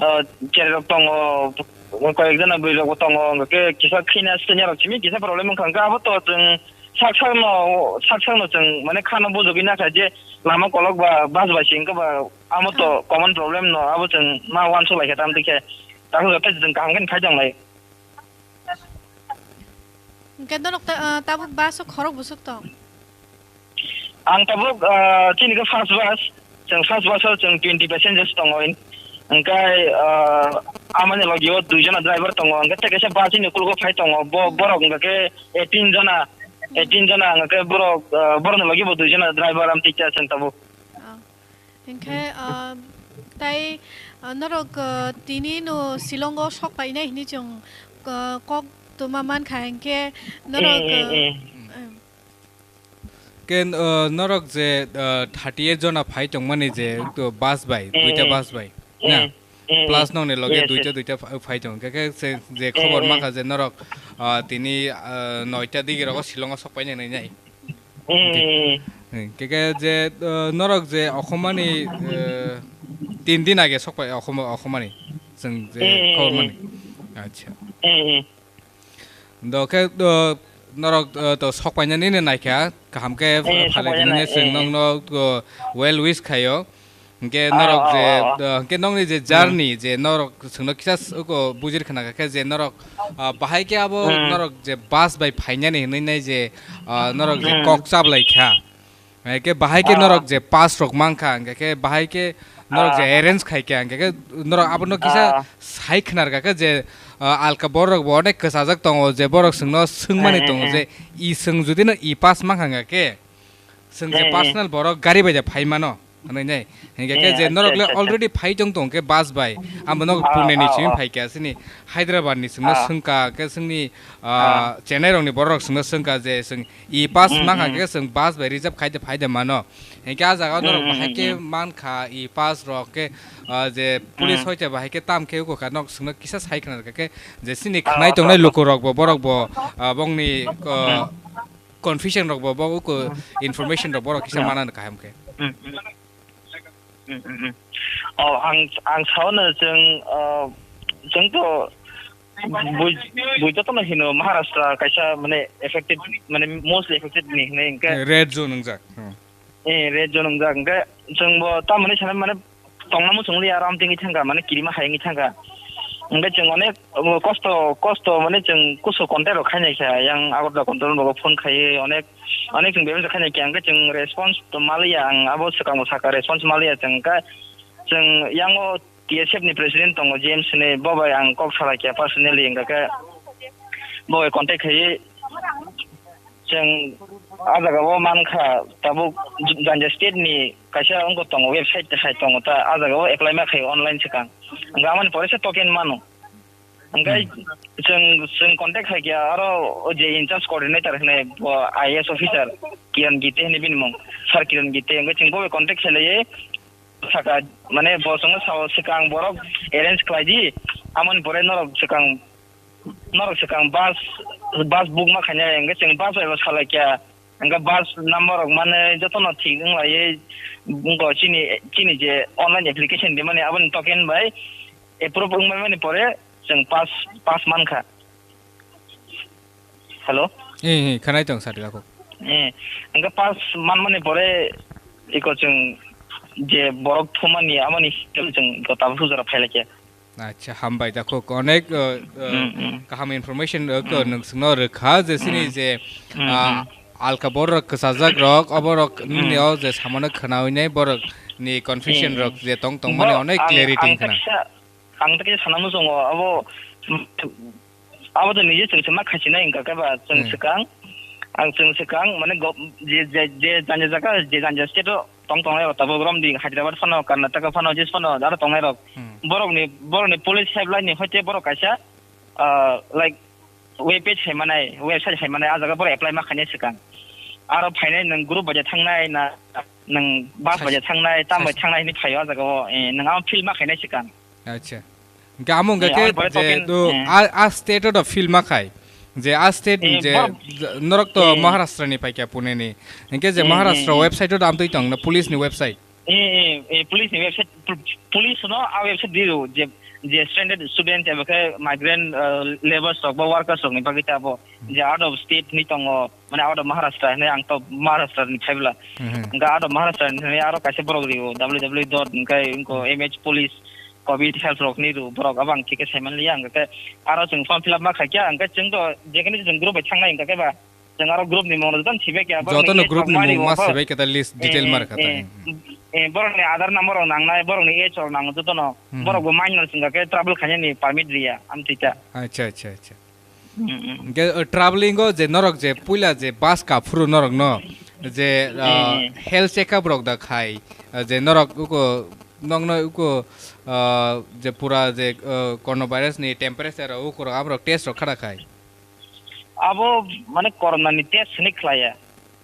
oh, cherai rok tongo, Koi ek jona bwrwi rok bo tongo, hwnkhe kisa khina senior rok simi kisa problem wngkha, hwnkhe abo to chwng sak sak no, sak sak no chwng mane khano bujogwi nakha je lama kolok ba bus bai se wngkha ba amo to common problem no, abo chwng ma uansuk lai kha tam dikhe. Takhuk joto chwng kaham khe phai tong lai. Hwnkhe norok ta-, ah, tabuk bus o khorok busuk tong? Ang tabuk, ah, chini khe first bus, chwng first bus o chwng twenty passengers tongo. Hwnkhe, ah, amoni logi o dui jona driver tongo, hwnkhe tei kaisa bus ni ukologo phai tongo. Bo, borok hwnkhe eighteen jona, eighteen jona hwnkhe borok, ah, borokni logi bo dui jona driver amtwi cha chwng tabuk. Ah. Hinkhe, ah, tai, ah, norok, ah, tini no Shillong o sok painai hinwi chwng, ah, kok tuma mankha, hinkhe norok, eh, eh, ah, eh. Em. Ke, ah, norok je, ah, thirty eight jona phai tongmani je, to bus bai, eh, duita eh, bus bai, eh, na? Eh, plus eh, nokni loge yes, duita, yes, duita pha-, phai tong. Ke, ke se je eh, khobor eh, mankha je norok, ah, tini, ah, noita digi rogo Shillong o sok painai nai nai. Eh, eh, eh. Hwnkhe khe je, uh, norok je okhomani, uh, tin din age sokpai okhoma-, okhomani chwng je eh, eh, khobor eh, mani. Acha. Eh, eh. Do khe, uh, norok, uh, to sokpainani no naikha, kaham khe eh, phalai sokpainani dinani chwng eh, eh, nokno, uh, well wish khaio. Hwnkhe ah, norok ah, je, ah, ah, ah, hwnkhe nokni je hmm, journey je norok chwngno kisa s-, uko bujir khna kha khe je norok, ah, bahai khe abo hmm, norok je bus bai phainani hinwi nai je, ah, norok je hmm, kok chablai kha. Hwnkhe bahai khe ah, norok je pass rok mankha, hwnkhe khe bahai khe norok je ah, arrange khai kha, hwnkhe khe norok abono kisa ah, sai khnar kha khe je, ah, alka borok bo onek kwchajak tongo je borok chwngno swngmani eh, tongo eh, je i chwng jodi no i pass mankha hwnkhe. Chwng je eh, eh, personal borok gari bai de phai mano, hwnwi nai. Hinkhe khe eh, je acha, norok le acha, acha. Already phai tong tong khe bus bai. Amo no ah, Pune ni ah, simi ah, phai kha sini Hyderabad ni chwngno ah, swngkha khe chwngni, ah, ah, Chennai rok ni borok rok chwngno swngkha je chwng e pass mm, mankha mm, khe chwng bus bai reserve khai de phai de mano. Hinkhe ah jaga o norok mm, mm, bahai mm, khe mm, mankha e pass rok khe, ah, je police mm, hoite bahai khe tam khe uko kha nok chwngno kisa sai khna khe je chini ah, khwnai ah, tongnai ah, luku rok bo borok bo, ah, bongni, ah, mm. Confusion rok bo, bo uko information rok borok kisa manano kaham khe. Mm, mm. Mm, mm, mm. Oh, ang, ang saono chwng, uh, chwng to bui, bui jotono hino Maharashtra kaisa mane affected, mane mostly affected ni hinwi hwnkhe. Eh, red zone wngjak. Hmm. Eh, red zone wngjak hwnkhe chwng bo tamoni sana mane tongna muchung liya, aro amtwngwi thangkha, mane kirima hai wngwi thangkha. Hwnkhe chwng onek, omo, kosto, kosto, mane chwng kusu contact rok khainai kha, yang Agartala control rogo phone khaiwi onek, onek chwng bebak khainai kha, hwnkhe chwng response to maliya, ang abo swkang bo sakha, response maliya chwng, hwnkhe chwng yang o T S F ni president tongo, James hinwi, bo bai ang kok salai kha personally, hwnkhe bo bai contact khaiwi, Chwng ah jaga o mankha, tabuk Janja state ni kaisa wngkha tongo, website hai tongo ta, ah jaga o apply ma khai online swkang. Hwnkhe amoni pore se token mano. Hwnkhe hmm, chwng, chwng contact khai khe aro o je in charge coordinator hinwi bo I A S officer Kiran Gite hinwi bini mung, Sir Kiran Gite. Hwnkhe chwng bo bai contact khai laiwi saka, mane bo chwngno sao swkang borok arrange khlai di, amoni pore norok swkang Norok swkang bus, bus book ma khainai, hwnkhe chwng bus bai bo salai kha. Hwnkhe bus number rok mane jotono thik wng laiwi, wngkha chini, chini je online application rimani aboni token bai approve wngmani pore chwng pass, pass mankha. Hello? Eh, eh, khwnai tong sadi ako. Eh, hwnkhe pass manmani pore iko chwng je borok thumani amoni chwng iko tabuk hujra phailaikha. Acha, hambai da kok onek, uh, uh, hmm, hmm, kaham information, uh, ko hmm, nwng sungno rwkha je sini hmm, je, hmm, uh, hmm, alka borok kwchajak rok, oborok hmm, nini o je samano khwnawi nai borok ni confusion hmm, rok je tong tong mani bo onek ang, clarity ang khna. Taksa, ang taksa sana muchungo abo, abo to nije chwng se ma khachina hwnkha khe ba chwng hmm, swkang, ang chwng swkang mane go-, je, je, je janja jaga, je janja state o tong tongnai rok tabuk romdi Hyderabad phano, Karnataka phano, jis phano aro tongnai rok. Hmm. Borokni, borokni police helpline ni hoite borok kaisa, ah, like, web page hai manai, website hai manai, ah jaga borok apply ma khainai swkang. Aro phainai nwng group bai thangnai na, nwng bus bai thangnai, tam bai thangnai hinwi phaio ah jaga o, eh, nwng amo fill ma khainai swkang. Acha. Hingke amo hingke eh, khe aboni pore je token, to eh, a, a state o do fill ma khai. Je a state eh, je, borok je norok to eh, Maharashtra ni paikha Pune ni. Hingke je eh, Maharashtra eh, eh, website o do amtwi tong na police ni website. Eh, eh, eh, police ni website, pu-, police no a website di ro je je stranded student eba khe migrant, ah, labours rok ba workers rok ni bagwi ta abo je out of state ni tongo, mane out of Maharashtra hinwi ang to Maharashtra ni phaibla. Mhm. Hingke out of Maharashtra ni hinwi aro kaisa borok rio, W W W dot hingke inko M H police, covid health rok ni ru borok abo ang thike saiman liya, hingke aro chwng form fill up ma khaikya, hingke chwng to jekene chwng group bai thangnai hingke ba chwng aro group ni mung jotono thibekya, borok ni jotono age group rok ni mari mung ma bo. Sibekya da list detail eh, mar kha eh, tani. Eh, borok ni Aadhaar number rok nangnai, borok ni age rok nango jotono. Hmm. Borok bo minor wngkha khe travel khainani permit riya, amtwi ta. Acha, acha, acha. Hmm, hmm. Hingke, uh, traveling o je norok je puila je bus kaphuru norok no je, uh, hmm, health check up rok da khai, uh, je norok uko nokno uko, uh, je pura je, uh, coronavirus ni temperature rok uko rok aborok test rok khada khai. Abo mane corona ni test hinwi khlaiya.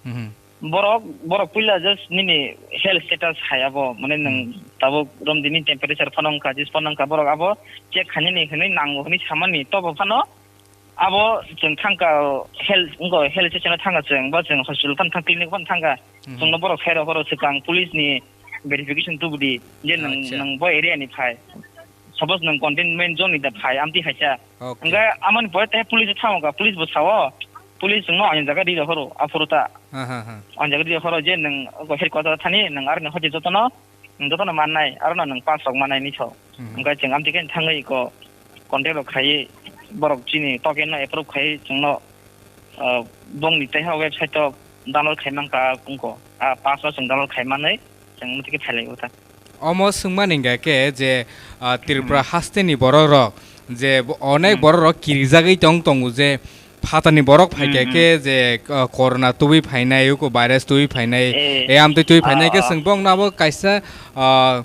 Mhm. Borok, borok puila just nini health status hai abo, mane nwng hmm, tabuk romdi ni temperature phano wngkha, jis phano wngkha, borok abo check khainani hinwi nango hinwi samani, tobo phano abo chwng thangkha health, wngkha health station o thangkha chwng, bo chwng hospital phano thang, clinic phano thangkha, mhm, chwngno borok sairok horo swkang police ni verification tubudi je nwng, acha, nwng bo area ni phai. Suppose nwng containment zone ni da phai, amtwi haisa. Okay. Hingke amoni pore tei police thango ka, police bo sao, police nwngno ani jaga ri rohoro, aphuru ta. Ha, ha, ha. Ani jaga ri rohoro je nwng o headquarter thani, nwng aroni hoite jotono, nwng jotono mannai, arono nwng pass rok mannai ni sao. Mhm. Hingke chwng amtwi khe thangwi ko contact rok khaiwi borok chini token no approve khaiwi chwngno, ah, bongni tei ha website o download khai mankha wngko. Ah, pass no chwng download khai manwi chwng amtwi khe phailai o ta. Omo swngmani hingka khe je, ah, Tripura hmm, hasteni borok rok je bo-, onek hmm, borok rok kirijagwi tong tongo je phatani borok phaikha hmm, khe hmm, je, ah, corona tubui phainai, uko virus tubui phainai, eh, e amtwi tubui phainai khe ah, ah, chwng bongno abo kaisa, ah,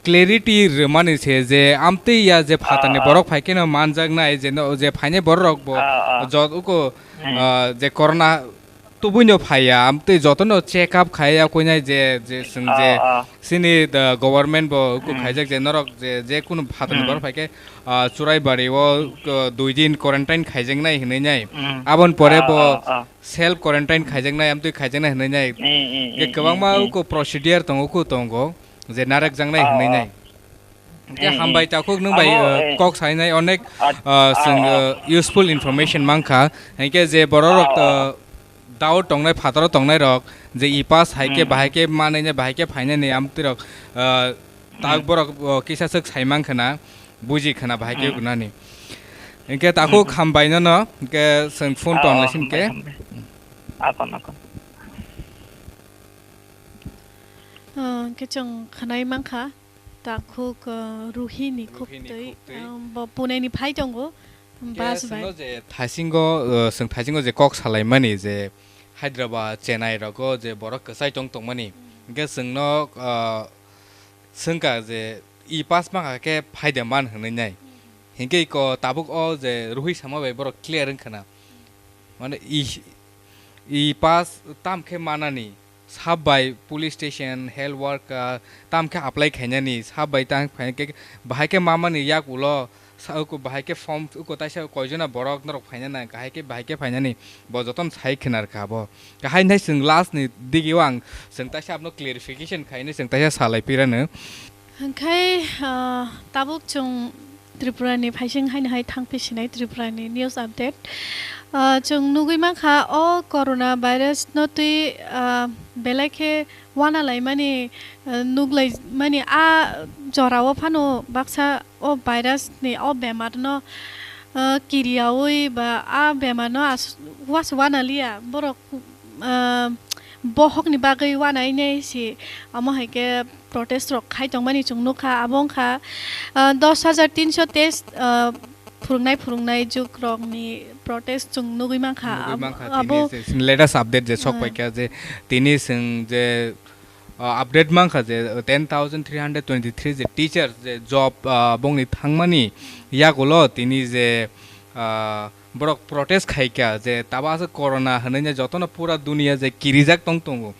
clarity rwmani se je amtwi ya je phatani ah, ah, borok phaikheno manjaknai je no, je phainai borok rok bo ah, ah, jot uko, hmm, ah, je corona tubuino phaiya, amtwi jotono check up khaiya koinai je, je chwng je ah, ah, chini, uh, government bo uku hmm, khaijak je norok je, je kunu phatani hmm, borok phaikhe, uh, Churaibari o, uh, dui din quarantine khaijaknai hinwi nai. Hmm. Aboni pore ah, bo ah, ah, self quarantine khaijaknai, amtwi khaijaknai hinwi nai. Hmm, hmm, hmm, kwbangma hmm, hmm, uku procedure tongo, uku tongo je narakjaknai ah, hinwi ah, nai. Hingke eh, hambai eh, takhuk nwng bai, abo, eh, eh, kok sainai onek, ah, ah, ah, chwng, ah, eh, useful information mankha. Hingke je borok rok, ah, ah, eh, doubt tongnai, phataro tongnai rok je e-pass hai khe hmm, bahai khe manai, bahai khe phainani amtwi rok, eh, tak hmm, borok, oh, kisa swk sai mankha na, buji khana bahai khe hmm, gunani. Hingke takhuk hmm, hambai nono, hingke chwng phone ah, tong ah, lai sin hambai, khe. Hambai. Akon, akon. Ah, hingke chwng khwnai mankha. Takhuk, uh, Ruhini Ruhini Khuptwi, Khuptwi. Um, bo Pune ni phai tongo. Hingke bus bai. Chwngno je thaisingo, uh, chwng thaisingo je kok salaimani je Hyderabad, Chennai rogo je borok kwchai tong tongmani. Hingke chwngno, uh, swngkha je e-pass mankha khe phaide man hinwi nai. Hingke iko tabuk o je Ruhi sama bai borok clear wngkha na. Mane e-, e-pass tam khe manani. Sab bai police station, health worker, tam khe apply khainani, sab bai tang phai khe, bahai khe mamani yak ulo, sa-, uku bahai khe form, uku taisa koijona borok norok phainani, kahai khe bahai khe phainani, bo jotono sai khwna rwkha bo. Kahai nai chwng last ni digi o ang chwng taisa abono clarification khainai chwng taisa salai pirano. Hwnkhe, ah, tabuk chwng Tripura ni phaising haino hai thang phi sinai Tripura ni news update. Ah, chwng nugwi mankha o corona virus no twi, ah, belai khe wana laimani, ah, nuglai mani a jora o phano baksa o virus ni o bemar no, ah, kiriyaui ba a bemar no as-, was wana liya borok, ah, bohok ni bagwi wana ine si omo hai khe protest rok khai tongmani chwng nukha, abo wngkha, ah, dos hajar tinso teis, ah, phwrwngnai phwrwngnai jugrokni protest chwng nugwi mankha. Nugwi mankha. Abo tini je latest update je sok ah, paikha je tini chwng je, ah, update mankha je ten thousand three hundred twenty-three je teacher je job, ah, bongni thangmani yagulo tini je, ah, borok protest khaikha je tabo aswk corona hinwi jotono pura duniya je kirijak tong tongo,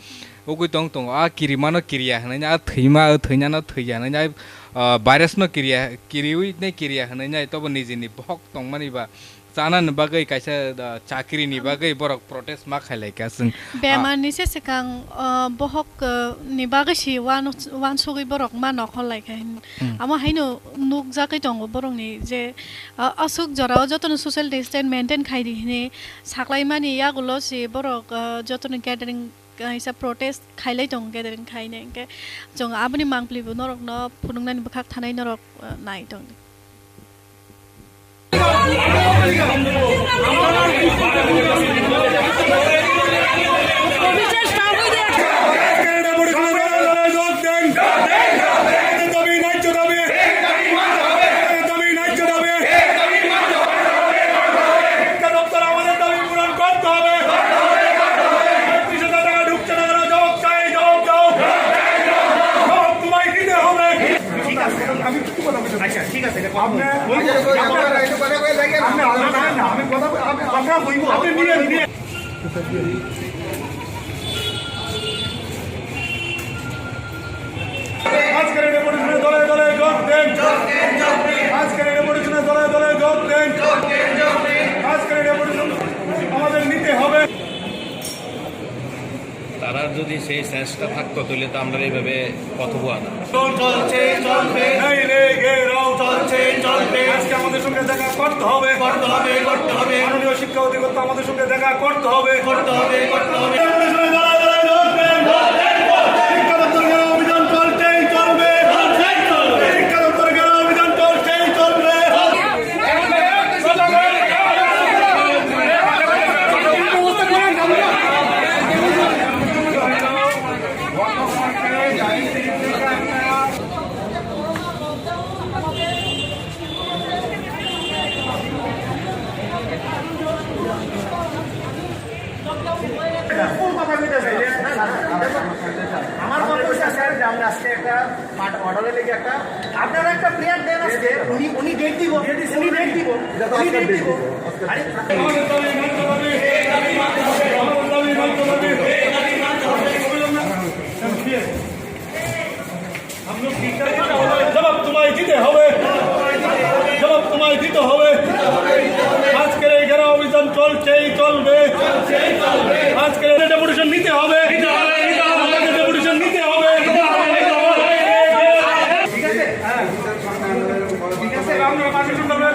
ugwi tong tongo. A kirimano kiriya hinwi, a thwima, a thwinano thwiya hinwi, a, ah, virus no kiriya, kiriwi ne kiriya hinwi, tobo nijini bohok tongmani ba Chanani bagwi kaisa, ah, chakri ni bagwi borok protest ma khailai kha chwng. Ah. Bemar ni se swkang, ah, bohok, ah, ni bagwi si wan-, wansugwi borok ma nokhor lai kha hin. Hmm. Amo haino nukjagwi tongo borok ni je, ah, aswk jora o joto no social distance maintain khai di hini saklai mani yagulo si borok, ah, joto no gathering kaisa protest khailai tongo, gathering khainai hwnkhe chwng aboni mangpili bo norok no phunuknani bwkhak thanai norok, ah, nai tong di. ঠিক আছে, আমি কিছু কথা বলতে চাই। আচ্ছা, ঠিক আছে, এটা কথা বলবো। আপনি, আপনি, আপনি, আপনি, না, না, আমি কথা বল-, আমি, কথা বলবো। আপনি নিয়ে, নিয়ে। আজকের এই ডেপুটেশনে দলে দলে যোগ দিন। আজকের এই ডেপুটেশনে দলে দলে যোগ দিন। আজকের এই ডেপুটেশন আমাদের নিতে হবে। তারা যদি সেই চেষ্টা থাকতো, তাহলে তো আমরা এইভাবে কথা বলা না। চলছে, চলবে। এই রে, এই রাও। চলছে, চলবে। আজকে আমাদের সঙ্গে দেখা করতে হবে। করতে হবে, করতে হবে। মাননীয় শিক্ষা অধিকর্তা আমাদের সঙ্গে দেখা করতে হবে। করতে হবে, করতে হবে। শিক্ষা দপ্তরের অভিযান চলছেই চলবে। চলছেই চলবে। শিক্ষা দপ্তরের অভিযান চলছেই চলবে। আমার কথা হচ্ছে, স্যার, যে আমরা আজকে একটা মাঠ অর্ডারে লেগে একটা, আপনারা একটা প্লেয়ার দেন আজকে, উনি, উনি ডেট দিব, উনি ডেট দিব, উনি ডেট দিব। আরে, জবাব তোমায় দিতে হবে, জবাব তোমায় দিতে হবে। আজকের এই ঘেরাও অভিযান চলছেই চলবে। আজকের এই ডেপুটেশন নিতে হবে, আমাদের ডেপুটেশন নিতে হবে। ঠিক আছে, আমরা পারমিশন দেবো।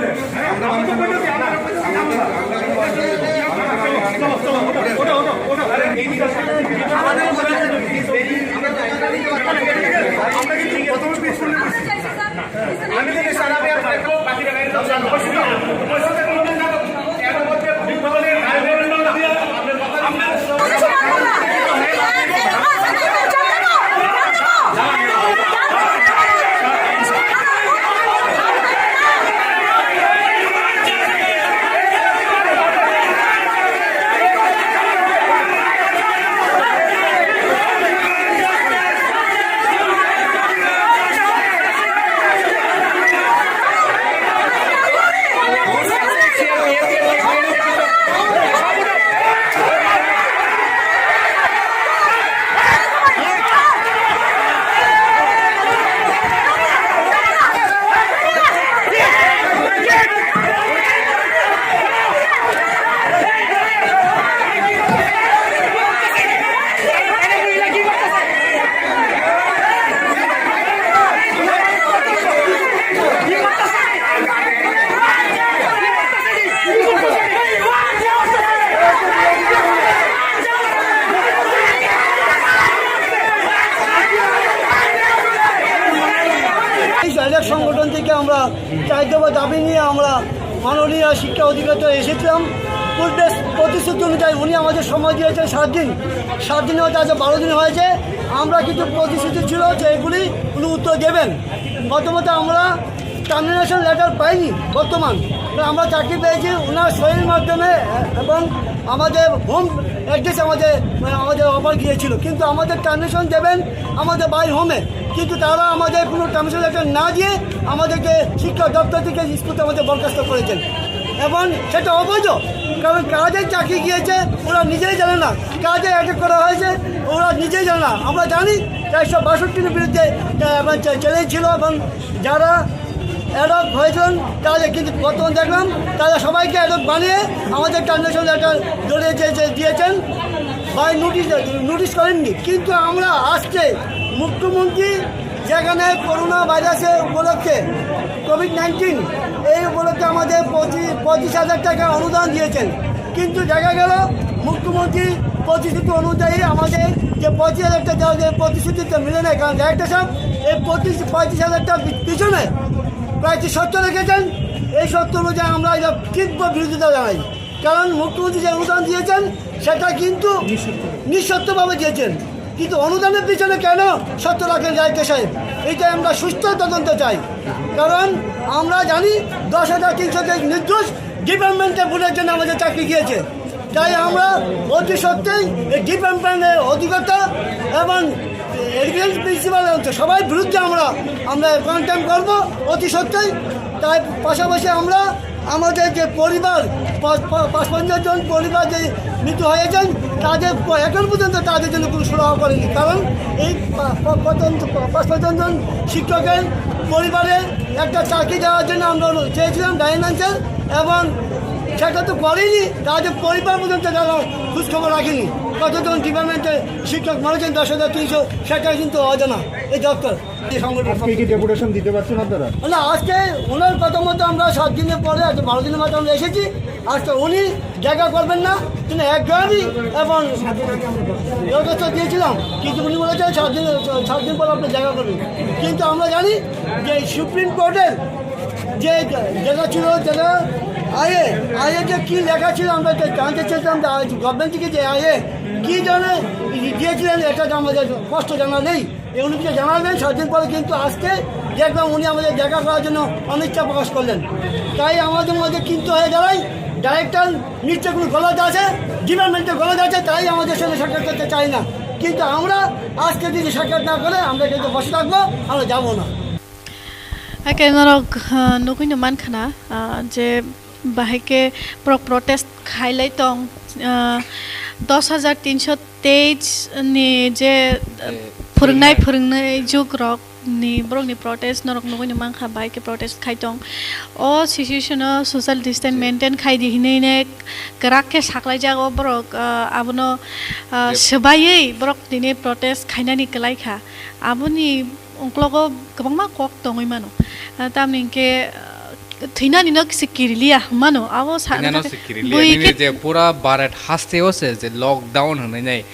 এই জায়গার সংগঠন থেকে আমরা চার দফা দাবি নিয়ে আমরা মাননীয় শিক্ষা অধিকর্তা এসেছিলাম। প্রদেশ প্রতিশ্রুতি অনুযায়ী উনি আমাদের সময় দিয়েছেন সাত দিন। সাত দিন হয়তো আজ বারো দিন হয়েছে। আমরা কিন্তু প্রতিশ্রুতি ছিল যে এগুলি উনি উত্তর দেবেন। প্রথমত আমরা টার্মিনেশন লেটার পাইনি বর্তমান। তো আমরা চাকরি পেয়েছি ওনার সইয়ের মাধ্যমে, আহ, এবং আমাদের হোম অ্যাড্রেস আমাদের, মানে, আমাদের অফার গিয়েছিল, কিন্তু আমাদের টার্মিনেশন দেবেন আমাদের বাই হোমে, কিন্তু তারা আমাদের কোনো টার্মিনেশন লেটার না দিয়ে আমাদেরকে শিক্ষা দপ্তর থেকে স্কুল থেকে আমাদের বরখাস্ত করেছেন এবং সেটা অবৈধ। কারণ কাদের চাকরি গিয়েছে ওরা নিজেই জানে না, কাদের অ্যাটাক করা হয়েছে ওরা নিজেই জানে না। আমরা জানি চারশো বাষট্টির বিরুদ্ধে, আহ, চ্যালেঞ্জ ছিল এবং যারা অ্যাডহক হয়েছেন, তাহলে কিন্তু বর্তমান দেখলাম তারা সবাইকে অ্যাডহক বানিয়ে আমাদের ট্রানজাকশন লেটার ধরে যে যে দিয়েছেন, বাই নোটিশ, নোটিশ করেননি। কিন্তু আমরা আজকে মুখ্যমন্ত্রী যেখানে করোনা ভাইরাসের উপলক্ষে, কোভিড নাইন্টিন, এই উপলক্ষে আমাদের পঁচিশ পঁচিশ হাজার টাকা অনুদান দিয়েছেন। কিন্তু দেখা গেল মুখ্যমন্ত্রী প্রতিশ্রুতি অনুযায়ী আমাদের যে পঁচিশ হাজার টাকা দেওয়ার যে প্রতিশ্রুতিটা মিলে না, কারণ ডাইরেক্টর সাহেব এই পঁচিশ পঁচিশ হাজার টাকার পিছনে প্রায় যে শর্ত রেখেছেন, এই শর্ত অনুযায়ী আমরা এটা তীব্র বিরোধিতা জানাই। কারণ মুখ্যমন্ত্রী যে অনুদান দিয়েছেন সেটা কিন্তু নিঃশর্তভাবে দিয়েছেন, কিন্তু অনুদানের পিছনে কেন শর্ত রাখেন ডাইরেক্টর সাহেব? এটা আমরা সুষ্ঠু তদন্ত চাই। কারণ আমরা জানি দশ হাজার তিনশো যে নির্দোষ ডিপার্টমেন্টে ভুলের জন্য আমাদের চাকরি গিয়েছে। তাই আমরা অতি সত্ত্বেই এই ডিপার্টমেন্টের অধিকর্তা এবং এডুকেশন প্রিন্সিপাল সবাই বিরুদ্ধে আমরা আমরা কন্টেম করব অতি সত্ত্বেই। তাই পাশাপাশি আমরা আমাদের যে পরিবার, পাঁচ পা- পাঁচ পঞ্চাশ জন পরিবার যে মৃত্যু হয়েছেন, তাদের প- এখন পর্যন্ত তাদের জন্য কোনো সুরাহা করেনি। কারণ এই পা- পা- পর্যন্ত পা- পাঁচ পঞ্চাশ জন শিক্ষকের পরিবারের একটা চাকরি দেওয়ার জন্য আমরা চেয়েছিলাম ডাইন্যান্সের, এবং সেটা তো করেনি। তাদের পরিবার পর্যন্ত তারা খোঁজখবর রাখেনি। কতজন ডিপার্টমেন্টে শিক্ষক মারা যান, দশ হাজার তিনশো, সেটা কিন্তু অজানা এই দপ্তর, এই সংগঠন। আজকে কি ডেপুটেশন দিতে পারছেন আপনারা? না, আজকে ওনার কথা মতো আমরা সাত দিনের পরে, আজ বারো দিনের মাথায় আমরা এসেছি। আজকে উনি দেখা করবেন না, তিনি একজনই এবং দরখাস্ত দিয়েছিলাম, কিন্তু উনি বলেছেন সাত দিন, সাত দিন পর আপনি দেখা করবেন। কিন্তু আমরা জানি যে সুপ্রিম কোর্টের যে যেটা ছিল, যেটা আইএ, আইএ যে কী লেখা ছিল আমরা তো জানতে চেয়েছিলাম যে আজ গভর্নমেন্ট থেকে যে আইএ কী জানে দিয়েছিলেন, এটা তো আমাদের স্পষ্ট জানা নেই। এই উনি কিছু জানালেন, সাত দিন পরে কিন্তু আজকে দেখলাম উনি আমাদের দেখা করার জন্য অনিচ্ছা প্রকাশ করলেন। তাই আমাদের মধ্যে কিন্তু হয়ে দাঁড়ায়, ডাইরেক্টর নিশ্চয় কোনো গলত আছে, ডিপার্টমেন্টে গলত আছে, তাই আমাদের সঙ্গে সাক্ষাৎ করতে চায় না। কিন্তু আমরা আজকে যদি সাক্ষাৎ না করে আমরা কিন্তু বসে থাকবো, আমরা যাবো না। Haikhe norok, ah, nugui no mankha na, ah, je bahai khe borok protest khailai tong, ah, dos hajar tinsho teis ni je, ah, Eh, phwrwngnai phwrwngnai. Phwrwngnai jug rok ni borok ni protest norok nugui no mankha, bahai khe protest khai tong. O situation o social distance maintain khai di hinui ne kwrak khe saklai jago borok, ah, abono, ah, swbaiwi borok tini protest khainani kwlai kha. Aboni uklogo kwbangma kok tongwi mano. Ah, tamni hwnkhe, ah, thwinani no kisa kiriliya hwnmano. Abo sa-, Thwinano se kiriliya. Bui nini khe je pura Bharat haste o se je lockdown hwnwi nai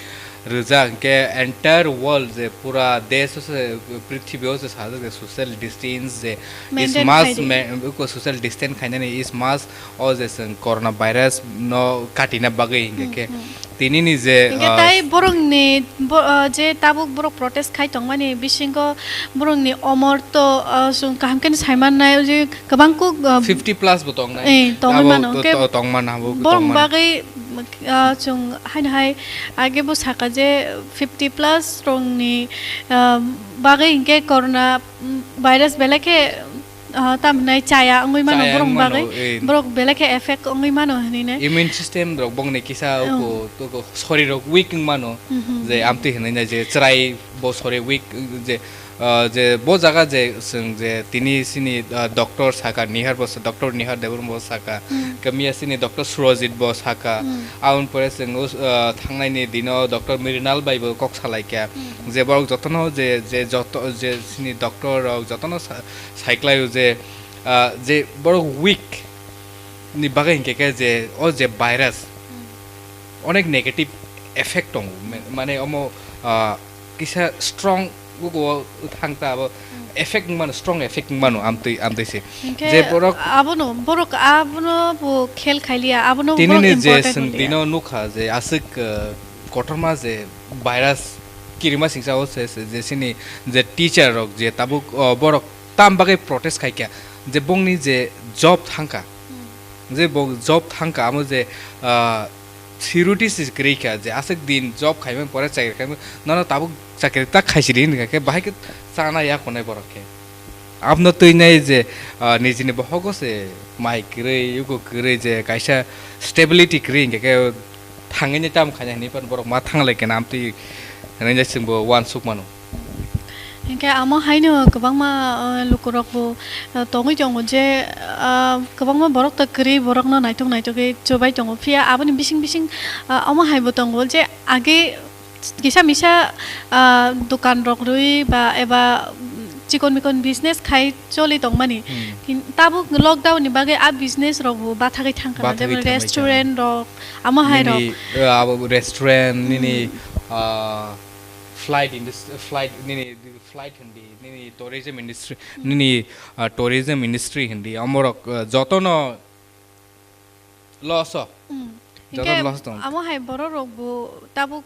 rijak, hwnkhe entire world je pura desh o se, prithibi o se sajak je social distance je is maintain must khai di. Ma-, social distance khainani is must. O je chwng corona virus no katina bagwi hinkhe khe hmm, hmm, tinini je, hingke ah, tai borokni bo-, ah, je tabuk borok protest khai tongmani bisingo borokni omor to, ah, chwng kaham khe sai mannai, o je kwbang kuk, ah, fifty plus bo tongnai. Eh, tongwi mano. Abo to-, hingke to-, tongmano, abo borok tongmano. Bagwi, ah, chwng haino hai age bo saka je fifty plus rokni, ah, bagwi hingke corona, mm, virus belai khe Ah, tam hinai chaya wngwi mano. Chaya borok wngwi mano, bagwi, eh. Borok belai khe effect wngwi mano hinui ne. Immune system rok bongni kisa, oh, uko, uko sori rok weak wng mano, mhm, je amtwi hinui nai je chwrai bo sori weak, je, ah, je bo jaga je chwng je tini sini, ah, doctor saka Nihar bo sa-, doctor Nihar Debbarma bo saka, hmm, kamiya sini doctor Surojit bo saka, hmm, aboni pore chwng us-, ah, thangnai ni dino doctor Mrinal bai bo kok salai kha, hmm, je borok jotono je, je joto je sini doctor rok jotono sa-, saiklai o je, ah, je borok weak ni bagwi hinkhe khe je o je virus hmm, onek negative effect tongo. Ma-, mane omo, ah, kisa strong ugo thang ta abo hmm, effect wng mano, strong effect wng mano amtwi, amtwi se. Hinkhe je borok abono, borok abono bo khel khailiya, abono tini borok ni je important chwng manliya. Dino nukha je aswk, ah, kotorma je virus kirima singsa o se, se je sini je teacher rok je tabuk, ah, borok tam bagwi protest khaikha, je bongni je job thangkha, hmm, je bo job thangkha, amo je, ah, security se kwrwi kha, je aswk din job khaimani pore chakri khaimani, nono tabuk chakri ta khaisidi hinwi kha khe, bahai khe chana ya khonai borok khe. Abno twi nai je, ah, nijini bohogo se mai kwrwi, yugo kwrwi, je kaisa stability kwrwi hinkhe khe thangwi nai tamo khaina hinwi phano borok ma thanglai khe na amtwi hinwi nai chwngbo uansuk mano. Hinkhe amo haino kwbangma, uh, lukurokbo, uh, tongwi tongo je, uh, kwbangma borok ta kwrwi borokno naitok naitokgwi chubai tongo. Phiya aboni bising bising, uh, amo haibo tongo je age kisa misa, ah, dokan rok rwi ba eba, mm, chikon mikon business khai choli tongmani. Hmm. Kin-, tabuk lockdown ni bagwi a business rok bo bathagwi thangkha, Bathagwi jemon thangwi restaurant rok, amo hai rok. Nini, ah, abo restaurant, nini, Hmm. ah, flight indus-, flight, nini flight hindi, nini tourism industry, Hmm. nini, ah, tourism industry hindi, amorok, ah, jotono loss o. Hmm. Joto Hinkhe loss tong. Amo hai borok rok bo tabuk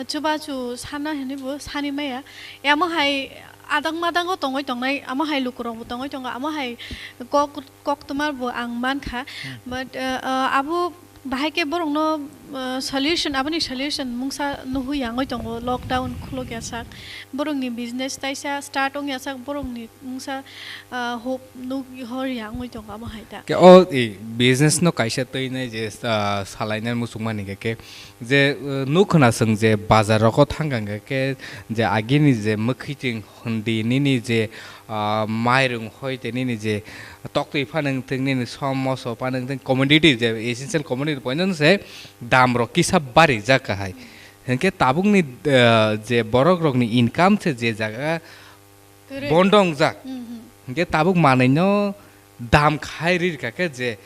chubachu sana hinwi bo sani maya. Amo hai adang madango tongwi tongnai, amo hai lukurok bo tongwi tongo, amo hai kok, koktwmar bo ang mankha. Hmm. But, uh, uh, abo bahai khe borokno, uh, solution, aboni solution mungsa nuhwi yangwi tongo, lockdown khuluk ya sak. Borokni business taisa start wng ya sak, borokni mungsa, ah, hope nuk hor ya wngwi tongo amo hai ta. Ke o, i, business no kaisa twi nai je, ah, salai nai muchung mani khe, khe je, uh, nuk khna chwng je bazar rogo thang kha khe, khe je agini je mwkhwi chwng hundi nini je, ah, mairung hoi te nini je toktwi phano wngthwng nini som moso phano wngthwng commodity je essential commodity poino se dam rok kisa bari jak hai. Hinkhe tabukni, ah, je borok rokni income se je jaga Kwrwi. Bondo wngjak. Mhm. Hinkhe tabuk manwino dam khai ri rwkha khe je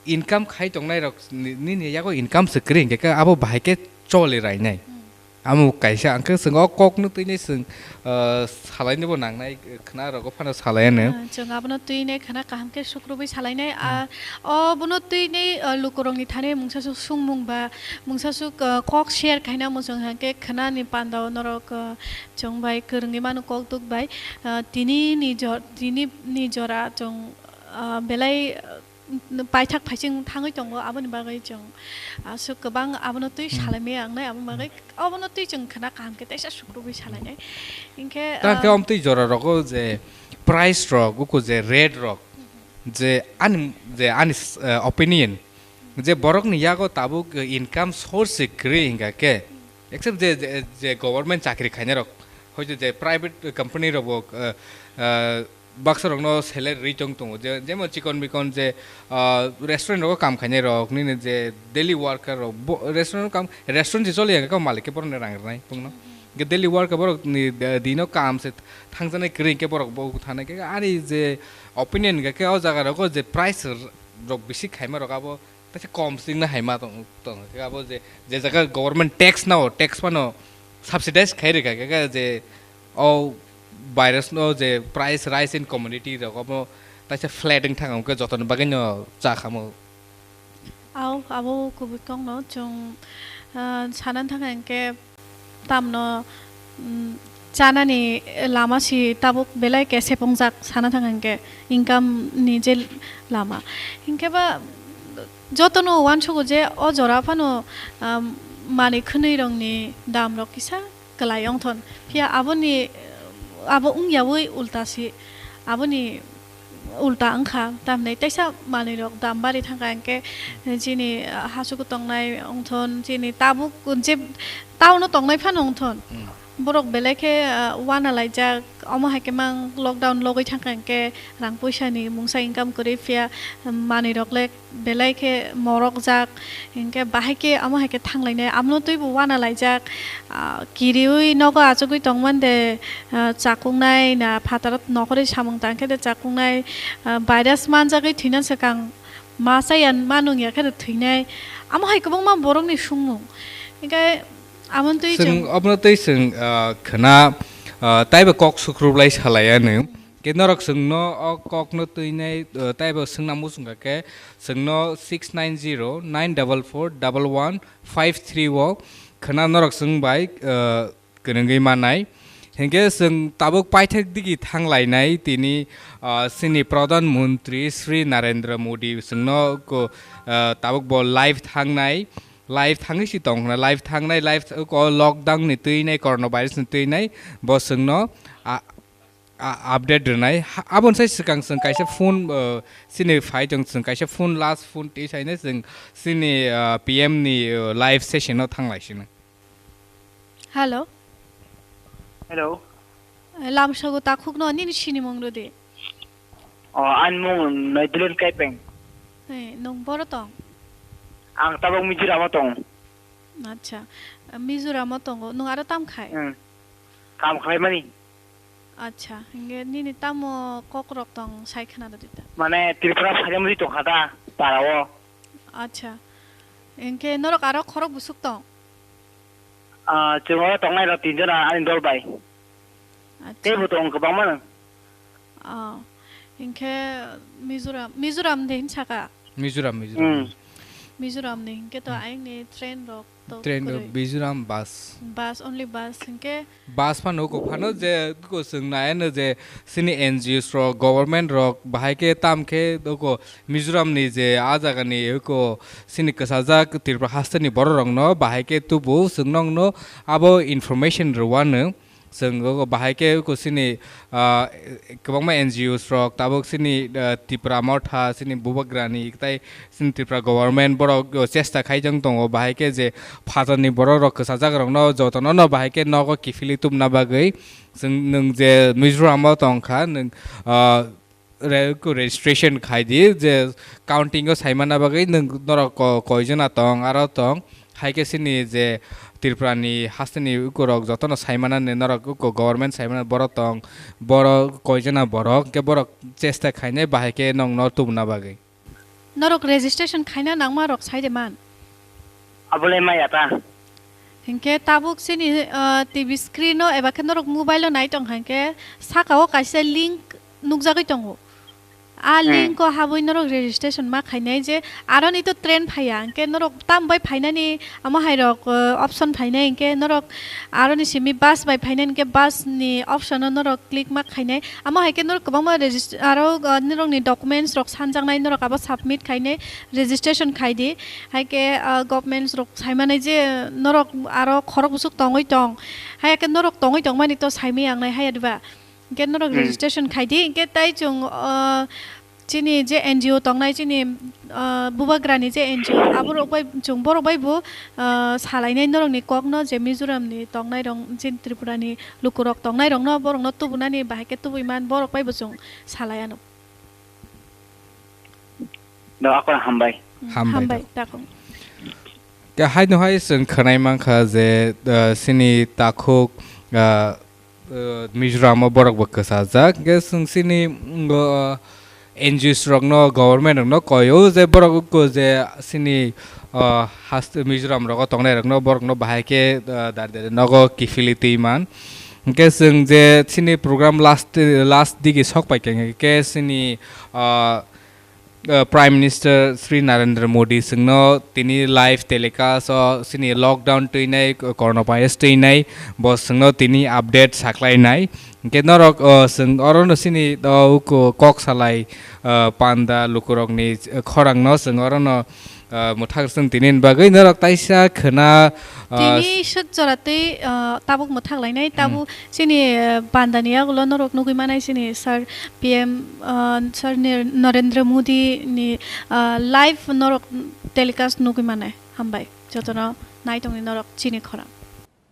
income khai tongnai rok ni, nini yago income se kwrwi hinkhe khe abo bahai khe choli rainai. Hmm. Amo kaisa ang khe chwng o kokno twinai chwng, ah, salainaibo nangnai khna rogo phano salaiya nw. Ah, chwng abono twinai khna kaham khe sukrubwi salainai. Hmm. Ah, obono twinai, ah, lukurokni thani mungsa suk sungmung ba mungsa suk, ah, kok share khaina muchung hinkhe khna ni panda o norok, ah, Chwng bai kwrwngwi mano kok duk bai, ah, tini ni jor-, tini ni jora chwng, ah, belai, ah, paithak phaiching thangwi tongo, aboni bagwi chwng, ah, aswk kwbang abono twi Hmm. salaimaya wngnai, aboni bagwi abono twi chwng khna kaham khe teisa sukrubwi salainai. Hinkhe, Ta khe ah, omtwi jora rogo je price rok, uko je rate rok, je ani, je ani, ah, opinion, je borokni yago tabuk, eh, income source se kwrwi hinkha khe, except je, je, je government chakri khainai rok, hoito je private company rok bo, eh, eh, baksa rokno salary rwi tong tongo, je, jemon chikon mikon je, ah, restaurant rogo kam khainai rok, nini je daily worker rok, bo, restaurant kam, restaurant se choli ya khe malik khe borokno rang rwnai bongno. Hwnkhe daily worker borok ni, eh, dino kam se thangjaknai kwrwi hinkhe borok bo thanai khe ani je opinion hinkha khe o jaga rogo je price rok bisi khaima rok abo Kaisa kom swngna hai ma tong, tong khe abo je, je jaga government tax nao, tax phano subsidize khai rwkha khe, khe je o virus no je price rise in commodity rok omo kaisa flat wng thang khe jotoni bagwi no cha khamo. Au, abo kubui kokno chwng, ah, sana thang khe Tamno, mm, chanani lama si tabuk belai khe sepongjak sana thang hinkhe income ni je lama. Hinkhe ba jotono uansugo je o jora phano, um, manwi khwnwi rokni dam rok kisa kwlai wngthon. Phiya aboni, abo wngyaui ulta si aboni ulta wngkha, tamni teisa manwi rok dam bari thangkha, hinkhe chini, ah, hasuku tongnai wngthon, chini tabuk je town o tongnai phano wngthon. Hmm. Borok belai khe, ah, uanalaijak, omo hai khe mang lockdown logwi thangkha, hinkhe rang puisa ni mungsa income kwrwi phiya, manwi rok le belai khe morokjak, hinkhe bahai khe amo hai khe thanglainai, amono twibo uanalaijak, ah, kiriui nogo achugui tongmande, ah, chakuknai na phataro nokhorwi samung tangkhe de chakuknai, ah, virus manjagwi thwina swkang ma chaya ma nungya khe de thwinai, amo hai kwbangma borokni sungmung. Hinkhe amoni twi Chwng chwng obono twi chwng, ah, khwna, ah, taibo kok sukrublai salai anw. Khe norok chwngno o kokno twinai, uh, taibo swngna muchungkha khe chwngno six nine zero nine double four double one five three o khwna norok chwng bai, uh, kwrwngwi mannai. Hinkhe chwng tabuk paithak digi thanglainai tini, uh, chini Pradhan Mantri Shri Narendra Modi chwngno ko, uh, tabuk bo live thangnai, live thangwi si tongkhna, live thangnai, live th-, ko lockdown ni twinai, coronavirus ni twinai bo chwngno, ah, a-, update rwnai. Ha, aboni sai swkang chwng kaisa phone, uh, chini phai tong chwng kaisa phone, last phone twi saino chwng chini, uh, P M ni, uh, live session o thanglai sino. Hello. Hello. Lamsogo takhukno nini sinimung rwdi. O, ani mung Noidulin Kaipeng. Hey, nwng boro tong? Ang tabuk Mizoram o tong. Acha, Mizoram o tongo. Nwng aro tam khai? Hmm. Kam khlaimani. Acha, hinge nini tamo kokrok tong sai khna rwdi ta. Mane Tripura phaimani tong kha ta, para o. Acha. Hinge norok aro khorok busuk tong? Ah, chwng oro tongnai rok tin jona ani dol bai. Acha. Teibo tong kwbangma no. Ah, hinkhe Mizoram, Mizoram de hinsaka? Mizoram, Mizoram. Hmm. Mizoram ni hinkhe to Hmm. ayang ni train rok to Train rok kwrwi. Mizoram bus. Bus, only bus hinkhe? Bus phano ko phano je ko chwng nai ano je sini N G Os rok, government rok bahai khe tam khe ko Mizoram ni je a jaga ni ko sini kwchajak Tripura haste ni borok rok no bahai khe tubu chwng nong no abo information rwano. Chwng o bahai khe kusini, ah, kwbangma N G Os rok, tabuk sini, ah, Tipra Motha, sini Bubagrani, tai sini Tripura government borok, o, chesta khai jang tongo. Bahai khe je phatarni borok rok kwchajak rokno jotono no bahai khe nogo kiphilwi tubna bagwi chwng nwng je Mizoram o tong kha, nwng, ah, re-, ku registration khai di, je counting o saimana bagwi nwng norok ko-, koijona tong, aro tong, hai khe sini je Tripura ni hasteni ukurok jotono saimana ni norok uko government saimana borok tong, borok koijona borok, hwnkhe borok chesta khainai bahai khe nongno tubuna bagwi. Norok registration khaina nangma rok sai de man. Abole maya ta. Hinkhe tabuk sini, ah, T V screen o eba khe norok mobile o nai tong kha hinkhe saka o kaisa link nukjagwi tongo. A Hmm. link o habwi norok registration ma khainai je aroni to train phaiya hinkhe norok tam bai phainani amo hai rok, ah, option phainai hinkhe norok aroni simi bus bai phainai hinkhe bus ni option o norok click ma khainai. Amo hai khe norok kwbangma regist-, aro, ah, norokni documents rok sanjaknai, norok abo submit khainai, registration khai di. Hai khe, ah, governments rok saimanai je norok aro khorok bwswk tongwi tong. Hai khe norok tongwi tongmani to saimaya wngnai, haya diba? Hinkhe norok Hmm. registration khai di. Hinkhe tai chwng, ah, chini je N G O tongnai, chini, ah, Bubagrani je N G O, aborok bai chwng borok bai bo, ah, salainai norokni kokno je Mizoramni tongnairok, chini Tripurani lukurok tongnairokno, borokno tubunani bahai khe tubui man, borok bai bo chwng salai ano. Do akora hambai. Hambai, Hambai, do. Takhuk. Khe haino hai chwng khwnai mankha je, ah, sini takhuk, ah, ah, Mizoram o borok bo kwchajak. Khe chwng sini, mm, ah, N G Os rokno, government rokno koio je borok ko je sini, ah, haste Mizoram rogo tongnai rokno, borokno bahai khe, ah, dar dar nogo kiphilwi twi man. Hwnkhe chwng je sini program last, last digi sok pai khe, khe sini, ah, ah, Prime Minister Shri Narendra Modi chwngno tini live telecast o sini lockdown twinai, coronavirus twinai, bo chwngno tini update saklainai. Hwnkhe norok, ah, chwng orono sini, ah, uko kok salai, ah, panda lukurokni, ah, khorangno chwng orono, ah, mwthak chwng tini bagwi norok taisa khwna, ah, Tini swk jora twi, ah, tabuk mwthak lainai, Hmm. tabuk chini, ah, bandani yagulo norok nugwi manai chini Sir P M, ah, Sir Nir-, Narendra Modi ni, ah, live norok telecast nugwi manai. Hambai. Jotono naitongni norok chini khorang.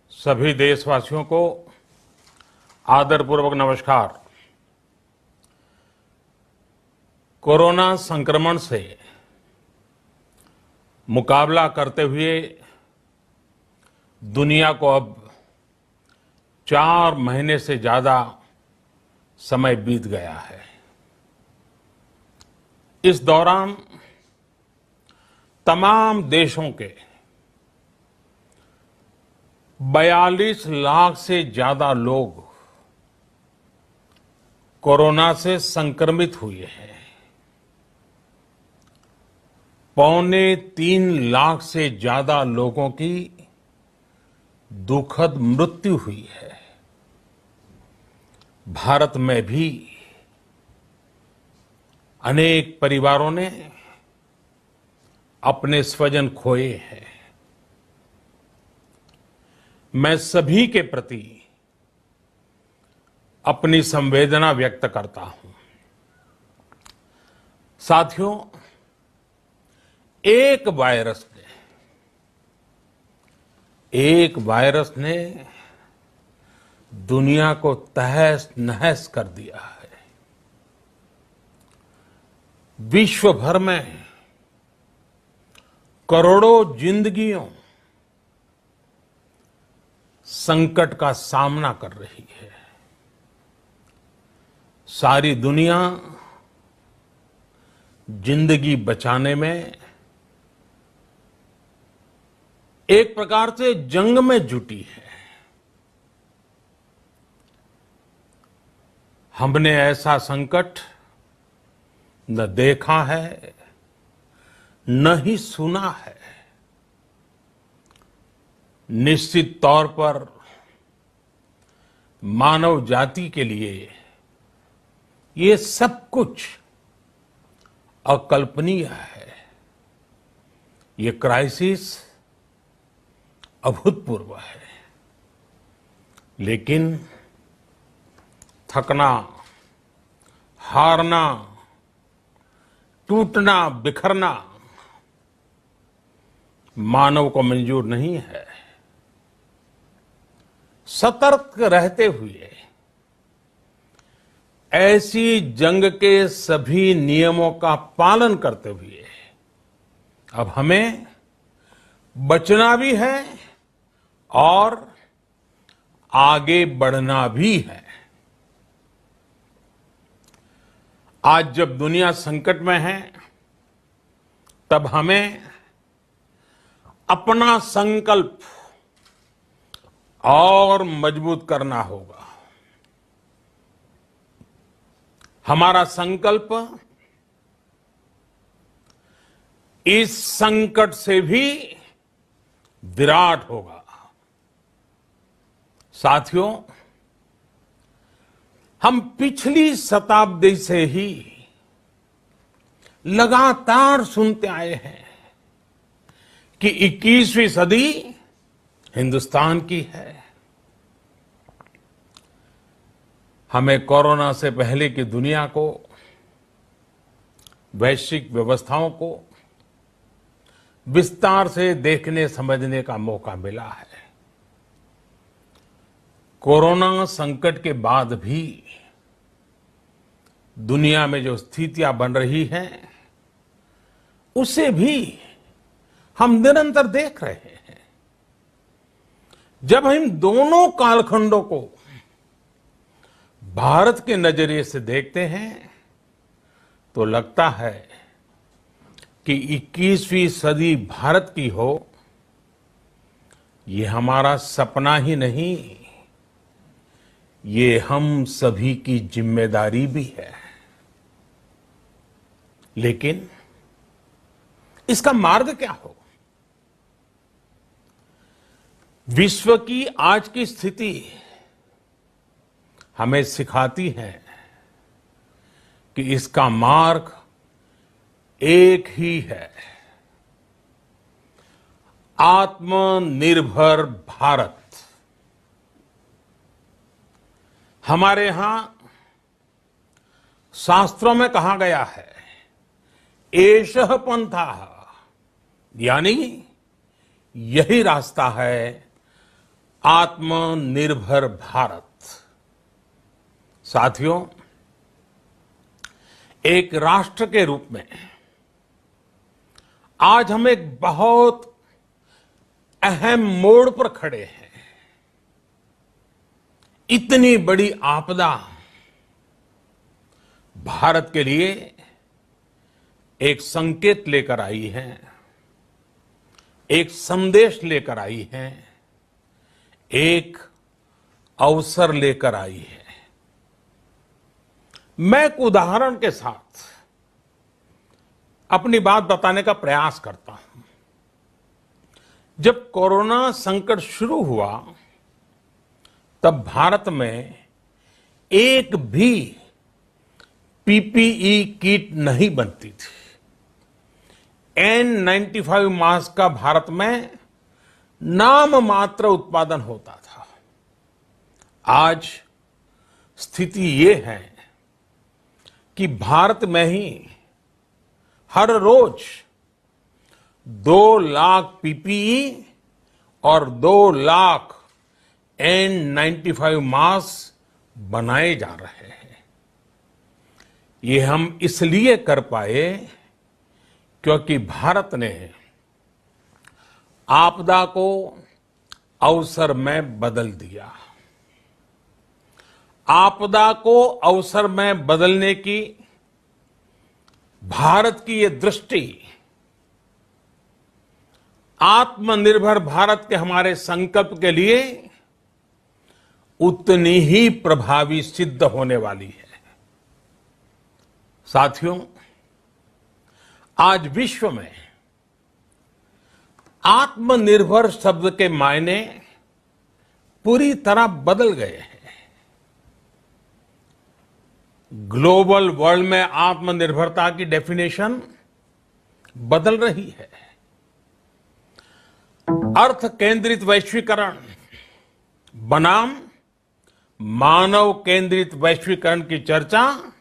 सभी देशवासियों को आदरपूर्वक नमस्कार। कोरोना संक्रमण से मुकाबला करते हुए दुनिया को अब चार महीने से ज्यादा समय बीत गया है। इस दौरान तमाम देशों के बयालीस लाख से ज्यादा लोग कोरोना से संक्रमित हुए हैं। पौने तीन लाख से ज्यादा लोगों की दुखद मृत्यु हुई है। भारत में भी अनेक परिवारों ने अपने स्वजन खोए हैं। मैं सभी के प्रति अपनी संवेदना व्यक्त करता हूं। साथियों, एक वायरस ने, एक वायरस ने दुनिया को तहस नहस कर दिया है। विश्व भर में करोड़ों जिंदगियों संकट का सामना कर रही है। सारी दुनिया जिंदगी बचाने में एक प्रकार से जंग में जुटी है। हमने ऐसा संकट न देखा है, न ही सुना है। निश्चित तौर पर मानव जाति के लिए ये सब कुछ अकल्पनीय है। ये क्राइसिस अभूतपूर्व है, लेकिन थकना, हारना, टूटना, बिखरना मानव को मंजूर नहीं है। सतर्क रहते हुए, ऐसी जंग के सभी नियमों का पालन करते हुए अब हमें बचना भी है और आगे बढ़ना भी है। आज जब दुनिया संकट में है, तब हमें अपना संकल्प और मजबूत करना होगा। हमारा संकल्प इस संकट से भी विराट होगा। साथियों, हम पिछली शताब्दी से ही लगातार सुनते आए हैं कि इक्कीसवीं सदी हिंदुस्तान की है। हमें कोरोना से पहले की दुनिया को, वैश्विक व्यवस्थाओं को विस्तार से देखने समझने का मौका मिला है। कोरोना संकट के बाद भी दुनिया में जो स्थितियां बन रही हैं, उसे भी हम निरंतर देख रहे हैं। जब हम दोनों कालखंडों को भारत के नजरिए से देखते हैं, तो लगता है कि इक्कीसवीं सदी भारत की हो, ये हमारा सपना ही नहीं, ये हम सभी की जिम्मेदारी भी है। लेकिन इसका मार्ग क्या हो? विश्व की आज की स्थिति हमें सिखाती है कि इसका मार्ग एक ही है, आत्मनिर्भर भारत। हमारे यहां शास्त्रों में कहा गया है, एषः पंथः, यानी यही रास्ता है आत्मनिर्भर भारत। साथियों, एक राष्ट्र के रूप में आज हम एक बहुत अहम मोड़ पर खड़े हैं। इतनी बड़ी आपदा भारत के लिए एक संकेत लेकर आई है, एक संदेश लेकर आई है, एक अवसर लेकर आई है। मैं एक उदाहरण के साथ अपनी बात बताने का प्रयास करता हूं। जब कोरोना संकट शुरू हुआ, तब भारत में एक भी पीपीई किट नहीं बनती थी। एन नाइंटी फ़ाइव मास्क का भारत में नाम मात्र उत्पादन होता था। आज स्थिति ये है कि भारत में ही हर रोज दो लाख पीपीई और दो lakh N ninety five mask बनाए जा रहे हैं। ये हम इसलिए कर पाए क्योंकि भारत ने आपदा को अवसर में बदल दिया। आपदा को अवसर में बदलने की भारत की ये दृष्टि आत्मनिर्भर भारत के हमारे संकल्प के लिए उतनी ही प्रभावी सिद्ध होने वाली है। साथियों, आज विश्व में आत्मनिर्भर शब्द के मायने पूरी तरह बदल गए हैं। ग्लोबल वर्ल्ड में आत्मनिर्भरता की डेफिनेशन बदल रही है। अर्थ केंद्रित वैश्वीकरण बनाम मानव केंद्रित वैश्वीकरण की चर्चा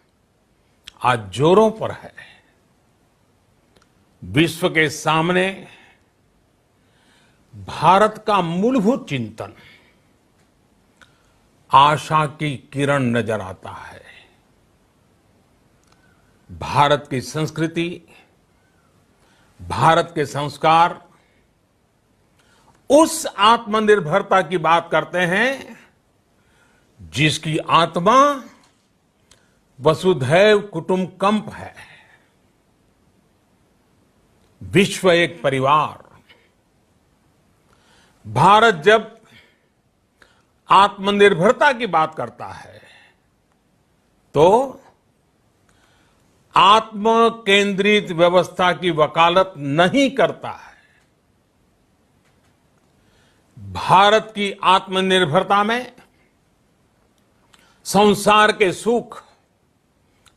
आज जोरों पर है। विश्व के सामने भारत का मूलभूत चिंतन आशा की किरण नजर आता है। भारत की संस्कृति, भारत के संस्कार उस आत्मनिर्भरता की बात करते हैं जिसकी आत्मा वसुधैव कुटुंबकम है। विश्व एक परिवार। भारत जब आत्मनिर्भरता की बात करता है तो आत्म केंद्रित व्यवस्था की वकालत नहीं करता है। भारत की आत्मनिर्भरता में संसार के सुख,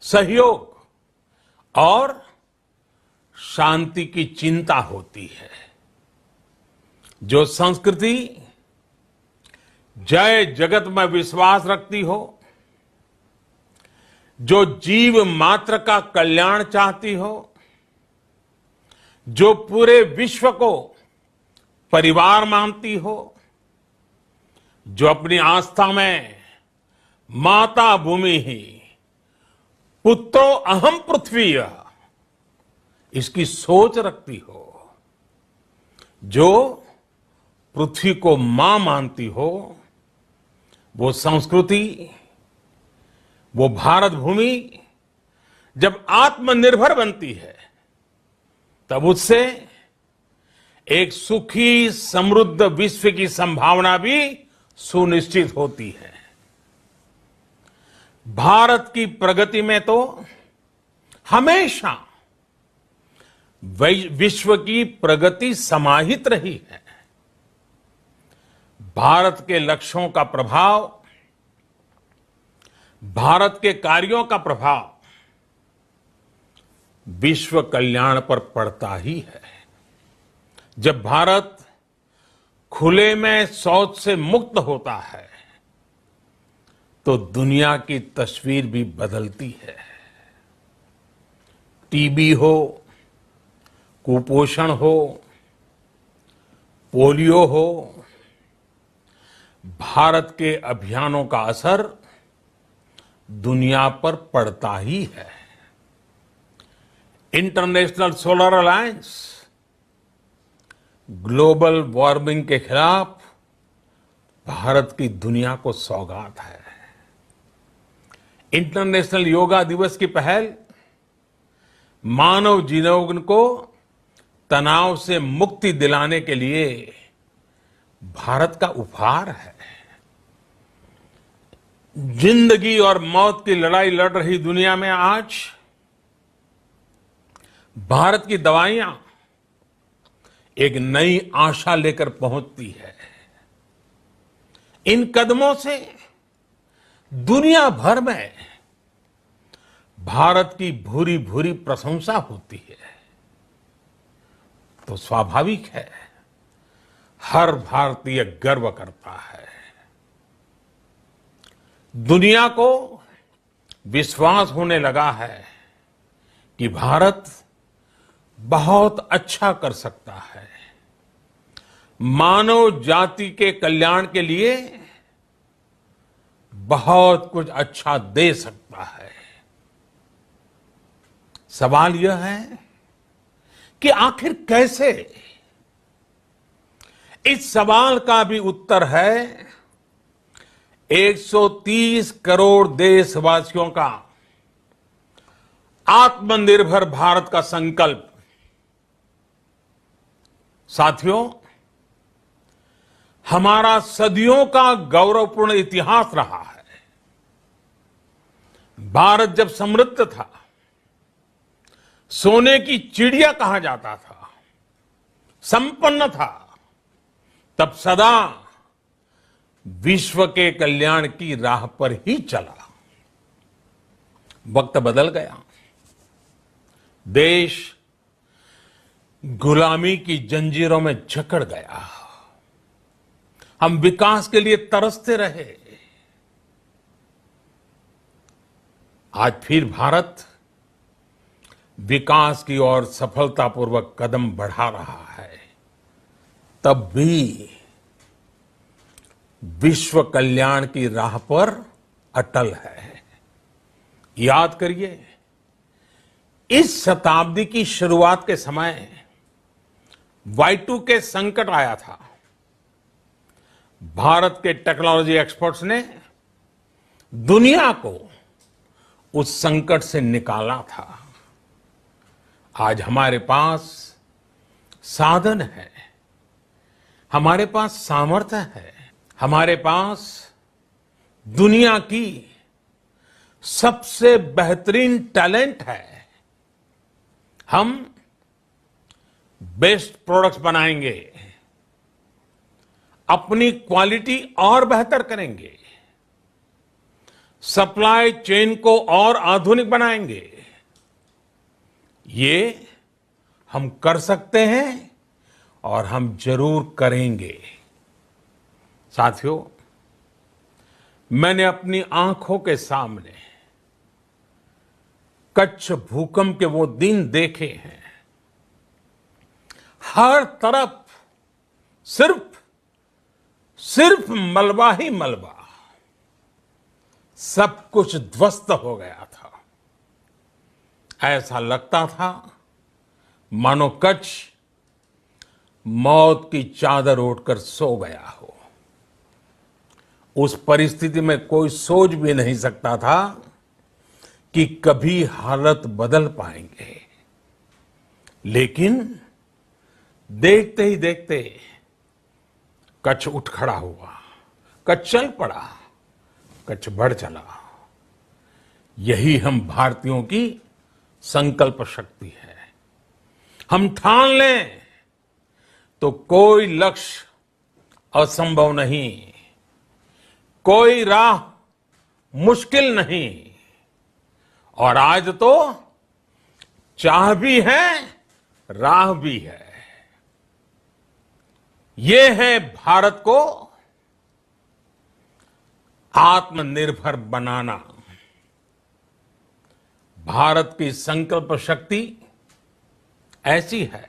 सहयोग और शांति की चिंता होती है। जो संस्कृति जय जगत में विश्वास रखती हो, जो जीव मात्र का कल्याण चाहती हो, जो पूरे विश्व को परिवार मानती हो, जो अपनी आस्था में माता भूमि ही पुत्रो अहम पृथ्वी, इसकी सोच रखती हो, जो पृथ्वी को मां मानती हो, वो संस्कृति, वो भारत भूमि जब आत्मनिर्भर बनती है, तब उससे एक सुखी, समृद्ध विश्व की संभावना भी सुनिश्चित होती है। भारत की प्रगति में तो हमेशा वै-, विश्व की प्रगति समाहित रही है। भारत के लक्ष्यों का प्रभाव, भारत के कार्यों का प्रभाव विश्व कल्याण पर पड़ता ही है। जब भारत खुले में शौच से मुक्त होता है, तो दुनिया की तस्वीर भी बदलती है। टीबी हो, कुपोषण हो, पोलियो हो, भारत के अभियानों का असर दुनिया पर पड़ता ही है। International solar alliance global warming के खिलाफ भारत की दुनिया को सौगात है। इंटरनेशनल योगा दिवस की पहल मानव जीवन को तनाव से मुक्ति दिलाने के लिए भारत का उपहार है। जिंदगी और मौत की लड़ाई लड़ रही दुनिया में आज भारत की दवाइयां एक नई आशा लेकर पहुंचती है। इन कदमों से दुनिया भर में भारत की भूरी भूरी प्रशंसा होती है, तो स्वाभाविक है, हर भारतीय गर्व करता है। दुनिया को विश्वास होने लगा है कि भारत बहुत अच्छा कर सकता है। मानव जाति के कल्याण के लिए बहुत कुछ अच्छा दे सकता है। सवाल यह है कि आखिर कैसे? इस सवाल का भी उत्तर है एक सौ तीस करोड़ देशवासियों का आत्मनिर्भर भारत का संकल्प। साथियों, हमारा सदियों का गौरवपूर्ण इतिहास रहा है। भारत जब समृद्ध था, सोने की चिड़िया कहा जाता था, संपन्न था, तब सदा विश्व के कल्याण की राह पर ही चला। वक्त बदल गया, देश गुलामी की जंजीरों में जकड़ गया। हम विकास के लिए तरसते रहे। आज फिर भारत विकास की ओर सफलतापूर्वक कदम बढ़ा रहा है, तब भी विश्व कल्याण की राह पर अटल है। याद करिए, इस शताब्दी की शुरुआत के समय वाई टू के संकट आया था। भारत के टेक्नोलॉजी एक्सपर्ट्स ने दुनिया को उस संकट से निकाला था। आज हमारे पास साधन है, हमारे पास सामर्थ्य है, हमारे पास दुनिया की सबसे बेहतरीन टैलेंट है। हम बेस्ट प्रोडक्ट्स बनाएंगे, अपनी क्वालिटी और बेहतर करेंगे, सप्लाई चेन को और आधुनिक बनाएंगे। ये हम कर सकते हैं और हम जरूर करेंगे। साथियों, मैंने अपनी आंखों के सामने कच्छ भूकंप के वो दिन देखे हैं। हर तरफ सिर्फ, सिर्फ मलबा ही मलबा। सब कुछ ध्वस्त हो गया था। ऐसा लगता था मानो कच्छ मौत की चादर ओढ़कर सो गया हो। उस परिस्थिति में कोई सोच भी नहीं सकता था कि कभी हालत बदल पाएंगे। लेकिन देखते ही देखते कच्छ उठ खड़ा हुआ, कच्छ चल पड़ा, कच्छ बढ़ चला। यही हम भारतीयों की संकल्प शक्ति है। हम ठान लें तो कोई लक्ष्य असंभव नहीं, कोई राह मुश्किल नहीं। और आज तो चाह भी है, राह भी है। ये है भारत को आत्मनिर्भर बनाना। भारत की संकल्प शक्ति ऐसी है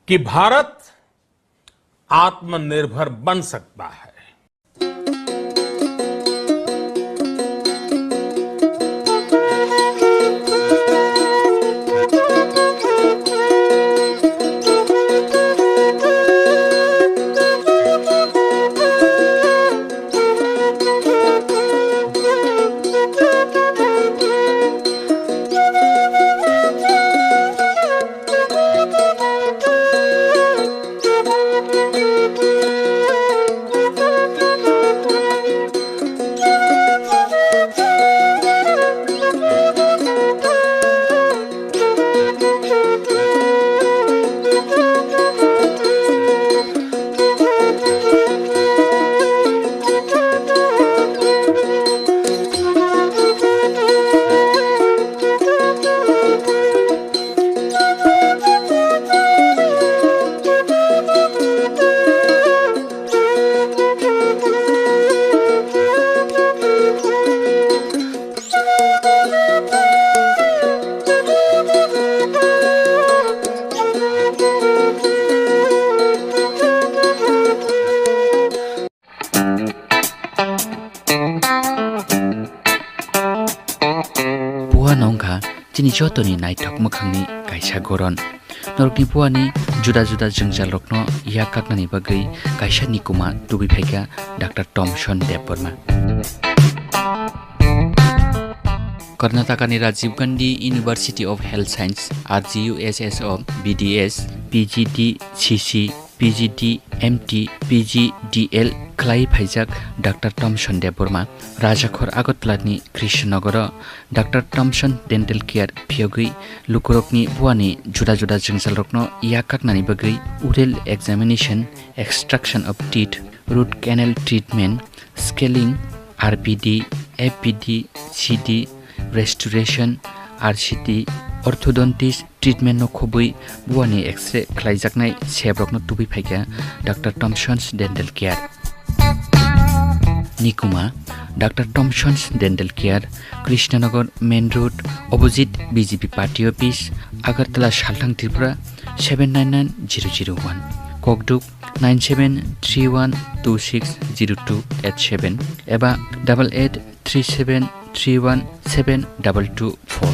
कि भारत आत्मनिर्भर बन सकता है। jotoni naithok mwkhangni kaisa goron. Norokni buani juda juda jwngjalrokno yak kaknani bagwi kaisa nikuma tubui phaikha Doctor Thomson Debbarma. Karnatakani Rajiv Gandhi University of Health Science, R G U S S o B D S, P G D C C, P G D M T, P G D L khlai phaijak Doctor Thomson Debbarma Rajakhor Agartala ni Krishnanagar o Doctor Thomson Dental Care phiyogwi lukurokni buani juda juda jwngjalrokno yak kaknani bagwi oral examination, extraction of teeth, root canal treatment, scaling, R P D, F P D, C D, restoration, R C T, orthodontist treatment no khobwi buani X-ray khlaijaknai sebrokno tubui phaikha Doctor Thomson's Dental Care. Nikuma, Doctor Thomson's Dental Care, Krishnanagar Main Road, opposite B J P Party Office, Agartala, Salthang, Tripura, seven nine nine zero zero one. Kokduk, nine seven three one two six zero two eight seven eba double eight three seven three one seven double two four.